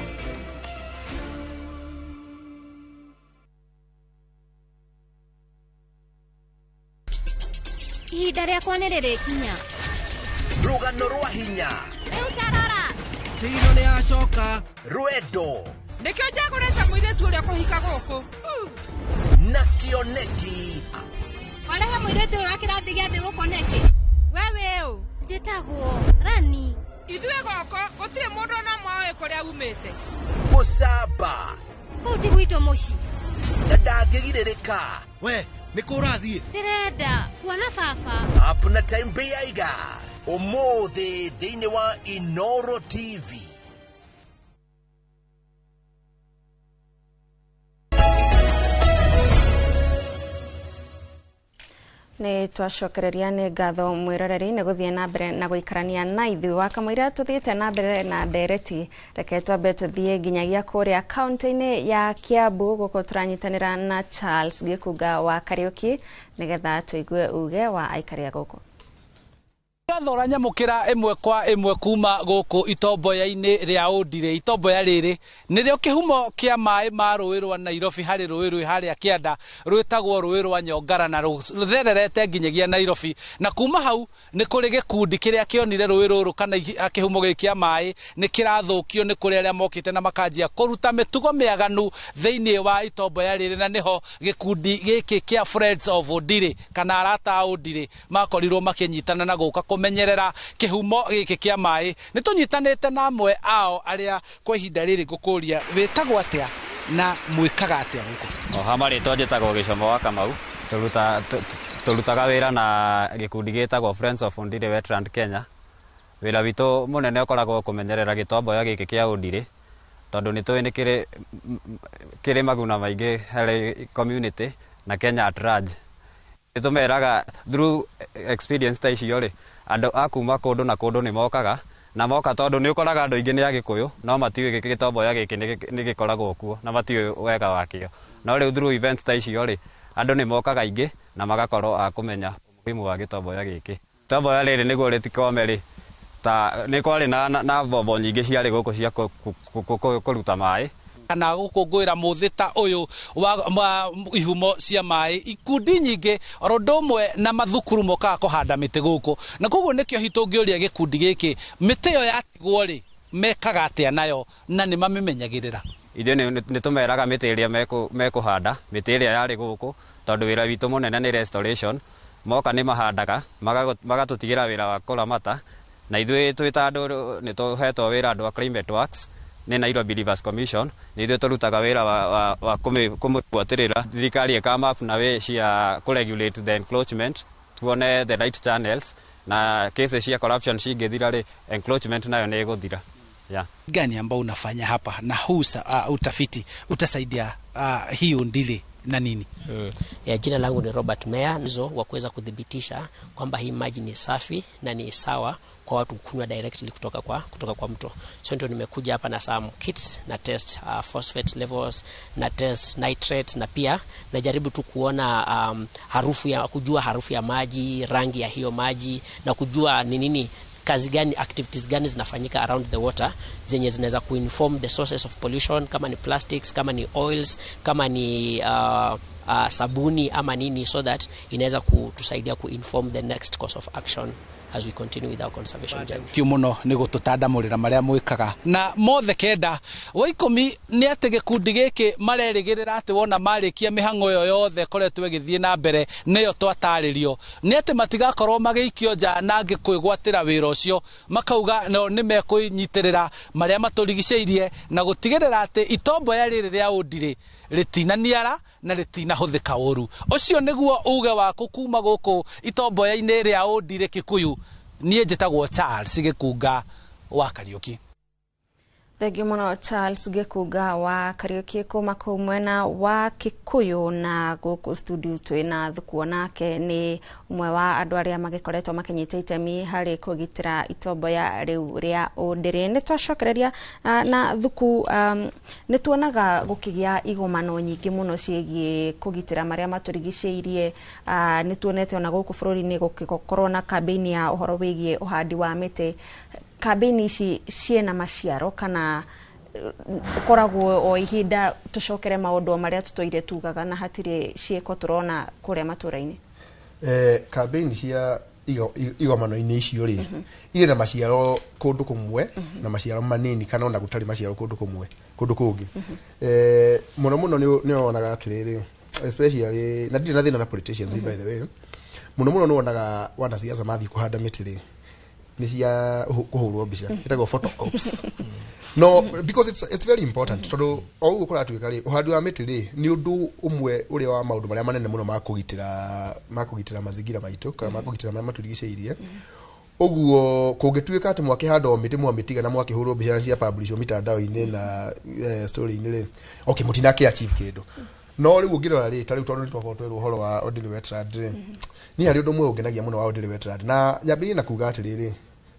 Ihinda rĩakwa nĩ rĩrĩkinya. Rũgano rwa hinya. Rĩu tarora. Thino nĩ yacoka. Rwendo. Nĩkĩo njagũrĩte mũirĩtu ũrĩa kũhika gũkũ. Na kĩoneki. Warehe mũirĩtu ũyũ wa kĩrathi gĩa thĩ gũkũ nĩkĩ? We wĩũ? Njĩtagwo Rani. Ithuĩ gũkũ gũtirĩ mũndũ ona ũmwe ũĩ kũrĩa umĩte. Gũcamba. Kũu ti gwitũ mũciĩ. Na ndangĩgirĩrĩka. We, nĩ kũ ũrathiĩ? Ndĩrenda kuona baba. Up na time Bĩaiga. Ũmũthĩ thĩinĩ wa Inoro TV. Nĩ twacokereria nĩ ngatho mwĩroreri nĩ gũthiĩ na mbere na gũikarania na ithuĩ. Wa kamũira tũthiĩte na mbere na ndereti, reke twambe tũthiĩ nginyagia kũrĩa kaunti-inĩ ya Kiambu gũkũ tũranyitanĩra na Charles Gĩkunga wa Kariũki nĩgetha tũigue uge wa aikari a gũkũ. Thora nyamũkĩra ĩmwe kwa ĩmwe kuma gũkũ itomboya-inĩ rĩa Ũndirĩ. Itomboya rĩrĩ nĩrĩo kĩhumo kĩa maĩ ma rũĩ rwa Nairobi harĩ rũĩ rwĩ harĩa kĩanda rwĩtagwo rũĩ rwa Nyongara na rũthererete nginyagia Nairobi. Na kuma hau nĩ kũrĩ gĩkundi kĩrĩa kĩonire rũĩ rũrũ kana kĩhumo gĩkĩ kĩa maĩ nĩ kĩrathũkio nĩ kũrĩ arĩa mokĩte na makanjia kũruta mĩtugo mĩaganu thĩinĩ wa itomboya rĩrĩ, na nĩho gĩkundi gĩkĩ kĩa Friends of Ũndirĩ kana arata a Ũndirĩ makorirwo makĩnyitana na gũka kũmenyerera kĩhumo gĩkĩ kĩa maĩ. Nĩ tũnyitanĩte na amwe ao arĩa kwa ihinda rĩrĩ ngũkũria wĩtagwo atĩa na mwĩkaga atĩa gũkũ? O ha marĩtwa njĩtagwo Gĩcomo wa Kamau. Tũrutaga wĩra na gĩkundi gĩtagwo Friends of Ũndirĩ Wetland Kenya. Wĩra witũ mũnene ũkoragwo kũmenyerera gĩtomboya gĩkĩ kĩa Ũndirĩ tondũ nĩ tũĩ nĩ kĩrĩ maguna maingĩ harĩ community na Kenya at large. Nĩtũmeraga through experience ta icio rĩ, andũ a kuma kũndũ na kũndũ nĩ mokaga na moka, tondũ nĩ ũkoraga andũ aingĩ nĩ Agĩkũyũ no matiũĩ gĩtomboya gĩkĩ nĩ gĩkoragwo kuo na matiũĩ wega wakĩo. No rĩu through event ta icio rĩ, andũ nĩ mokaga aingĩ na magakorwo a kũmenya umuhimu wa gĩtomboya gĩkĩ. Itomboya rĩrĩ nĩguo rĩtikome rĩ, ta nĩ kwarĩ na mbombo nyingĩ ciarĩ gũkũ cia kũruta maĩ kana gũkũngũĩra mũthĩ ta ũyũ wa ihumo cia maĩ. Ikundi nyingĩ oro ũndũ ũmwe na mathukuru mokaga kũhanda mĩtĩ gũkũ, na koguo nĩkĩo hihi tũngĩũria gĩkundi gĩkĩ, mĩtĩ ĩyo yatigwo rĩ, mekaga atĩa nayo na nĩ mamĩmenyagĩrĩra? Ithuĩ nĩ tũmeraga mĩtĩ ĩrĩa mekũhanda, mĩtĩ ĩrĩa yarĩ gũkũ, tondũ wĩra witũ mũnene nĩ restoration. Moka nĩ mahandaga, magatũtigĩra wĩra wa kũramata, na ithuĩ twĩ ta andũ nĩ tũhetwo wĩra andũ a Climate Works nĩ Nairobi Rivers Commission, nĩ ithuĩ tũrutaga wĩra wa kũmĩbuatĩrĩra. Thirikari ĩka up na way cia kũregulate the encroachment, tuone the right channels, na cases cia corruption cingĩthira rĩ, encroachment nayo nĩ ĩgũthira. Yeah. Gani ambao unafanya hapa na huu utafiti utasaidia hii Ondiri na nini? Ya, jina langu ni Robert Meyer, nizo wa kuweza kudhibitisha kwamba hii maji ni safi na ni sawa kwa watu kunywa directly kutoka kwa mto. So ndio nimekuja hapa na some kits na test phosphate levels na test nitrates, na pia najaribu tu kuona harufu ya kujua harufu ya maji, rangi ya hiyo maji na kujua ni nini, kazi gani, activities gani zinafanyika around the water zenye zinaweza kuinform the sources of pollution, kama ni plastics, kama ni oils, kama ni sabuni ama nini, so that inaweza kutusaidia kuinform the next course of action as we continue with our conservation journey. Thank you muno nĩ gũtũtandamũrĩra marĩa mwĩkaga na mothe kenda wa 10. Nĩ atĩ gĩkundi gĩkĩ marerĩgĩrĩra atĩ wona marĩkia mĩhang'o ĩyo yothe ĩkoretwo ĩgĩthiĩ na mbere, nĩyo twatarĩrio, nĩ atĩ matigakorwo magĩikio nja na angĩ kwĩgwatĩra wĩra ũcio. Makauga no nĩ mekwĩnyitĩrĩra marĩa matũrigicĩirie na gũtigĩrĩra atĩ itomboya rĩrĩ rĩa Ũndirĩ rĩtinaniara na rĩtinahũthĩka ũru. Ũcio nĩguo uge waku kuma gũkũ itomboya-inĩ rĩa Ũndirĩ Kikuyu. Niĩ njĩtagwo Charles Gĩkunga wa Kariũki. Thengiũ mũno, Charles Gĩkunga wa Kariũki, kuma kũu mwena wa Kikuyu. Na gũkũ studio twĩna Thuku, nake nĩ ũmwe wa andũ arĩa magĩkoretwo makĩnyita itemi harĩ kũgitĩra itomboya rĩu rĩa Ũndĩrĩ. Nĩ twacokereria na Thuku, nĩ tuonaga gũkĩgĩa igomano nyingĩ mũno ciĩgiĩ kũgitĩra marĩa matũrigicĩirie. Nĩ tuonete ona gũkũ bũrũri-inĩ gũgĩkorwo na kambĩini ya ũhoro wĩgiĩ ũhandi wa mĩtĩ. Kambĩini ici ciĩna maciaro kana ũkoragwo o ihinda tũcokere maũndũ o marĩa tũtũire tugaga na hatirĩ ciĩko tũrona kũrĩa matũra-inĩ? Kambĩini cia igomano-inĩ icio rĩ, irĩ na maciaro kũndũ kũmwe na maciaro manini, kana ona gũtarĩ maciaro kũndũ kũmwe, kũndũ kũngĩ. Mũno mũno nĩ wonaga atĩrĩrĩ, especially, na ndirĩ na thĩna na politicians, by the way, mũno mũno nĩ wonaga wanasiasa mathiĩ kũhanda mĩtĩ rĩ, nĩ cia kũhũrwo mbica, ĩtagwo photo ops. No because it's very important, tondũ o ũguo kũratuĩka rĩ, ũhandi wa mĩtĩ rĩ, nĩ ũndũ ũmwe ũrĩa wa maũndũ marĩa manene mũno ma kũgitĩra mazingira maitũ kana ma kũgitĩra marĩa matũrigicĩirie. Ũguo kũngĩtuĩka atĩ mwakĩhanda o mĩtĩ, mwamĩtiga na mwakĩhũrwo mbica cia publishwo mitandao-inĩ na story-inĩ rĩ, okay, mũtinakĩ achieve kĩndũ. No rĩu ũngĩrora rĩ, ta rĩu tondũ nĩ twakorwo twerwo ũhoro wa Ondiri Wetland rĩ, niĩ harĩ ũndũ ũmwe ũngenagia mũno wa Ondiri Wetland, na nyambĩrĩrie na kuga atĩrĩrĩ,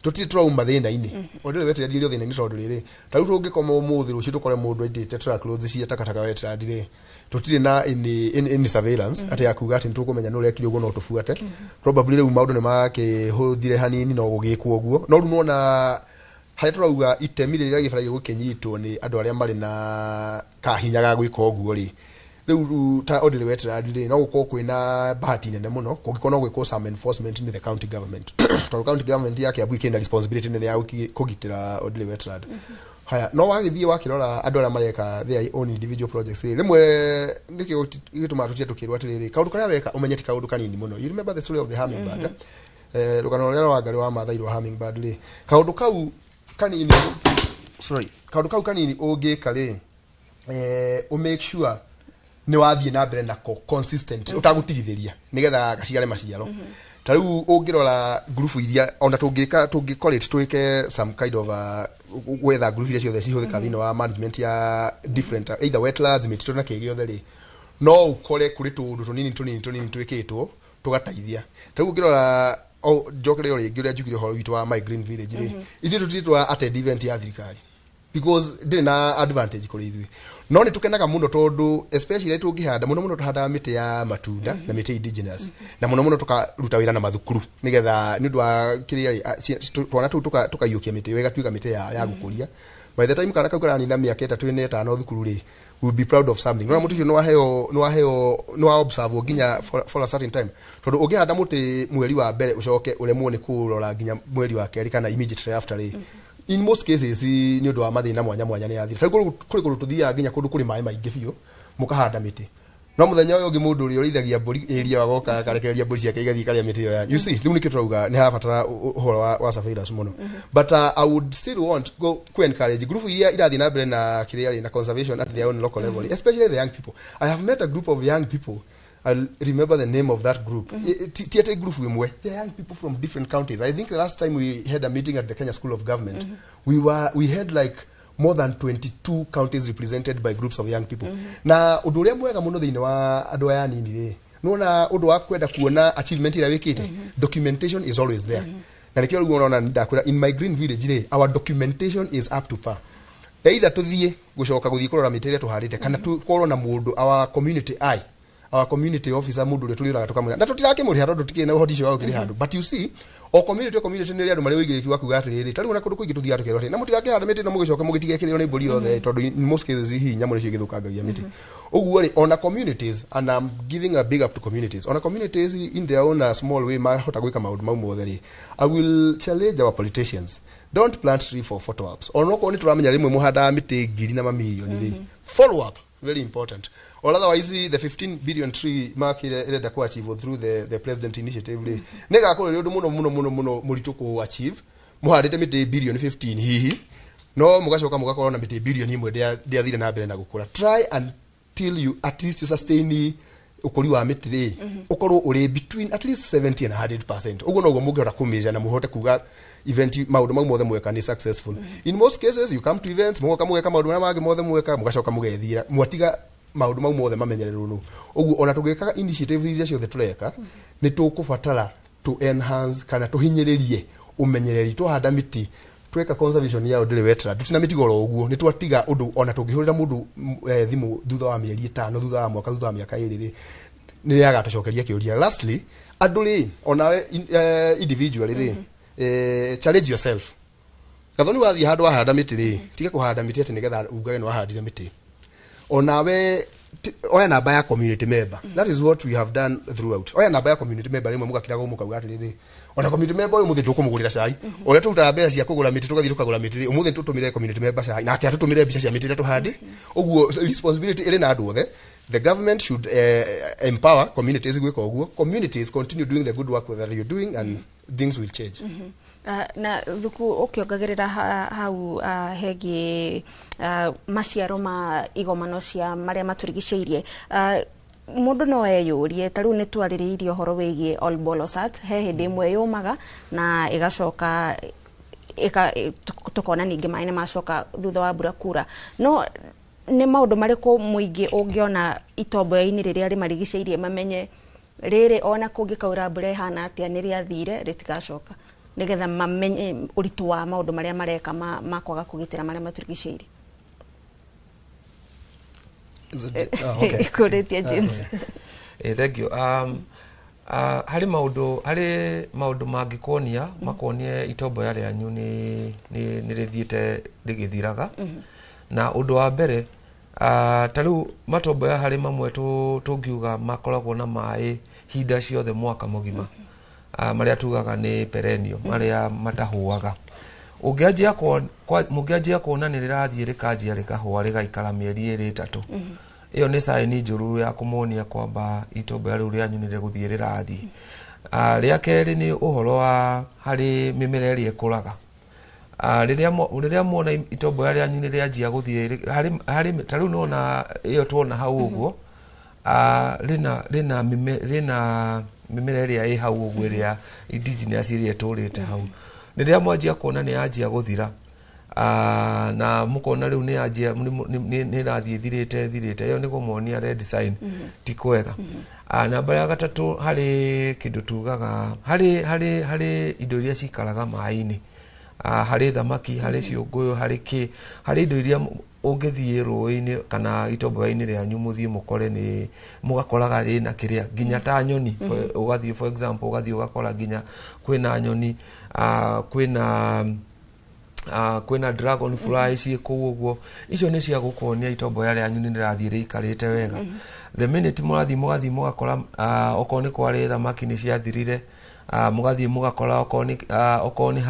tũtirĩ tũrauma thĩna-inĩ. Ondiri Wetland ĩrĩ o thĩna-inĩ, tondũ rĩrĩ, ta rĩu tũngĩkoma ũmũthĩ, rũciũ tũkore mũndũ aitĩte truckloads cia takataka wetland rĩ, tũtirĩ na any surveillance atĩ ya kuga atĩ nĩtũkũmenya nĩ ũrekire ũguo, no tũbuate. Probably rĩu maũndũ nĩ makĩhũthire hanini, no gũgĩkwo ũguo. No rĩu nĩwona harĩa tũrauga itemi rĩrĩa gĩbataire gũkĩnyitwo nĩ andũ arĩa marĩ na kahinya ga gwĩka ũguo rĩ, rĩu ta Ondiri Wetland rĩ, no gũkorwo kwĩna bahati nene mũno kũngĩkorwo no gwĩkwo some enforcement nĩ the county government, tondũ county government ya Kiambu ĩkĩrĩ na responsibility nene ya kũgitĩra Ondiri Wetland. Haya, no wagĩthiĩ wakĩrora andũ arĩa mareka their own individual projects rĩ, rĩmwe nĩkĩo gĩtũmaga tũtige tũkĩrwo atĩrĩrĩ, kaũndũ karĩa weka ũmenye ti kaũndũ kanini mũno. You remember the story of the hummingbird? Rũgano rũrĩa rwa Ngarĩ wa Maathai rwa hummingbird rĩ, kaũndũ kau kanini, sorry, kaũndũ kau kanini ũngĩka rĩ, ũ make sure nĩ wathiĩ na mbere nako consistent, ũtagũtigithĩria, nĩgetha gaciare maciaro. Ta rĩu ũngĩrora ngurubu iria ona tũngĩka, tũngĩcorrelate, twĩke some kind of a gwetha ngurubu iria ciothe cihũthĩkaga thĩinĩ wa management ya different either wetlands, mĩtitũ na kĩ gĩothe rĩ, no ũkore kũrĩ tũũndũ tũnini tũnini tũnini twĩkĩtwo. Tũgateithia. Ta rĩu ũngĩrora, o njokere o rĩngĩ ũrĩa njugire ũhoro witũ wa My Green Village rĩ, ithuĩ tũtirĩ twa attend event ya thirikari because ndĩrĩ na advantage kũrĩ ithuĩ, no nĩ tũkenaga mũno tondũ especially tũngĩhanda mũno mũno, tũhandaga mĩtĩ ya matunda na mĩtĩ indigenous, na mũno mũno tũkaruta wĩra na mathukuru nĩgetha nĩ ũndũ wa kĩrĩa rĩ, twana tũu tũkaiyũkia mĩtĩ ĩyo ĩgatuĩka mĩtĩ ya gũkũria. By the time kana kau karanina mĩaka 3, 4, 5 thukuru rĩ, we will be proud of something. Nona mũtĩ ũcio nĩ waheo nĩ wa observe nginya for a certain time, tondũ ũngĩhanda mũtĩ mweri wa mbere ũcoke ũremwo nĩ kũrora nginya mweri wa kerĩ kana immediately after rĩ, in most cases nĩ ũndũ wa mathĩna mwanya mwanya nĩ yathira. Tarĩu kũrĩ kũndũ tũthiaga nginya kũndũ kũrĩ maĩ maingĩ biũ, mũkahanda mĩtĩ, no mũthenya ũyũ ũngĩ mũndũ ũrĩa ũrĩithagia mbũri area agoka akarekereria mbũri ciake igathiĩ ikarĩa mĩtĩ ĩyo yanyu. You see, rĩu nĩkĩo tũrauga nĩ harabatara ũhoro wa surveillance mũno. But I would still want go ku encourage group iria irathiĩ na mbere na kĩrĩa rĩ, na conservation at their own local level, especially the young people. I have met a group of young people. I'll remember the name of that group. Ti atĩ group ĩmwe. They are young people from different counties. I think the last time we had a meeting at the Kenya School of Government, we had like more than 22 counties represented by groups of young people. Na ũndũ ũrĩa mwega mũno thĩinĩ wa andũ aya anini rĩ, nĩwona ũndũ wa kwenda kuona achievement ĩrĩa wĩkĩte, documentation is always there. Na nĩkĩo rĩu ũrona ndakwĩra in My Green Village rĩ, our documentation is up to par. Either tũthiĩ gũcoka gũthiĩ kũrora mĩtĩ ĩrĩa tũhandĩte kana tũkorwo na mũndũ, our community eye, our community officer, mũndũ ũrĩa tũrĩoraga tũkamwĩra na tũtirakĩmũrĩha tondũ tũtikĩrĩ na ũhoti ũcio wa gũkĩrĩha andũ. But you see, o community nĩ rĩ andũ marĩ ũigĩrĩrĩki wa kuga atĩrĩrĩ, ta rĩu ona kũndũ kũingĩ tũthiaga tũkerwo atĩrĩ, na mũtigakĩhanda mĩtĩ ĩno mũgĩcoke mũgĩtige kĩrĩo nĩ mbũri yothe, tondũ in most cases hihi nyamũ nĩcio igĩthũkangagia mĩtĩ. Ũguo rĩ, ona communities, and I'm giving a big up to communities, ona communities in their own small way mahota gwĩka maũndũ mau mothe rĩ, I will challenge our politicians, don't plant tree for photo ops. Ona okorwo nĩ tũramenya rĩmwe mũhandaga mĩtĩ ngiri na mamirioni rĩ, follow up very important, or otherwise the 15 billion tree mark ĩrĩa ĩrenda ku achieve through the president initiative rĩ, nĩ gakorwo rĩ ũndũ mũno mũno mũno mũno mũritũ ku achieve. Mũhandĩte mĩtĩ bilioni 15 hihi, no mũgacoka mũgakorwo na mĩtĩ bilioni 1 ndĩathire na mbere na gũkũra. Try until you at least you sustain ũkũri wa mĩtĩ rĩ, ũkorwo ũrĩ between at least 70 and 100%. Ũguo noguo mũngĩhota kũmeasure na mũhote kuga event maũndũ mau mothe mweka nĩ successful. In most cases you come to events, mũgoka mũgeka maũndũ marĩa mangĩ mothe mweka, mũgacoka mũgethiĩra, mwatiga maũndũ mau mothe mamenyererwo nũ. Ũguo ona tũgĩkaga initiative iria ciothe tũreka, nĩ tũkũbatara to enhance kana tũhinyĩrĩrie ũmenyereri. Twahanda mĩtĩ, tweka conservation ya ndĩrĩ wetland, tutina mĩtigo oro ũguo, nĩ twatiga ũndũ ona tũngĩhũrĩra mũndũ thimũ thutha wa mĩeri 5, thutha wa mwaka, thutha wa mĩaka 2 rĩ, nĩ agatũcokeria kĩũria. Lastly, andũ rĩ, onawe individually rĩ, challenge yourself. Gathoni, wathiĩ handũ wahanda mĩtĩ rĩ, tiga kũhanda mĩtĩ atĩ nĩgetha ugage nĩ wahandire mĩtĩ. Onawe oya namba ya community member. That is what we have done throughout. Oya namba ya community member, rĩmwe mũgakiraga mũkauga atĩrĩrĩ, ona community member ũyũ mũthĩ tũkũmũgũrĩra cai. Ũrĩa tũrutaga mbeca cia kũgũra mĩtĩ, tũgathiĩ tũkagũra mĩtĩ rĩ, ũmũthĩ tũtũmĩre community member cai, nake atũtũmĩre mbica cia mĩtĩ ĩrĩa tũhande. Ũguo responsibility ĩrĩ na andũ othe. The government should empower communities gwĩka ũguo. Communities, continue doing the good work that you're doing and things will change. Na thuku ũkĩongagĩrĩra hau hegiĩ maciaro ma igomano cia marĩa matũrigicĩirie, mũndũ no eyũrie, ta rĩu nĩ twarĩrĩirie ũhoro wĩgiĩ Ol Bolosat, he hĩndĩ ĩmwe yũmaga na ĩgacoka tũkona ningĩ maĩ nĩ macoka thutha wa mbura kura. No nĩ maũndũ marĩkũ mũingĩ ũngĩona itomboya-inĩ rĩrĩa rĩmarigicĩirie mamenye rĩrĩ ona kũngĩkaura mbura ĩhana atĩa nĩ rĩathire, rĩtigacoka, nĩgetha mamenye ũritũ wa maũndũ marĩa mareka ma kwaga kũgitĩra marĩa matũrigicĩirie? Oh, okay. Kũrĩtie James. Thank you. Harĩ maũndũ mangĩkuonia makuonie itomboya rĩanyu nĩ rĩthiĩte rĩgĩthiraga. Na ũndũ wa mbere, ta rĩu matomboya harĩ mamwe tũngiuga makoragwo na maĩ hinda ciothe mwaka mũgima, marĩa tugaga nĩ perennial, marĩa matahũaga. Mũngĩanjia kuona nĩ rĩrathiĩ rĩkanjia rĩkahũa, rĩgaikara mĩeri 2, 3, ĩyo nĩ sign njũru ya kũmonia kwamba itomboya rĩu rĩanyu nĩ rĩgũthiĩ rĩrathiĩ. Rĩa kerĩ nĩ ũhoro wa harĩ mĩmera ĩrĩa ĩkũraga. Rĩrĩa muona itomboya rĩanyu nĩ rĩanjia gũthiĩ harĩ ta rĩu nĩwona ĩyo tuona hau ũguo, rĩna mĩmera ĩrĩa ĩ hau ũguo, ĩrĩa indigenous ĩrĩa ĩtũrĩte hau, rĩrĩa mwanjia kuona nĩ yanjia gũthira. Na mũkona rĩu nĩ yanjia nĩ ĩrathiĩ thirĩte thirĩte, ĩyo nĩ kũmonia red sign, ti kwega. Namba ya gatatũ, harĩ kĩndũ tugaga harĩ indo iria cikaraga maĩ-inĩ, harĩ thamaki, harĩ ciũngũyũ, harĩ kĩ, harĩ indo iria ũngĩthiĩ rũĩ-inĩ kana itomboya-inĩ rĩanyu mũthiĩ mũkore nĩ mũgakoraga rĩna kĩrĩa nginya ta nyoni. Ũgathiĩ, for example, ũgathiĩ ũgakora nginya kwĩna nyoni, kwĩna dragon fly ciĩ kũu ũguo. Icio nĩ cia gũkuonia itomboya rĩanyu nĩ rĩrathiĩ rĩikarĩte wega. The minute mũrathiĩ mũgathiĩ mũgakora okorwo nĩ kwarĩ thamaki nĩ ciathirire, mũgathiĩ mũgakora okorwo nĩ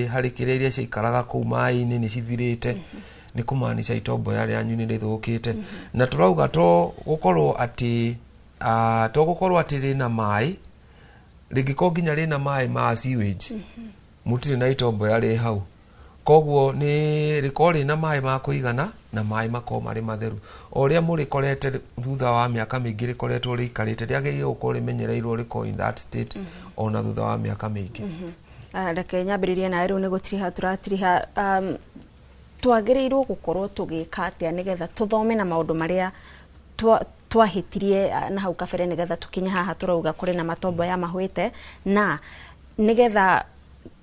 harĩ kĩrĩa iria ciaikaraga kũu maĩ-inĩ nĩ cithirĩte, nĩ kũmaanisha itomboya rĩanyu nĩ rĩthũkĩte. Na tũrauga to gũkorwo atĩ to gũkorwo atĩ rĩna maĩ, rĩngĩkorwo nginya rĩna maĩ ma sewage, mũtirĩ na itomboya rĩ hau. Koguo nĩ rĩkorwo rĩna maĩ ma kũigana na maĩ makorwo marĩ matheru. O ũrĩa mũrĩkorete thutha wa mĩaka mĩingĩ rĩkoretwo rĩikarĩte, rĩagĩrĩirwo gũkorwo rĩmenyereirwo rĩkorwo in that state ona thutha wa mĩaka mĩingĩ. Reke nyambĩrĩrie nawe rĩu nĩ gũtiriha tũratiriha. Twagĩrĩirwo gũkorwo tũgĩka atĩa nĩgetha tũthome na maũndũ marĩa twahĩtirie na hau kabere nĩgetha tũkinye haha tũrauga kũrĩ na matomboya mahwĩte, na nĩgetha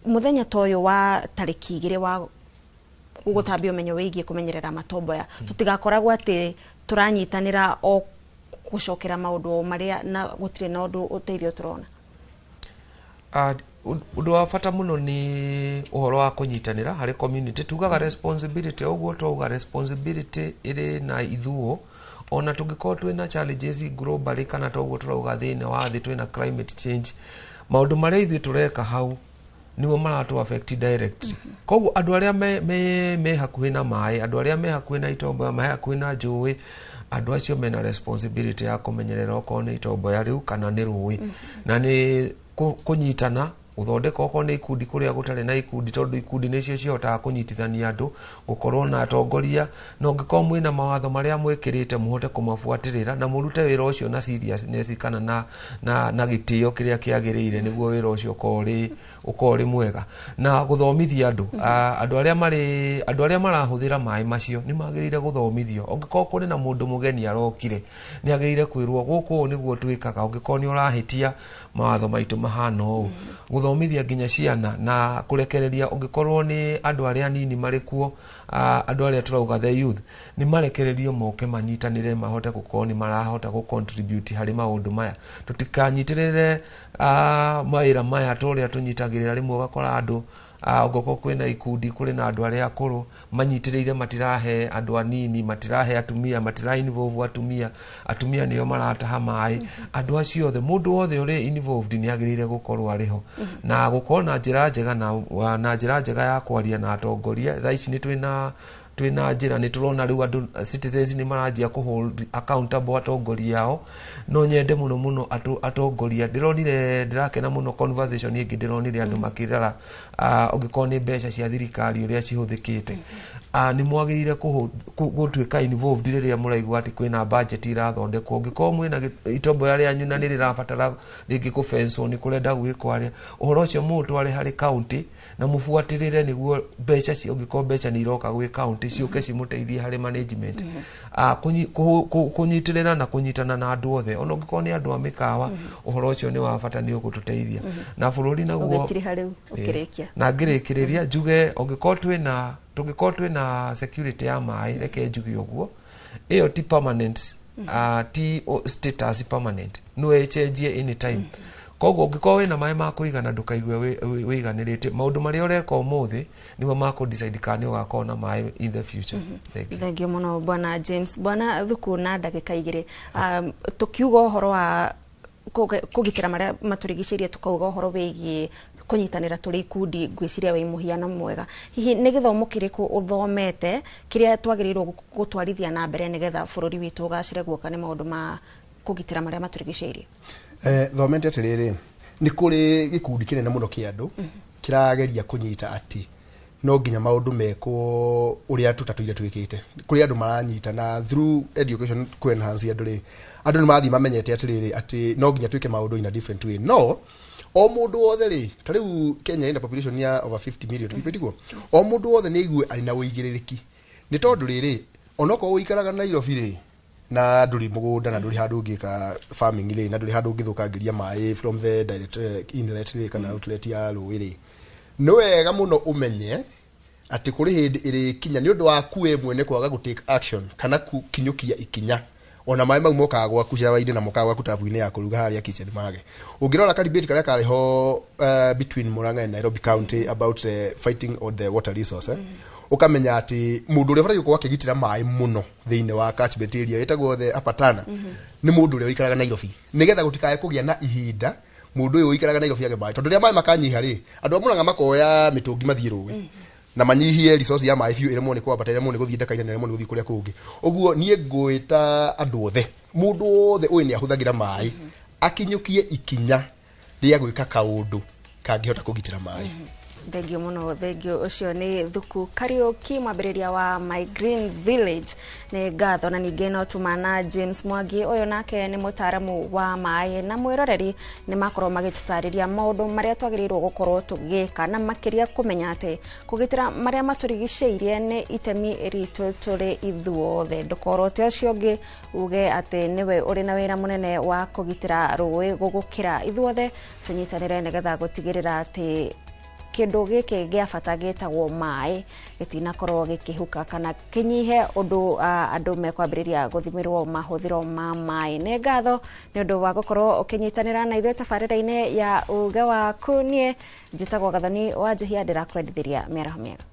mũthenya ta ũyũ wa tarĩki 2 wa gũtambia ũmenyo wĩgiĩ kũmenyerera matomboya tũtigakoragwo atĩ tũranyitanĩra o gũcokera maũndũ o marĩa na gũtirĩ na ũndũ ũteithio tũrona? Ũndũ wa bata mũno nĩ ũhoro wa kũnyitanĩra harĩ community. Tugaga responsibility, ũguo twauga responsibility ĩrĩ na ithuo, ona tũngĩkorwo twĩna challenges globally kana toguo tũrauga thĩinĩ wa thĩ twĩna climate change, maũndũ marĩa ithuĩ tũreka hau nĩmo maratũ affect directly. Koguo andũ arĩa me hakuhĩ na maĩ, andũ arĩa me hakuhĩ na itomboya, me hakuhĩ na njũĩ, andũ acio mena responsibility ya kũmenyerera okorwo nĩ itomboya rĩu kana nĩ rũĩ. Na nĩ kũnyitana gũthondeka okorwo nĩ ikundi kũrĩa gũtarĩ na ikundi, tondũ ikundi nĩcio cihotaga kũnyitithania andũ, gũkorwo na atongoria, na ũngĩkorwo mwĩna mawatho marĩa mwĩkĩrĩte mũhote kũmabuatĩrĩra na mũrute wĩra ũcio na seriousness kana na gĩtĩo kĩrĩa kĩagĩrĩire, nĩguo wĩra ũcio ũkorwo ũrĩ mwega. Na gũthomithia andũ, andũ arĩa marahũthĩra maĩ macio nĩ magĩrĩire gũthomithio. Ũngĩkorwo kũrĩ na mũndũ mũgeni arokire, nĩ agĩrĩire kwĩrwo gũkũ ũũ nĩguo twĩkaga, ũngĩkorwo nĩ ũrahĩtia mawatho maitũ mahana ũũ. Gũthomithia nginya ciana na kũrekereria, ũngĩkorwo nĩ andũ arĩa anini marĩ kuo, andũ arĩa tũrauga the youth, nĩ marekererio moke manyitanĩre, mahote gũkorwo nĩ marahota gũ contribute harĩ maũndũ maya. Tũtikanyitĩrĩre mawĩra maya ta ũrĩa tũnyitagĩrĩra. Rĩmwe ũgakora andũ, ũngĩkorwo kwĩna ikundi, kũrĩ na andũ arĩa akũrũ manyitĩrĩire, matirahe andũ anini, matirahe atumia, matira involve atumia, atumia nĩo marataha maĩ. Andũ acio othe, mũndũ wothe ũrĩ involved nĩ agĩrĩire gũkorwo arĩ ho na gũkorwo na njĩra njega na njĩra njega ya kwaria na atongoria. Thaa ici nĩ twĩna njĩra, nĩ tũrona rĩu andũ citizens nĩ maranjia kũ hold accountable atongoria ao. No nyende mũno mũno atongoria, ndĩronire, ndĩrakena mũno conversation ĩngĩ ndĩronire andũ makĩrora ũngĩkorwo nĩ mbeca cia thirikari ũrĩa cihũthĩkĩte. Nĩ mwagĩrĩire gũtuĩka involved rĩrĩa mũraigua atĩ kwĩna budget irathondekwo. Ũngĩkorwo mwĩna itomboya rĩanyu na nĩ rĩrabatara rĩngĩ kũbenswo, nĩ kũrenda gwĩkwo arĩa, ũhoro ũcio mũũtware harĩ county na mũbuatĩrĩre, nĩguo mbeca ũngĩkorwo mbeca nĩ iroka gwĩ county ciũke cimũteithie harĩ management. Kũnyitĩrĩra na kũnyitana na andũ othe, ona ũngĩkorwo nĩ andũ a mĩkawa, ũhoro ũcio nĩ wa bata, nĩ ũgũtũteithia na bũrũri naguo. Ũgĩtiriha rĩu ũkĩrĩkia. Na ngĩrĩkĩrĩria njuge, ũngĩkorwo twĩna tũngĩkorwo twĩna security ya maĩ, reke njuge ũguo, ĩyo ti permanent, ti status permanent, no ĩcenjie anytime. Koguo ũngĩkorwo wĩna maĩ ma kũigana, ndũkaigue wĩiganĩrĩte. Maũndũ marĩa ũreka ũmũthĩ nĩmo makũ decide kana nĩ ũgakorwo na maĩ in the future. Thank you. Thank you mũno, Bwana James. Bwana Thuku, na ndagĩka 2, tũkiuga ũhoro wa kũgitĩra marĩa matũrigicĩirie, tũkauga ũhoro wĩgiĩ kũnyitanĩra tũrĩ ikundi, ngwĩciria wĩ mũhiano mwega. Hihi nĩ gĩthomo kĩrĩkũ ũthomete kĩrĩa twagĩrĩirwo gũtwarithia na mbere nĩgetha bũrũri witũ ũgacĩre guoka nĩ maũndũ ma kũgitĩra marĩa matũrigicĩirie? Thomete atĩrĩrĩ, nĩ kũrĩ gĩkundi kĩnene mũno kĩa andũ kĩrageria kũnyita atĩ no nginya maũndũ mekwo ũrĩa tũtatũire twĩkĩte. Kũrĩ andũ maranyitana through education kũ enhance andũ rĩ, andũ nĩ marathiĩ mamenyete atĩrĩrĩ, atĩ no nginya twĩke maũndũ in a different way. No O mũndũ wothe rĩ, ta rĩu Kenya ĩna population ya over 50 million people, tiguo? O mũndũ wothe nĩ aigue arĩ na ũigĩrĩrĩki, nĩ tondũ rĩrĩ, onokorwo ũikaraga Nairobi rĩ, na ndũrĩ mũgũnda na ndũrĩ handũ ũngĩka farming rĩ, na ndũrĩ handũ ũngĩthũkangĩria maĩ from the direct inlet rĩ, kana outlet ya rũĩ rĩ, nĩ wega mũno ũmenye atĩ kũrĩ hĩndĩ ĩrĩkinya nĩ ũndũ waku we mwene kwaga gũ take action kana kukinyũkia ikinya, ona maĩ mau mokaga gwaku shower-inĩ na mokaga gwaku tabu-inĩ ya kũruga harĩa kitchen mage. Ũngĩrora ka debate karĩa karĩ ho between Murang'a and Nairobi County about fighting on the water resource, ũkamenya atĩ mũndũ ũrĩa ũbataire gũkorwo akĩgitĩra maĩ mũno thĩinĩ wa catchment area ĩtagwo the Upper Tana nĩ mũndũ ũrĩa ũikaraga Nairobi, nĩgetha gũtikae kũgĩa na ihinda mũndũ ũyũ ũikaraga Nairobi age maĩ, tondũ rĩrĩa maĩ makanyiha rĩ, andũ a Murang'a makoya mĩtũngi mathiĩ rũĩ na manyihie resource ya maĩ biũ, ĩremwo nĩ kwambata, ĩremwo nĩ gũthiĩ ndaka-inĩ, na ĩremwo nĩ gũthiĩ kũrĩa kũngĩ. Ũguo niĩ ngwĩta andũ othe, mũndũ wothe ũĩ nĩ ahũthagĩra maĩ, akinyũkie ikinya rĩa gwĩka kaũndũ kangĩhota kũgitĩra maĩ. Thengio mũno, thengio. Ũcio nĩ Thuku Kariũki, mwambĩrĩria wa My Green Village, nĩ ngatho. Na ningĩ no tuma na James Mwangi, ũyũ nake nĩ mũtaaramu wa maĩ na mwĩroreri, nĩ makorwo magĩtũtarĩria maũndũ marĩa twagĩrĩirwo gũkorwo tũgĩka, na makĩria kũmenya atĩ kũgitĩra marĩa matũrigicĩirie nĩ itemi ritũ tũrĩ ithuothe. Ndũkorote ũcio ũngĩ uge atĩ nĩwe ũrĩ na wĩra mũnene wa kũgitĩra rũĩ gũgũkĩra. Ithuothe tũnyitanĩre nĩgetha gũtigĩrĩra atĩ kĩndũ gĩkĩ gĩa bata gĩtagwo maĩ gĩtinakorwo gĩkĩhuka kana kĩnyihe ũndũ andũ mekwambĩrĩria gũthimĩrwo mahũthĩro ma maĩ. Nĩ ngatho nĩ ũndũ wa gũkorwo ũkĩnyitanĩra na ithuĩ tabarĩra-inĩ ya Uge Waku. Niĩ njĩtagwo Gathoni wa Njihia, ndĩrakwendithĩria mĩaraho mĩega.